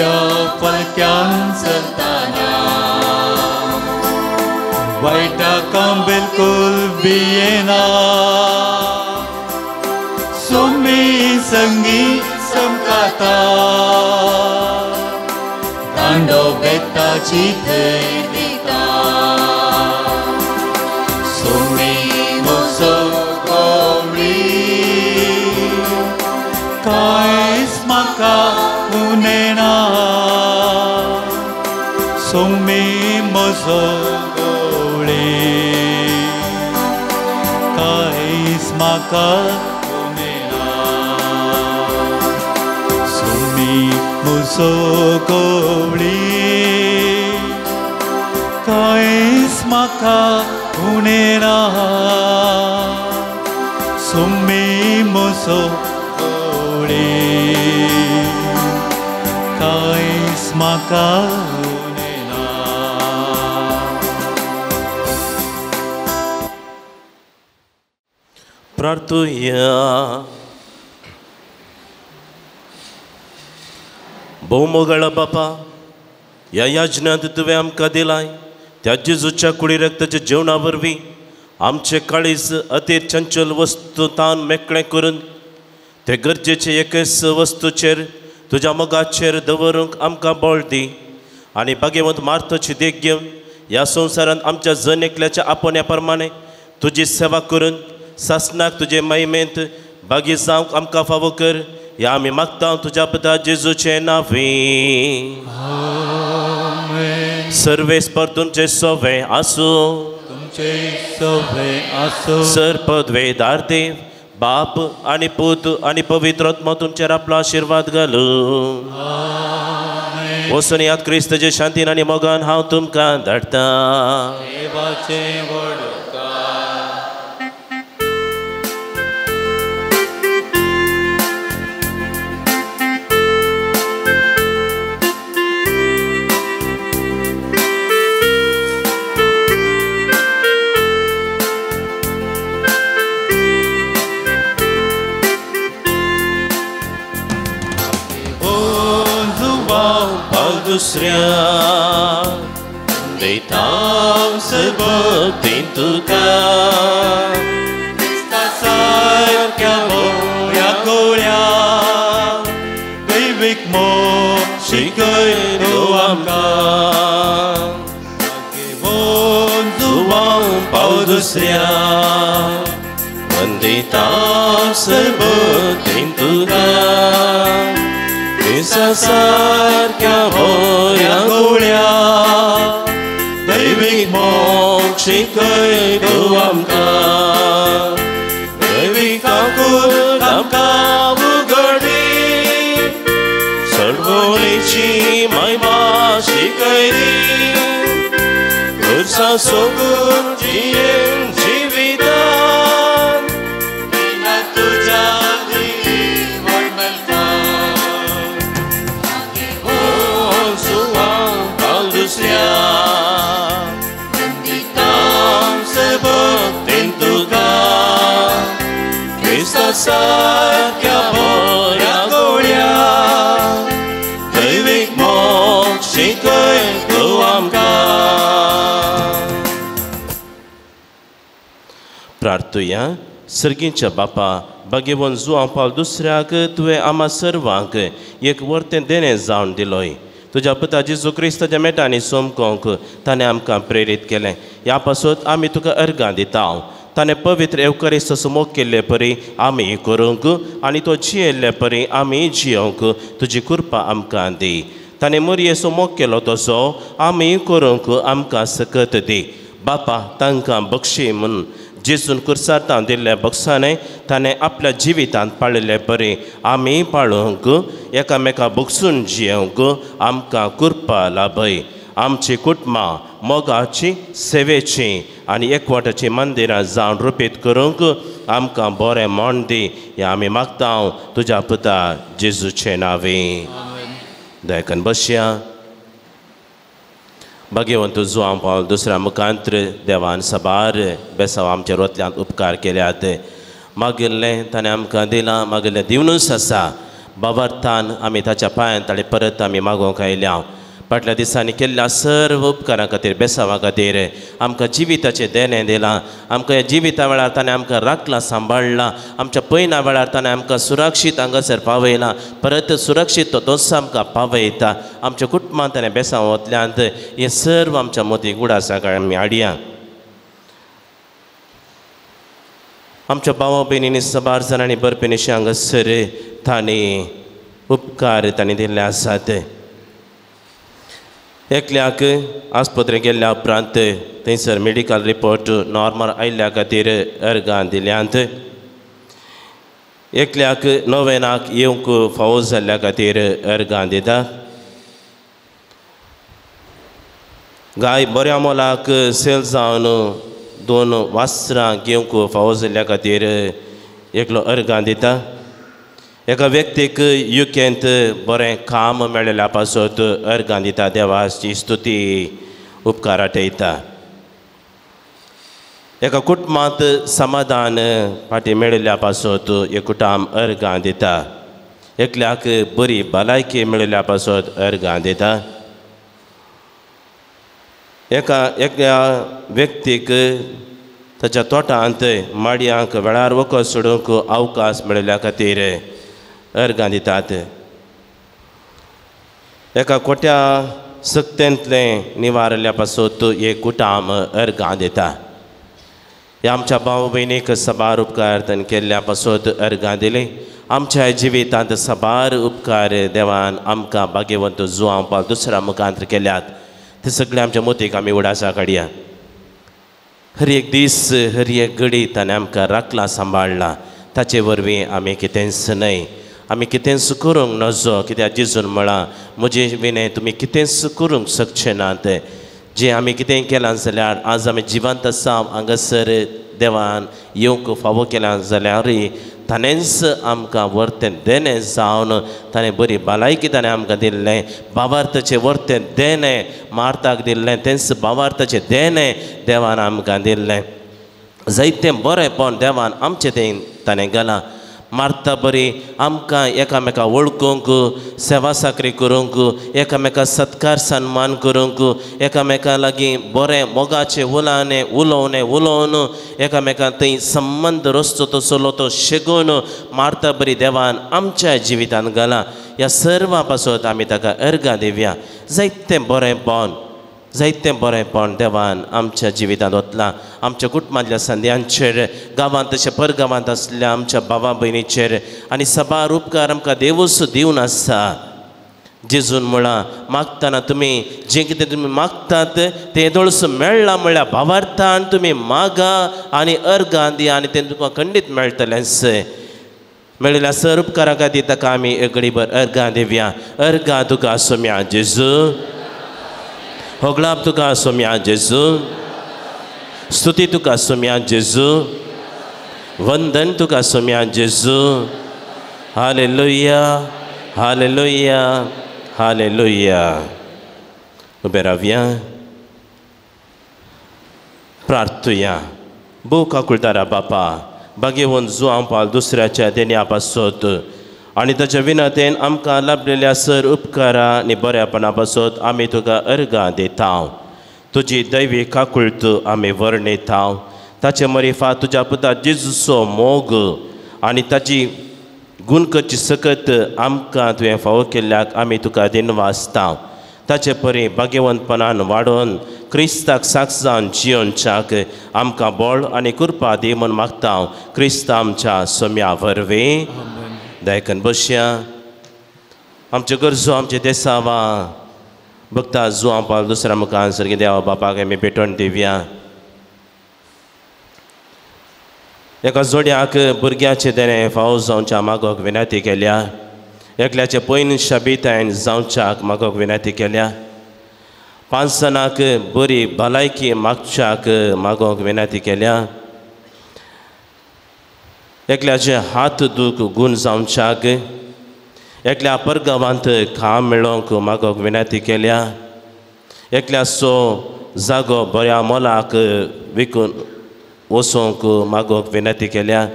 उक्त्या फलक्यान चलताना वायटा काम बिलकुल भियेना सोमी संगी चमकाता दांडो बेताची थंय दिता सोमी म्हजो गवळी कांयच म्हाका उणें ना सोमी म्हजो गवळी कांयच म्हाका उणें ना सोमी म्हजो गवळी कांयच म्हाका उणें ना सोमी म्हजो गवळी कांयच म्हाका उणें ना. प्रार्थुया. भोवमोगळा बापा, ह्या याजनांत तुवें आमकां दिलाय त्या जेजूच्या कुडी रक्ताच्या जेवणा वरवीं आमचे काळीज अति चंचल वस्तू तान मेकळें करून ते गरजेचे एकच वस्तूचेर तुज्या मोगाचेर दवरूंक आमकां बळ दी आनी भाग्यवंत मार्थाची देख घेवन ह्या संवसारांत आमच्या जण एकल्याच्या आपोवण्या प्रमाणे तुजी सेवा करून सासणाक तुजे महिमेंत भागी जावंक आमकां फावो कर. ह्या आमी मागता तुज्या पुता जेजूचे नांवी. सर्वेस्पर तुमचे सोवे आसूं. तुमचे सोवे आसूं. सर पदवेदार देव बाप आनी पूत आनी पवित्र आत्मो तुमचेर आपलो आशिर्वाद घालूं. वचून याद क्रिस्ताचे शांतीन आनी मोगान हांव तुमकां धाडटा. देवाचें व्हड उपकार. दुसऱ्या दिता सबतीन तुका क्रिस्ता सारक्या बऱ्या गोळ्या दैवीक मोग शिकय तूं आमकां घेवन जुवांव पाव दुसऱ्या वंदिता सबतीन तुका क्रिस्ता सारक्या बऱ्या गोळ्या दैवीक मोग शिकय तूं आमकां दैवीक काकूट आमकां उगडली सर्वोणीची महिमा शिकयली खुर्सा सोगून जियेवन जिवितान तुज्या व्हड मेळटा दुसऱ्या सबतीन तुका क्रिस्ता सारक्या बऱ्या गोळ्या दैवीक मोग शिकय तूं आमकां. प्रार्थुया. सर्गींच्या बापा, भाग्यवंत जुवांव पावल दुसऱ्याक तुवें आमा सर्वांक एक वर्तें देणें जावन दिलोय. तुज्या पुता जेजू क्रिस्ताच्या मेटांनी सोमकोंक ताणें आमकां प्रेरीत केलें. ह्या पासत आमी तुका अर्गां दिता. ताणें पवित्र एवकरिस्त मोग केल्ले परी आमी करूंक आनी तो जियेल्ले परी आमी जियोवंक तुजी कृपा आमकां दी. ताणें मोरयेचो मोग केलो तसो आमी करूंक आमकां सकत दी. बापा, तांकां बक्षी म्हूण जेजून कुर्सार तावन दिल्ल्या बक्षांनी ताणें आपल्या जिवितांत पाळिल्ले परी आमी पाळूंक एकामेका बक्षून जियोवंक आमकां कृपा लाभय. आमची कुटुंबां मोगाची सेवेची आनी एकवटाची मंदिरां जावन रुपीत करूंक आमकां बरें म्हण दी. ह्या आमी मागता तुज्या पुता जेजूचे नांवी. दयाकन बसया. भाग्यवंत जुवांव पावल दुसऱ्या मुखांत्र देवान सबार बेसांव आमच्या रोतल्यांत उपकार केल्यात. मागिल्लें ताणें आमकां दिलां, मागिल्लें दिवनूच आसा. बाबार्थान आमी ताच्या पांयान ताणें परत आमी मागोवंक आयल्या. फाटल्या दिसांनी केल्ल्या सर्व उपकारां खातीर, बेसांवा खातीर आमकां जिविताचें देणें दिलां. आमकां ह्या जिविता वेळार ताणें आमकां राखलां, सांबाळ्ळां. आमच्या पयना वेळार ताणें आमकां सुरक्षीत हांगासर पावयलां, परत सुरक्षीत तो दोस आमकां पावयता. आमच्या कुटुंबांत ताणें बेसांव वतल्यांत हें सर्व आमच्या मदीं गुडासाक आमी हाडया. आमच्या भावा भयणींनी सबार जाणांनी बरपी निशी हांगासर तांणी उपकार तांणी दिल्ले आसात. एकल्याक आस्पत्रेक गेल्ल्या उपरांत थंयसर मेडिकल रिपोर्ट नॉर्मल आयिल्ल्या खातीर अर्गां दिल्यांत. एकल्याक नोवेनाक येवंक फावो जाल्ल्या खातीर अर्गां दिता. गाय बऱ्या मोलाक सेल जावन 2 वासरां घेवंक फावो जाल्ल्या खातीर एकलो अर्गां दिता. एका व्यक्तीक युकेंत बरें काम मेळिल्ल्या पासत अर्गां दिता. देवाची स्तुती उपकार आठयता. एका कुटुंबांत समाधान फाटीं मेळिल्ल्या पासत एक कुटुंब अर्गां दिता. एकल्याक बरी भलायकी मेळिल्ल्या पासत अर्गां दिता. एका एकल्या व्यक्तीक ताच्या तोटांत माडयांक वेळार वखद सोडूंक अवकाश मेळिल्ल्या खातीर अर्गां दितात. एका कोट्या सक्तेंतलें निवारल्या पासत एक कुटाम अर्गां दिता. ह्या आमच्या भाव भयणीक सबार उपकार तांणी केल्ल्या पासत अर्गां दिली. आमच्या जिवितांत सबार उपकार देवान आमकां भाग्यवंत जुवांव पाल दुसऱ्या मुखांत केल्यात. ते सगळे आमच्या मोतीक आमी उडासा काडया. हर एक दीस हर एक घडी ताणें आमकां राखलां, सांबाळ्ळां. ताचे वरवीं आमी कितेंच न्हय, आमी कितेंच करूंक नजो. कित्याक जेजून म्हळां, म्हजे विणें तुमी कितेंच करूंक शकचे नात. जें आमी कितेंय केलां जाल्यार आज आमी जिवंत आसा हांगासर देवान येवंक फावो केलां जाल्यारय ताणेंच आमकां वर्तें देणें जावन ताणें बरी भलायकी ताणें आमकां दिल्लें. बाबार्थाचें वर्तें देणें मार्ताक दिल्लें, तेंच बाबार्थाचें देणें देवान आमकां दिल्लें. जायतें बरेंपण देवान आमचें तें ताणें घालां. मार्ता बरी आमकां एकामेका वळखूंक, सेवा साकरी करूंक, एकामेका सत्कार सन्मान करूंक, एकामेका लागीं बरें मोगाचें उलाने उलोवणें उलोवन एकामेका थंय संबंद रस्तो तसलो तो शेगोवन मार्ता बरी देवान आमच्या जिवितांत घालां. ह्या सर्वा पासत आमी ताका अर्गां दिवया. जायतें बरेंपण, जायतें बरेंपण देवान आमच्या जिवितांत वतलां. आमच्या कुटुंबांतल्या संद्यांचेर, गांवांत तशें परगांवांत आसल्या आमच्या भावा भयणीचेर आनी सबार उपकार आमकां देवूच दिवन आसा. जेजून म्हळां, मागतना तुमी जें कितें तुमी मागतात तें येदोळस मेळ्ळां म्हळ्यार भावार्थान तुमी मागा आनी अर्गां दिया आनी तें तुमकां खंडीत मेळटलेंच. मेळिल्ल्या सर उपकारा खातीर ताका आमी घडीभर अर्गां दिवया. अर्गां तुका सोम्या जेजू, होगळाप तुका सोम्या जेजू, स्तुती तुका सोम्या जेजू, वंदन तुका सोम्या जेजू. Hallelujah, hallelujah, hallelujah. उबे रावया, प्रार्थुया. भोव काकुळटारा बापा, भाग्यवंत जुवांव पाल दुसऱ्याच्या देण्या पासत आनी ताच्या विनतेन आमकां लाभलेल्या सर उपकारा आनी बऱ्यापणा पासत आमी तुका अर्गां दिता. तुजी दैवी काकुळट आमी वर्णयता. ताचे मरिफा तुज्या पुता जेजूचो मोग आनी ताची गुणकची सकत आमकां तुवें फावो केल्ल्याक आमी तुका दिनवासता. ताचे परी भाग्यवंतपणान वाडोवन क्रिस्ताक साक्ष जावन जियोनच्याक आमकां बळ आनी कृपा दी म्हूण मागता. क्रिस्त आमच्या सोम्या वरवीं. दायकन बसया. आमच्यो गरजो, आमचे देसावां भक्ता जुवां पाल दुसऱ्या मुखार सारकें देवा बापाक आमी भेटवण दिवया. एका जोड्याक भुरग्याचें देणें फावो जावच्या मागोक विनंती केल्या. एकल्याचे पयन शबितायन जावच्याक मागोक विनंती केल्या. 5 जाणांक बरी भलायकी मागच्याक मागोक विनंती केल्या. एकल्याचे हात दूख गूण जावच्याक, एकल्या परगांवांत काम मेळोवंक मागोक विनंती केल्या. एकल्याचो जागो बऱ्या मोलाक विकून वचोंक मागोक विनंती केल्या.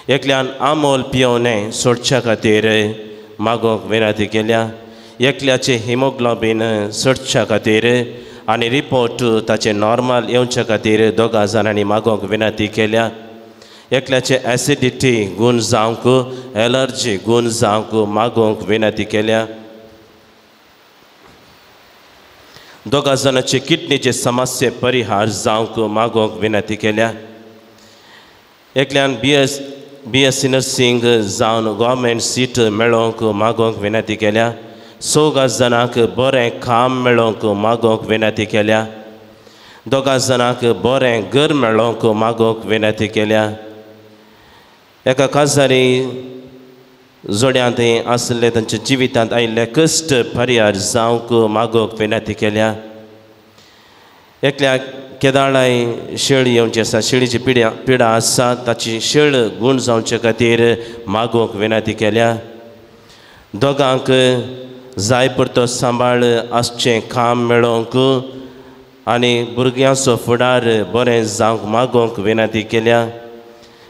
एकल्यान आमोल पियोवणें सोडच्या खातीर मागोवंक विनंती केल्या. एकल्याचे हिमोग्लोबीन चडच्या खातीर आनी रिपोर्ट ताचे नॉर्मल येवच्या खातीर दोगां जाणांनी मागोवंक विनंती केल्या. एकल्याचे एसिडिटी गूण जावंक, एलर्जी गूण जावंक मागोवंक विनंती केल्या. दोगां जाणांचे किडनीचे समस्ये परिहार जावंक मागोवंक विनंती केल्या. एकल्यान बी एस सी नर्सिंग जावन गव्हर्मेंट सीट मेळोवंक मागोवंक विनंती केल्या. 4 जाणांक बरें काम मेळोवंक मागोवंक विनंती केल्या. 2 जाणांक बरें घर मेळोवंक मागोवंक विनंती केल्या. एका काजारी जोड्यांत आसले तांच्या जिवितांत आयिल्ले कश्ट परिहार जावंक मागोवंक विनंती केल्या. एकल्या केदाळाय शेळ येवची आसा, शेळीची पिडा आसा, ताची शेळ गूण जावचे खातीर मागोवंक विनंती केल्या. दोगांक जाय पुरतो सांबाळ आसचें काम मेळोवंक आनी भुरग्यांचो फुडार बरें जावंक मागोवंक विनंती केल्या.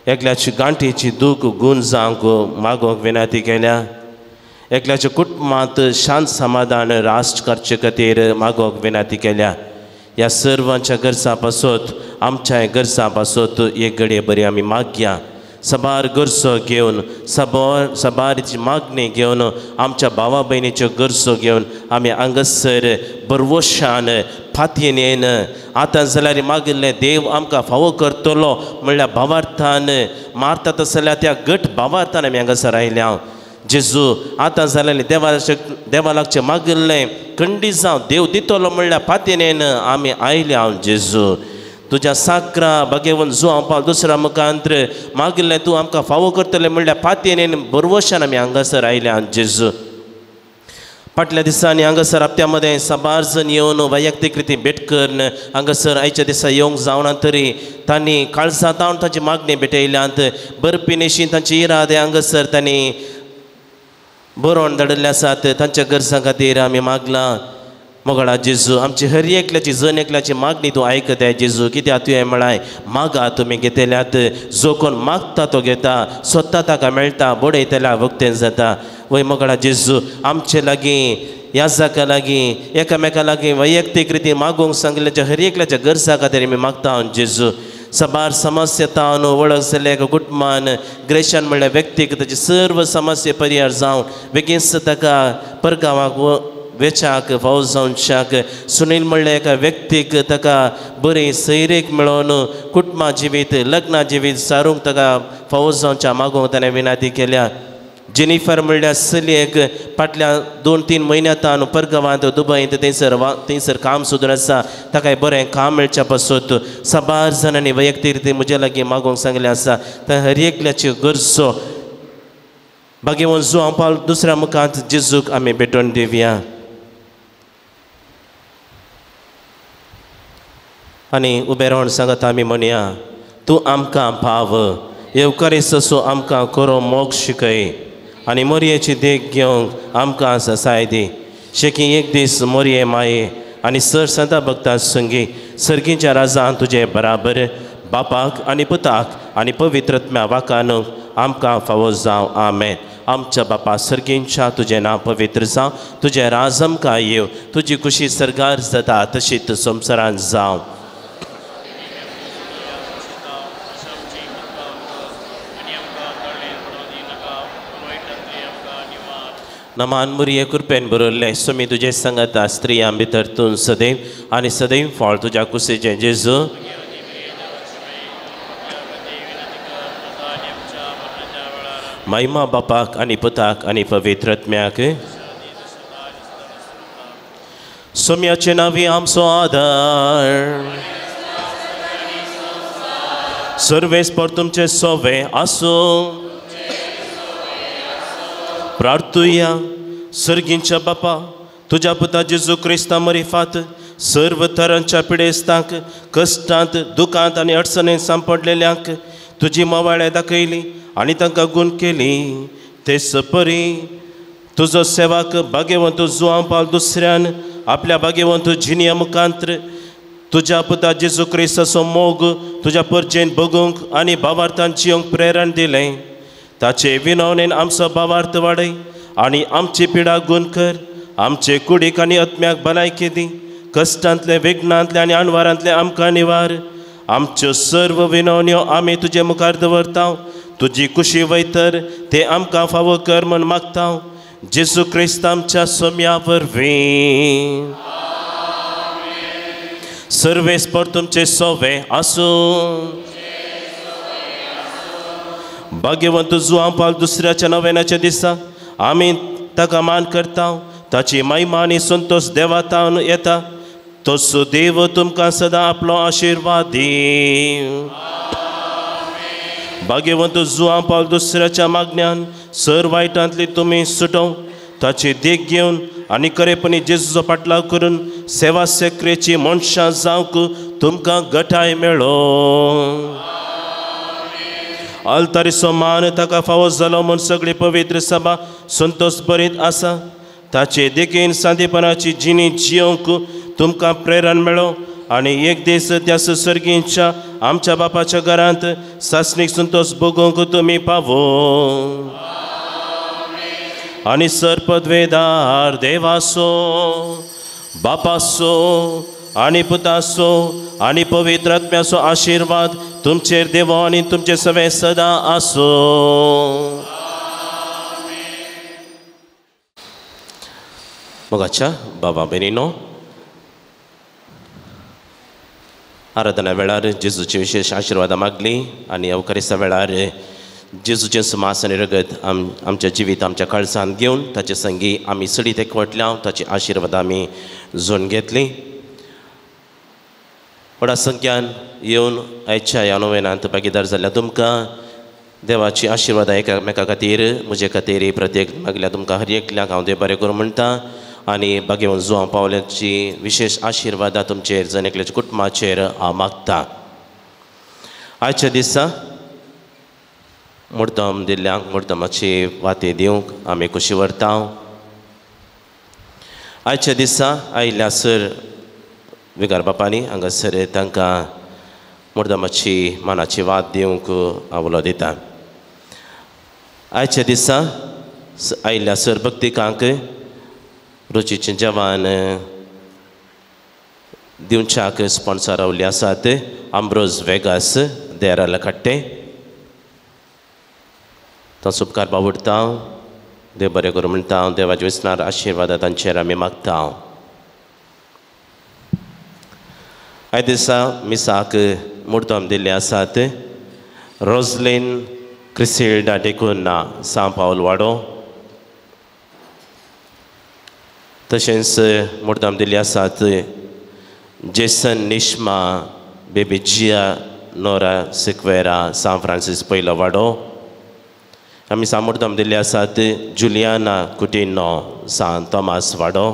एकल्याची गांठीची दूख गूण जावंक मागोवंक विनंती केल्या. एकल्याच्या कुटुंबांत शांत समाधान राष्ट्र करचे खातीर मागोवंक विनंती केल्या. ह्या सर्वांच्या गरजां पासत, आमच्या गरजां पासत एक घडये बरी आमी मागया. सबार गरजो घेवन, सबारीची मागणी घेवन, आमच्या भावा भयणीच्यो गरजो घेवन आमी हांगासर बरवशान फातयेन येन आतां जाल्यार मागिल्लें देव आमकां फावो करतलो म्हणल्यार भावार्थान मारता तस जाल्यार त्या घट भावार्थान आमी हांगासर आयल्या. जेजू आतां जाल्यार देवा लागचें मागिल्लें खंडीत जावं देव दितलो म्हणल्यार फातयेन येन आमी आयल्या. जेजू तुज्या साकरा बागेवन जुवां पावल दुसऱ्या मुखांत्र मागिल्लें तूं आमकां फावो करतलें म्हणल्यार फातयेन बरवशान आमी हांगासर आयल्या. जेजू फाटल्या दिसांनी हांगासर हप्त्या मदें साबार जण येवन वैयक्तीक रिती भेट करून हांगासर आयच्या दिसा येवंक जावना तरी तांणी काळजांत हांव तांची मागणी भेटयल्यांत. बरपी नेशी तांचे इरादे हांगासर तांणी बरोवन धाडिल्ले आसात. तांच्या गरजां खातीर आमी मागलां. मोगळा जेजू आमची हर एकल्याची जण एकल्याची मागणी तूं आयकताय जेजू. कित्याक तुवें म्हळाय मागा तुमी घेतल्यात, जो कोण मागता तो घेता, स्वता ताका मेळटा, बडयतल्या वक्तेन जाता. वय मोगळा जेजू आमचे लागीं याजका लागीं एकामेका लागीं वैयक्तीक रिती मागूंक सांगिल्ल्याच्या हर एकल्याच्या गरजा खातीर आमी मागता. जेजू सबार समस्या तावन वळख जाल्ल्या एका कुटुंबान ग्रेशन म्हणल्यार व्यक्तीक ताची सर्व समस्या परिहार जावन बेगीनच ताका परगांवाक वेचाक फावो जावच्याक सुनील म्हणल्या एका व्यक्तीक ताका बरी सैरेक मेळोवन कुटुंबा जिवीत लग्ना जिवीत सारूंक ताका फावो जावच्या मागूंक ताणें विनंती केल्या. जेनिफर म्हणल्यार चलयेक फाटल्या 2-3 म्हयन्यांत परगांवांत दुबयंत थंयसर काम सोदून आसा, ताका बरें काम मेळच्या पासत साबार जाणांनी वैयक्तीक रितीन म्हज्या लागीं मागूंक सांगिल्लें आसा. तर हर एकल्याच्यो गरजो बागेवन जुवां पावल दुसऱ्या मुखांत जेजूक आमी भेटोवन दिवया. आनी उबें रावन सांगता आमी म्हणया, तूं आमकां पाव येवकारीस असो आमकां खरो मोग शिकय आनी मोरयेची देख घेवंक आमकां ससाय दी. शेकी एक दीस मोरये माये आनी सर सदां भक्ता संगी सर्गीच्या राजान तुजे बराबर बापाक आनी पुताक आनी पवित्रत्म्या वाकानूक आमकां फावो जावं. आमेन. आमच्या बापा सर्गींच्या तुजें नांव पवित्र जावं, तुजें राज आमकां येवं, तुजी खुशी सर्गार जाता तशीच संवसारांत जावं. नमान मुरये कृपेन बरयल्लें सुमी तुजे सांगाता स्त्रियां भितर तूं सदैव आनी सदैव फळ तुज्या कुशीचें जेजू. महिमा बापाक आनी पुताक आनी पवित्र आत्म्याक. सोम्याचे नांवी आमचो आदार सर्वेस्पर तुमचे सोवे आसूं. प्रार्थुया. सर्गींच्या बापा तुज्या पुता जेजू क्रिस्ता मरिफात सर्व तरांच्या पिडेस्तांक कश्टांत दुखांत आनी अडचणेंत सांपडलेल्यांक तुजी मवाळ्या दाखयली आनी तांकां गूण केली. तेच परी तुजो सेवाक भाग्यवंत जुवां पावल दुसऱ्यान आपल्या भाग्यवंत जिनिया मुखांत्र तुज्या पुता जेजू क्रिस्ताचो मोग तुज्या परजेन बगूंक आनी भावार्थान जियोंक प्रेरण दिलें. ताचे विनवणेन आमचो भावार्थ वाडय आनी आमची पिडा गुण कर. आमचे कुडीक आनी आत्म्याक भलायकी दी. कश्टांतले, विघ्नांतले आनी अणवारांतले आमकां निवार. आमच्यो सर्व विनवण्यो आमी तुजे मुखार दवरता. तुजी कुशी वयतर ते आमकां फावो कर म्हूण मागता. जेजू क्रिस्त आमच्या सोम्या वरवीं. सर्वेस्पर तुमचे सोवे आसूं. भाग्यवंत जुआंव पावल दुसऱ्याच्या नव्याच्या दिसा आमी ताका मान करता. ताची महिमा आनी संतोश देवातावन येता. तो सुदेव तुमकां सदां आपलो आशिर्वाद दी. भाग्यवंत जुआंव पावल दुसऱ्याच्या मागण्यान सर वायटांतली तुमी सुटोव. ताची देख घेवन आनी खरेपणी जेजूचो पाटलाव करून सेवा सक्रियेची मनशां जावंक तुमकां गटाय मेळो. आल्तारीचो मान ताका फावो जालो म्हूण सगळी पवित्र सभा संतोश बरीत आसा. ताचे देखीन सांदेपणाची जिणी जियोंक तुमकां प्रेरण मेळो आनी एक दीस त्या सर्गींच्या आमच्या बापाच्या घरांत सासणीक संतोश भोगोवंक तुमी पावो. आनी सर पदवेदार देवासो, बापासो आनी पुतासो आनी पवित्र आत्म्याचो आशिर्वाद तुमचेर देवो आनी तुमचे सवे सदां आसो. मोगाच्या बाबा भयणीनो, आराधना वेळार जेजूची विशेश आशिर्वादां मागली आनी अवकारिसा वेळार जेजूचें सुमास आनी रगत आमच्या जिवीत आमच्या काळजांत घेवन ताचे संगी आमी सडीत एकवटल्या. ताची आशिर्वाद आमी जोडून घेतली. व्हडा संख्यान येवन आयच्या ह्या नोवेनांत भागीदार जाल्ल्या तुमकां देवाची आशिर्वादां एकामेका खातीर, म्हजे खातीर प्रत्येक मागल्या तुमकां हर एकल्याक हांव देव बरें करूं म्हणटा. आनी भाग्यवंत जुआंव पावल्याची विशेश आशिर्वादां तुमचेर जण एकल्याच्या कुटुंबाचेर हांव मागता. आयच्या दिसा मुर्दम दिल्ल्यांक मुर्दमाची वाती दिवंक आमी खोशी व्हरता. आयच्या दिसा आयिल्ल्या सर विगार बापांनी हांगासर तांकां मुर्दमाची मानाची वात दिवंक हांव उलो दिता. आयच्या दिसा आयिल्ल्या सर भक्तिकांक रुचीचें जेवण दिवच्याक स्पॉन्सर रावल्ले आसात आंब्रोज वेगास देराला खट्टे. तांचो उपकार बावडटा. देव बरें करूं म्हणटा. देवाच्या विसनार आशिर्वादा तांचेर आमी मागता. आयज दिसा मिसाक मुर्दम दिल्ले आसात रोजलीन क्रिसिल्डा डिकुन्हा, सां पावल वाडो. तशेंच मुर्दम दिल्ले आसात Jason Nishma baby Jiya Nora Sequeira, San Francis पयलो वाडो. आमी सामुर्दम दिल्ले आसात जुलियाना कुटिनो, सान तोमास वाडो.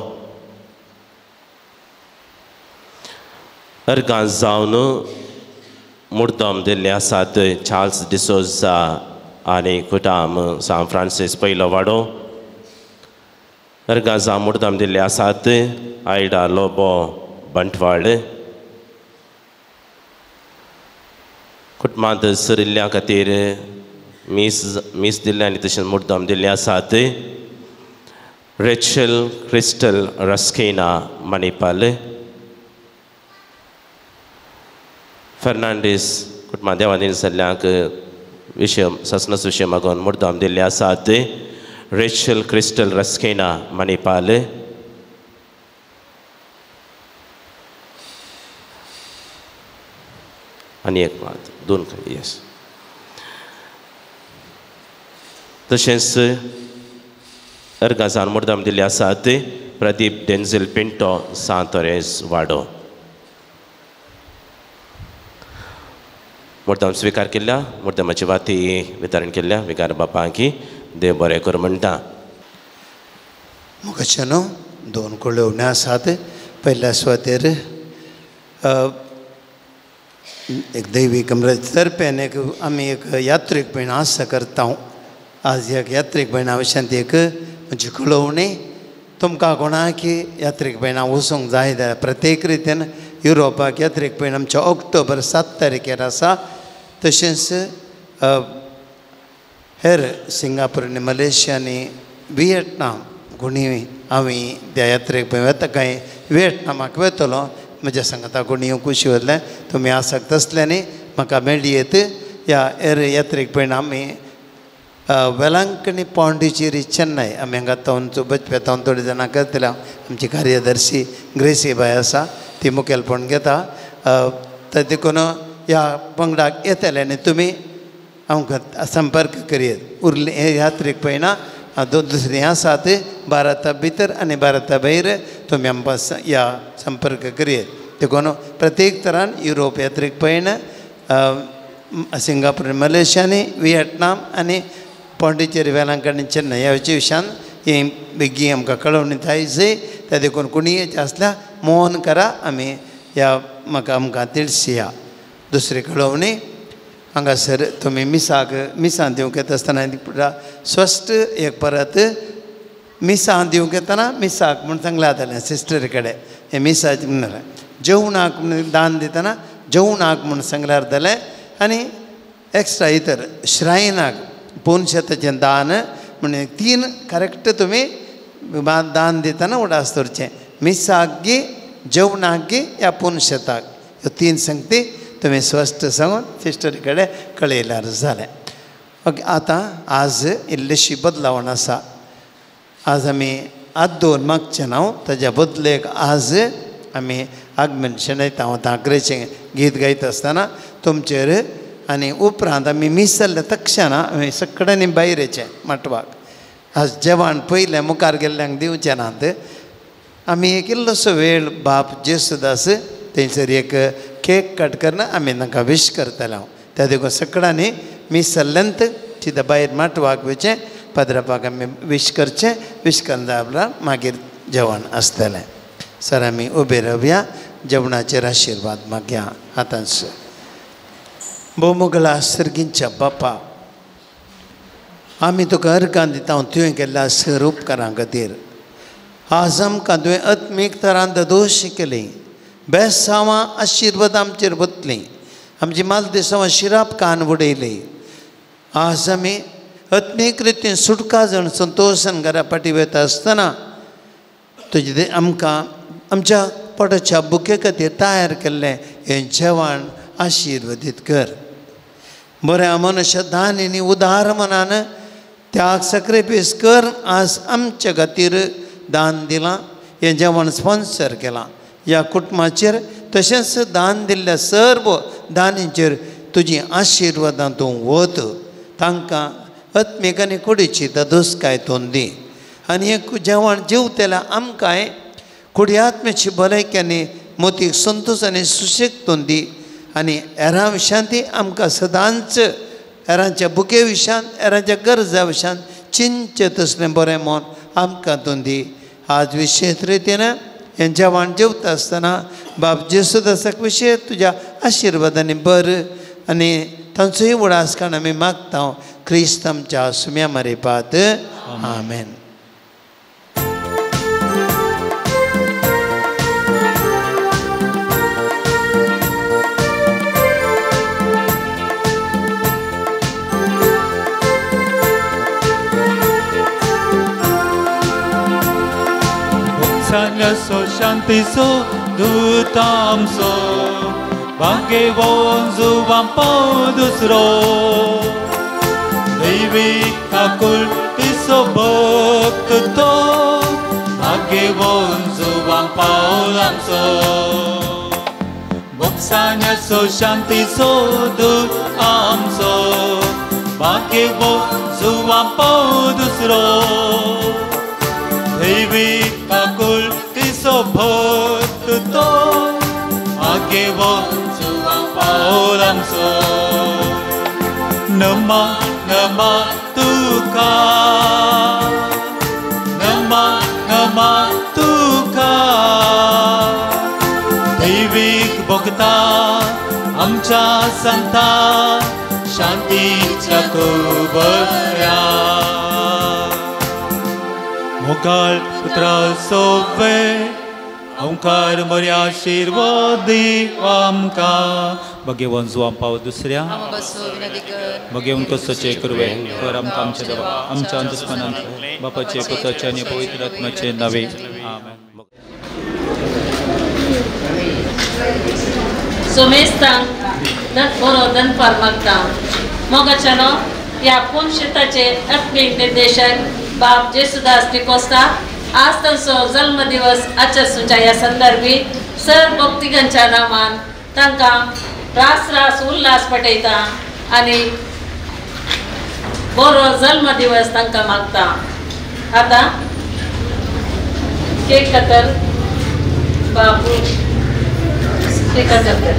अर्गां जावन मुर्दम दिल्ले आसात चार्ल्स डिसोजा आनी कुटाम, सान फ्रांसीस पयलो वाडो. अर्गां जावन मुर्दम दिल्ले आसात आयडा लोबो, बंटवाळ. कुटुंबांत सरिल्ल्या खातीर मीस दिल्ले आनी तशेंच मुर्दम दिल्ले आसात रेचल क्रिस्टल रस्केना, मणिपाल. फर्नांडीस कुटुंबां देवादीन जाल्ल्यांक विशय सासनाचो विशय मागून मुर्दम दिल्ले आसात रेचल क्रिस्टल रस्केना, मणिपाल. आनी एक मात दोन येस. तशेंच अर्गाजान मुर्दम दिल्ले आसात प्रदीप डेन्झिल पिंटो, सांत तोरेज वाडो. मुर्दम स्विकार केल्ल्या मुर्दमाची वाती वितरण केल्ल्या विकार बापांकी देव बरें करूं म्हणटा. मुखाचे न्हू दोन कळोवण्यो आसात. पयल्या सुवातेर एक दैवीक तर्फेन एक आमी एक यात्रीक भयण आसा करता. आज एक यात्रीक भयणा विशयांत एक म्हजी कळोवणी. तुमकां कोणाक यात्रीक भयणां वचूंक जाय जाल्यार प्रत्येक रितीन युरोपाक यात्रीक भयण आमच्या ऑक्टोबर 7 तारखेर आसा. तशेंच हेर सिंगापूर आनी मलेशिया आनी विएटनाम कोणी आमी त्या यात्रेक पळय वता कांय विएटनामाक वेतलो म्हज्या सांगता कोणी खुशी वतलें तुमी आसक्त आसल्यानी म्हाका मेळयेत. ह्या यात्रेक पळय आमी वेलांकणी पॉंडिचेरी चेन्नय आमी हांगा तावन बचप्या तावन थोडी जाणां करतले. आमची कार्यदर्शी ग्रेसी बाय आसा ती मुखेलपण घेता. तर देखून ह्या पंगडाक येतले आनी तुमी आमकां संपर्क करयेत. उरले हे यात्रेक पळयना दोन दुसरीं आसात भारता भितर आनी भारता भायर तुमी आमकां ह्या संपर्क करयेत. देखून प्रत्येक तरान युरोप यात्रेक पळयना सिंगापूर मलेशिया आनी विएटनाम आनी पॉंडिचेरी वेलांकणी चेन्नय ह्या विशयान ही बेगीन आमकां कळोवणी जाय जंय त्या देखून कोणीय आसल्यार मोहन करा आमी ह्या म्हाका आमकां तिळसिया. दुसरी कळोवणी हांगासर तुमी मिसाक मिसां दिवंक येता आसतना स्पश्ट एक परत मिसां दिवंक येतना मिसाक म्हूण सांगलां जातालें सिस्टरी कडेन हें मिसाचें म्हणलें जेवणाक म्हूण दान दितना जेवणाक म्हूण सांगल्यार जालें आनी एक्स्ट्रा इतर श्रायनाक पोनशेताचें दान म्हण तीन करेक्ट तुमी दान दितना उडास दवरचें मिसाक गी जेवणाक गी ह्या पोनशेताक ह्यो तीन संगती तुमी स्पश्ट सांगून सिस्टरी कडेन कळयल्यार जालें. ओके आतां आज इल्लीशी बदलावण आसा. आज आमी आदोन मागचें ना ताज्या बदलेक आज आमी आगमन शेणयता हांव ताकरेचें गीत गायता आसतना तुमचेर आनी उपरांत आमी मीस जाल्ल्या तक्षणा आमी सगळ्यांनी भायर येचें माटवाक. आज जेवण पयलें मुखार गेल्ल्यांक दिवचें नात. आमी एक इल्लोसो वेळ बाप जेसुदास थंयसर एक केक कट करना आमी तांकां विश करतले हांव. त्या देखून सगळ्यांनी मीस जाल्ल्यांत चिंता भायर माटवाक वयचें पदरापाक आमी विश करचें. विश करता उपरांत मागीर जेवण आसतलें. सर आमी उबे रावया जेवणाचेर आशिर्वाद मागया आतांच. भोवमोगला सर्गींच्या बापा आमी तुका अर्गां दिता तुवें केल्ल्या सर उपकारां खातीर. आज आमकां तुवें आत्मीक तरान दोश केली बेसांवां आशिर्वाद आमचेर वतलीं आमची मालदेसांवां शिराप कान उडयली. आज आमी आत्मीक रितीन सुटका जावन संतोशान घरा फाटी वता आसतना तुजे आमकां आमच्या पोटाच्या भुके खातीर तयार केल्लें हें जेवण आशिर्वादीत कर. बऱ्या मनुष्य दान आनी उदार मनान त्याग सॅक्रिफायस कर आज आमच्या खातीर दान दिलां हें जेवण स्पॉन्सर केलां ह्या कुटुंबाचेर तशेंच दान दिल्ल्या सर्व दानींचेर तुजी आशिर्वादां तूं वत तांकां आत्मीक आनी कुडीची तदुसकाय तूं दी आनी हें जेवण जेवतल्या आमकांय कुडी आत्म्याची भलायकी आनी मोतीक संतोश आनी सुशेग तूं दी आनी हेरां विशयांत आमकां सदांच हेरांच्या भुके विशयांत हेरांच्या गरजा विशयांत चिंतचें तसलें बरें मन आमकां तूं दी. आज विशेश रितीन हें जेवण जेवता आसतना बाब जेसुदासाक विशेश तुज्या आशिर्वादांनी बर आनी तांचोय उडास काण आमी मागता क्रिस्त आमच्या सुम्या मारिपात. आमेन. सांगसो शांतीसो दूतामसो भाग्यवान जुवां पाव दुसरो दैवी काकुळटीचो भक्त तो भाग्यवान जुवां पावलांचो मोक्षान्याचो शांतीचो दूत आमचो भाग्यवान जुवां पाव दुसरो दैवी काकुळटीचो भक्त तो भाग्यवान जुवां पावलांचो. नमा नमा तुका नमा नमा तुका दैवीक भक्ता आमच्या संता शांतीच्या कुबऱ्या मोगाळ पुत्रा सोवे ओंकार मर्या आशिर्वाद दी आमकां. भाग्यवान जुवां पाव दुसऱ्या बसो विनंती कर. भगेवन कसचे कुरवे कर आमकां आमच्या देवा आमच्या दुस्मनांक बापाचे पुताचे आनी पवित्र आत्म्याचे नावे आमेन. सोमेस्तांक बरो दनपार मागता. मोगाच्यानो ह्या पुनशेताचे आत्मीक निर्देशक बाब जेसुदास डिकोस्ता आज तांचो जल्मदिवस आचरसूच्या ह्या संदर्भी सर भक्तिगांच्या नामान तांकां रास रास उल्हास पटयता आनी बरो जल्मदिवस तांकां मागता. आतां केक कतर बाबू केक कतर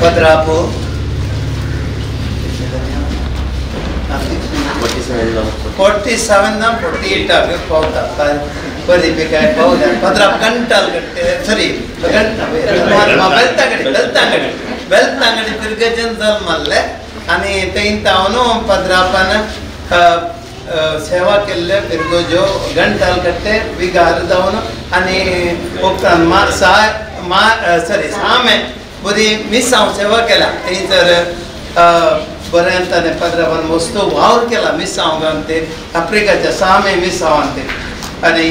पत्रापो 47 ना 48 आगे पावता बरी बेकाय पावता पद्रा कंटाल गट्टे सॉरी बेलतांगडी बेलतांगडी बेलतांगडी तिरगजन जल्मल्ले आनी थंय तावन पद्रापान सेवा केल्ले फिरगोजो गंटाल कट्टे विगार जावन आनी उपरांत मा सा मा सॉरी सामे बरी मिसांव सेवा केला थंयसर बऱ्यान ताणें पद्रापान मस्तो वावर केला मिसांव ते आफ्रिकाच्या सामे मिसांवान ते आनी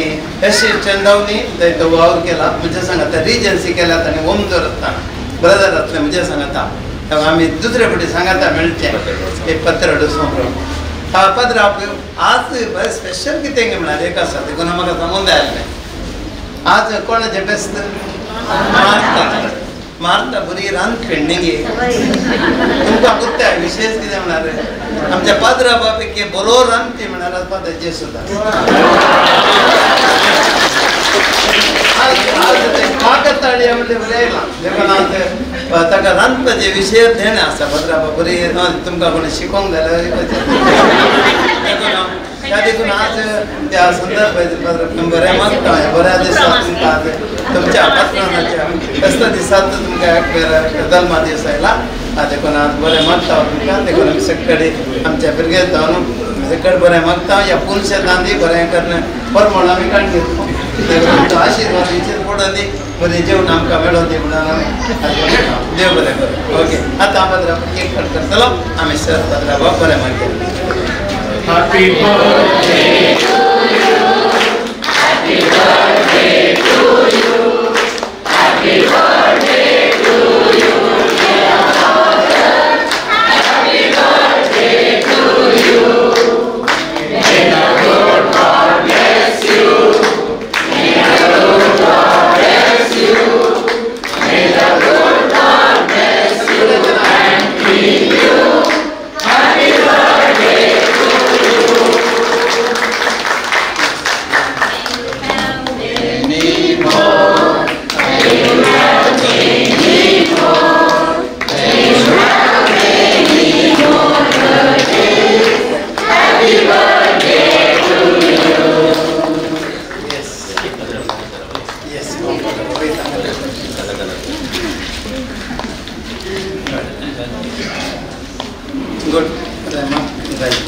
एसिस्टंट जावनी थंय तो वावर केला. म्हणजे सांगता रिजन्सी केला ताणें ओमजोर आसतना ब्रदर आसले म्हणजे सांगता आमी दुसरे फावटी सांगता मेळचें एक पत्र डोसो पत्र आज बरें स्पेशल कितें म्हळ्यार एक आसा देखून म्हाका सांगून जाय आसलें. आज कोणाचें बेस्त मारता मारता बरी रांदपेंडिंगी तुमकां गुत्ता विशेष कितें म्हळ्यार आमच्या पाद्रा बापैकी बरो रांदपी म्हळ्यार फादर जेसुदास. काकताळी म्हणल्यार बरें आयलां देखून आज ताका रांदपाचें विशय देणें आसा पाद्रा बाब बरी तुमकां कोणी शिकोवंक जाल्यार त्या देखून आज त्या संदर्भात बरें मागता बऱ्या दिसा तुमकां आज तुमच्या पात्राच्या बेस्त दिसात तुमकां एक जल्मा दीस आयला देखून आज बरें मागता तुमकां. देखून आमी सगळे आमच्या भुरगे जावन सगळे बरें मागता ह्या पुनशेतांनी बरें करून परमळ आमी काडून घेतलो तुमचो आशिर्वाद विचेर पडून दी बरें जेवण आमकां मेळोन दी म्हणून आमी देव बरें करूं. ओके आतां पाद्रा केक कट करतलो आमी सर पाद्रा बाब बरें मागता. Happy birthday to you. Happy birthday to you. Happy birthday to you, dear father. Happy birthday to you. May the good God bless you. May the good God bless you. May the good God bless you and keep you. Happy birthday. Good. Right.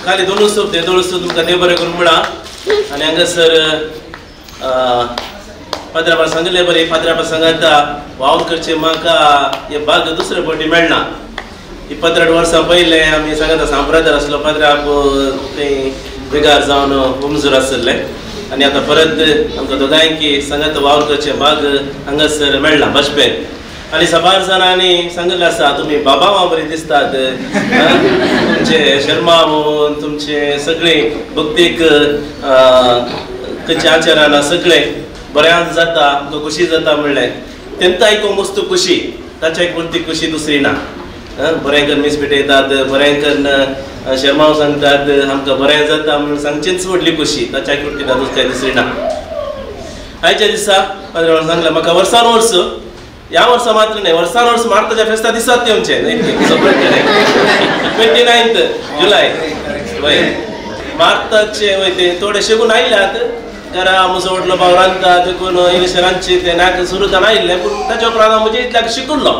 खाली दोन सोप ते दोन सोप तुमकां देव बरें करूं म्हळां आनी हांगासर पाद्राबान सांगिल्लें बरें पाद्राबा सांगाता वावर करचें म्हाका हे भाग दुसरे फावटी मेळना. 28 वर्सां पयलें आमी सांगाता सांब्रादार आसलो पाद्राब थंय बेगार जावन उमजूर आसले आनी आतां परत आमकां दोगांयकी सांगाता वावर करचें भाग हांगासर मेळना बाजपेन. आनी साबार जाणांनी सांगिल्लें आसा तुमी बाबा बरी दिसतात तुमचे शर्मा तुमचे सगळे भक्तीक खंयच्या आचारान सगळे बऱ्यान जाता आमकां खुशी जाता म्हणलें तेंकां आयकूंक वस्तू खुशी ताच्या एक वरती खुशी दुसरी ना. बरें करून मीस भेटयतात बरें करून शर्माव सांगतात आमकां बरें जाता म्हणून सांगचीच व्हडली खुशी ताच्या एक वरती काय दुसरी ना. आयच्या दिसा पाद्रान सांगलें म्हाका वर्सान वर्स ह्या वर्सा मात्र न्हय वर्सान वर्स मार्ताच्या फेस्ता दिसात ते आमचे 29 जुलय वय मार्ताचे वय ते थोडे शेगून आयल्यात घरा म्हजो व्हडलो भाव रांदता देखून इल्लेशें रांदचें तें नाक सुरू जावन आयिल्लें पूण ताच्या उपरांत हांव म्हजें इतल्याक शिकुल्लो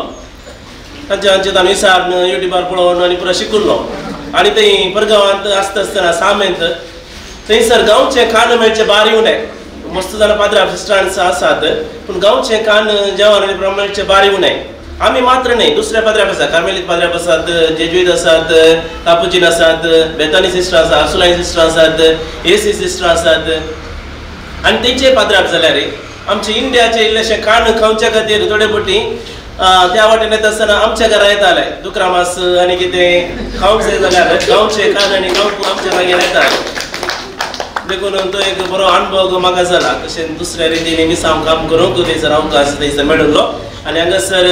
तांच्या हांचे हांव विचारून युट्यूबार पळोवन आनी पुरो शिकुल्लो. आनी थंय परगांवांत आसता आसतना सामेंत थंयसर गांवचें खाण मेळचें बारी उणें. मस्त जाणां पाद्रा सिस्टरांस आसात पूण गांवचें खाण जेवण आनी मेळचें बारी उणें. आमी मात्र न्हय दुसऱ्या पाद्र्याप आसा, कार्मेलीत पाद्र्याप आसात, जेजुईत आसात, कापुचीन आसात, बेतानी सिस्टर आसा, आर्सुलायन सिस्टर आसात, एसी सिस्टर आसात. आनी तेंचे पाद्र्याप जाल्यार आमचे इंडियाचे इल्लेशें खाण खावच्या खातीर थोडे पटी त्या वाटेन येता आसतना आमच्या घरा येताले. दुकरा मास आनी कितें खावंक जाय जाल्यार गांवचें खाण आनी खावंक आमच्या मागीर येताले. देखून तो एक बरो अणभव म्हाका जाला. तशें दुसऱ्या रितीन मिसांव काम करूंक थंयसर अवकाश थंयसर मेळिल्लो. आनी हांगासर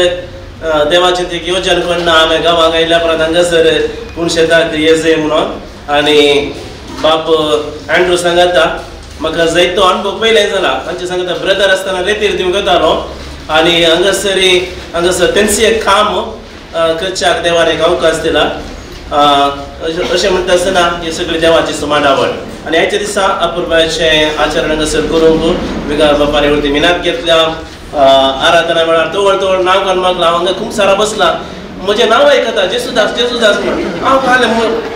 देवाचें एक योजन करून हांवें गांवांक आयल्या उपरांत हांगासर पूण शेताक येजय म्हणून आनी बाप अँड्रू सांगता म्हाका जायतो अणभव पयलें जाला. तांचे सांगता ब्रदर आसतना रेतीर दिवंक येतालो आनी हांगासर हांगासर तेंचे एक काम करच्याक देवान एक अवकाश दिला. अशें म्हणटा आसतना ही सगळी देवाची सुमानावळ. आनी आयच्या दिसा अपुरबायेचें आचरण हांगासर करूंक विगार बापान वरती मिनात घेतल्या. आराधना वेळार तवळ तवळ नांव घालून मागलां. हांव हांगा खुमसारा बसला म्हजें नांव आयकता जेसुदास जेसुदास म्हण. हांव कालें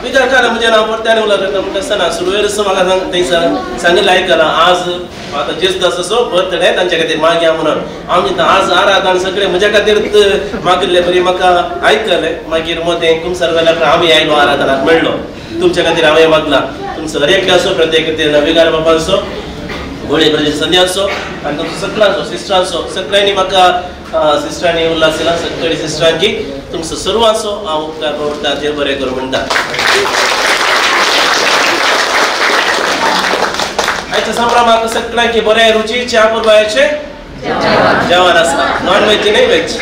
विचार कालें म्हजें नांव परते उलयता म्हणटा आसतना सुरवेर म्हाका थंयसर सांगिल्लें आयकलां आज आतां जेसुदासाचो बर्थडे तांच्या खातीर मागया म्हणून. हांव चिंता आज आराधन सगळें म्हज्या खातीर मागिल्ले बरी म्हाका आयकलें. मागीर मदें कुमसार जाल्या आमी आयलो आराधनाक मेळ्ळो. तुमच्या खातीर हांवें मागलां तुमचो हर एकल्याचो प्रत्येक विगार बापांचो गोळे प्रदेश संध्याचो आनी तुमचो सगळ्यांचो सिस्टरांचो सगळ्यांनी म्हाका सिस्टरांनी उल्हास दिला सगळी सिस्टरांकी तुमचो सर्वांचो हांव उपकार पडटा. देव बरें करूं म्हणटा. आयच्या संभ्रमाक सगळ्यांकी बरें रुचीचें अपुरबायेचें जेवण आसा. नॉन व्हेज न्हय व्हेज.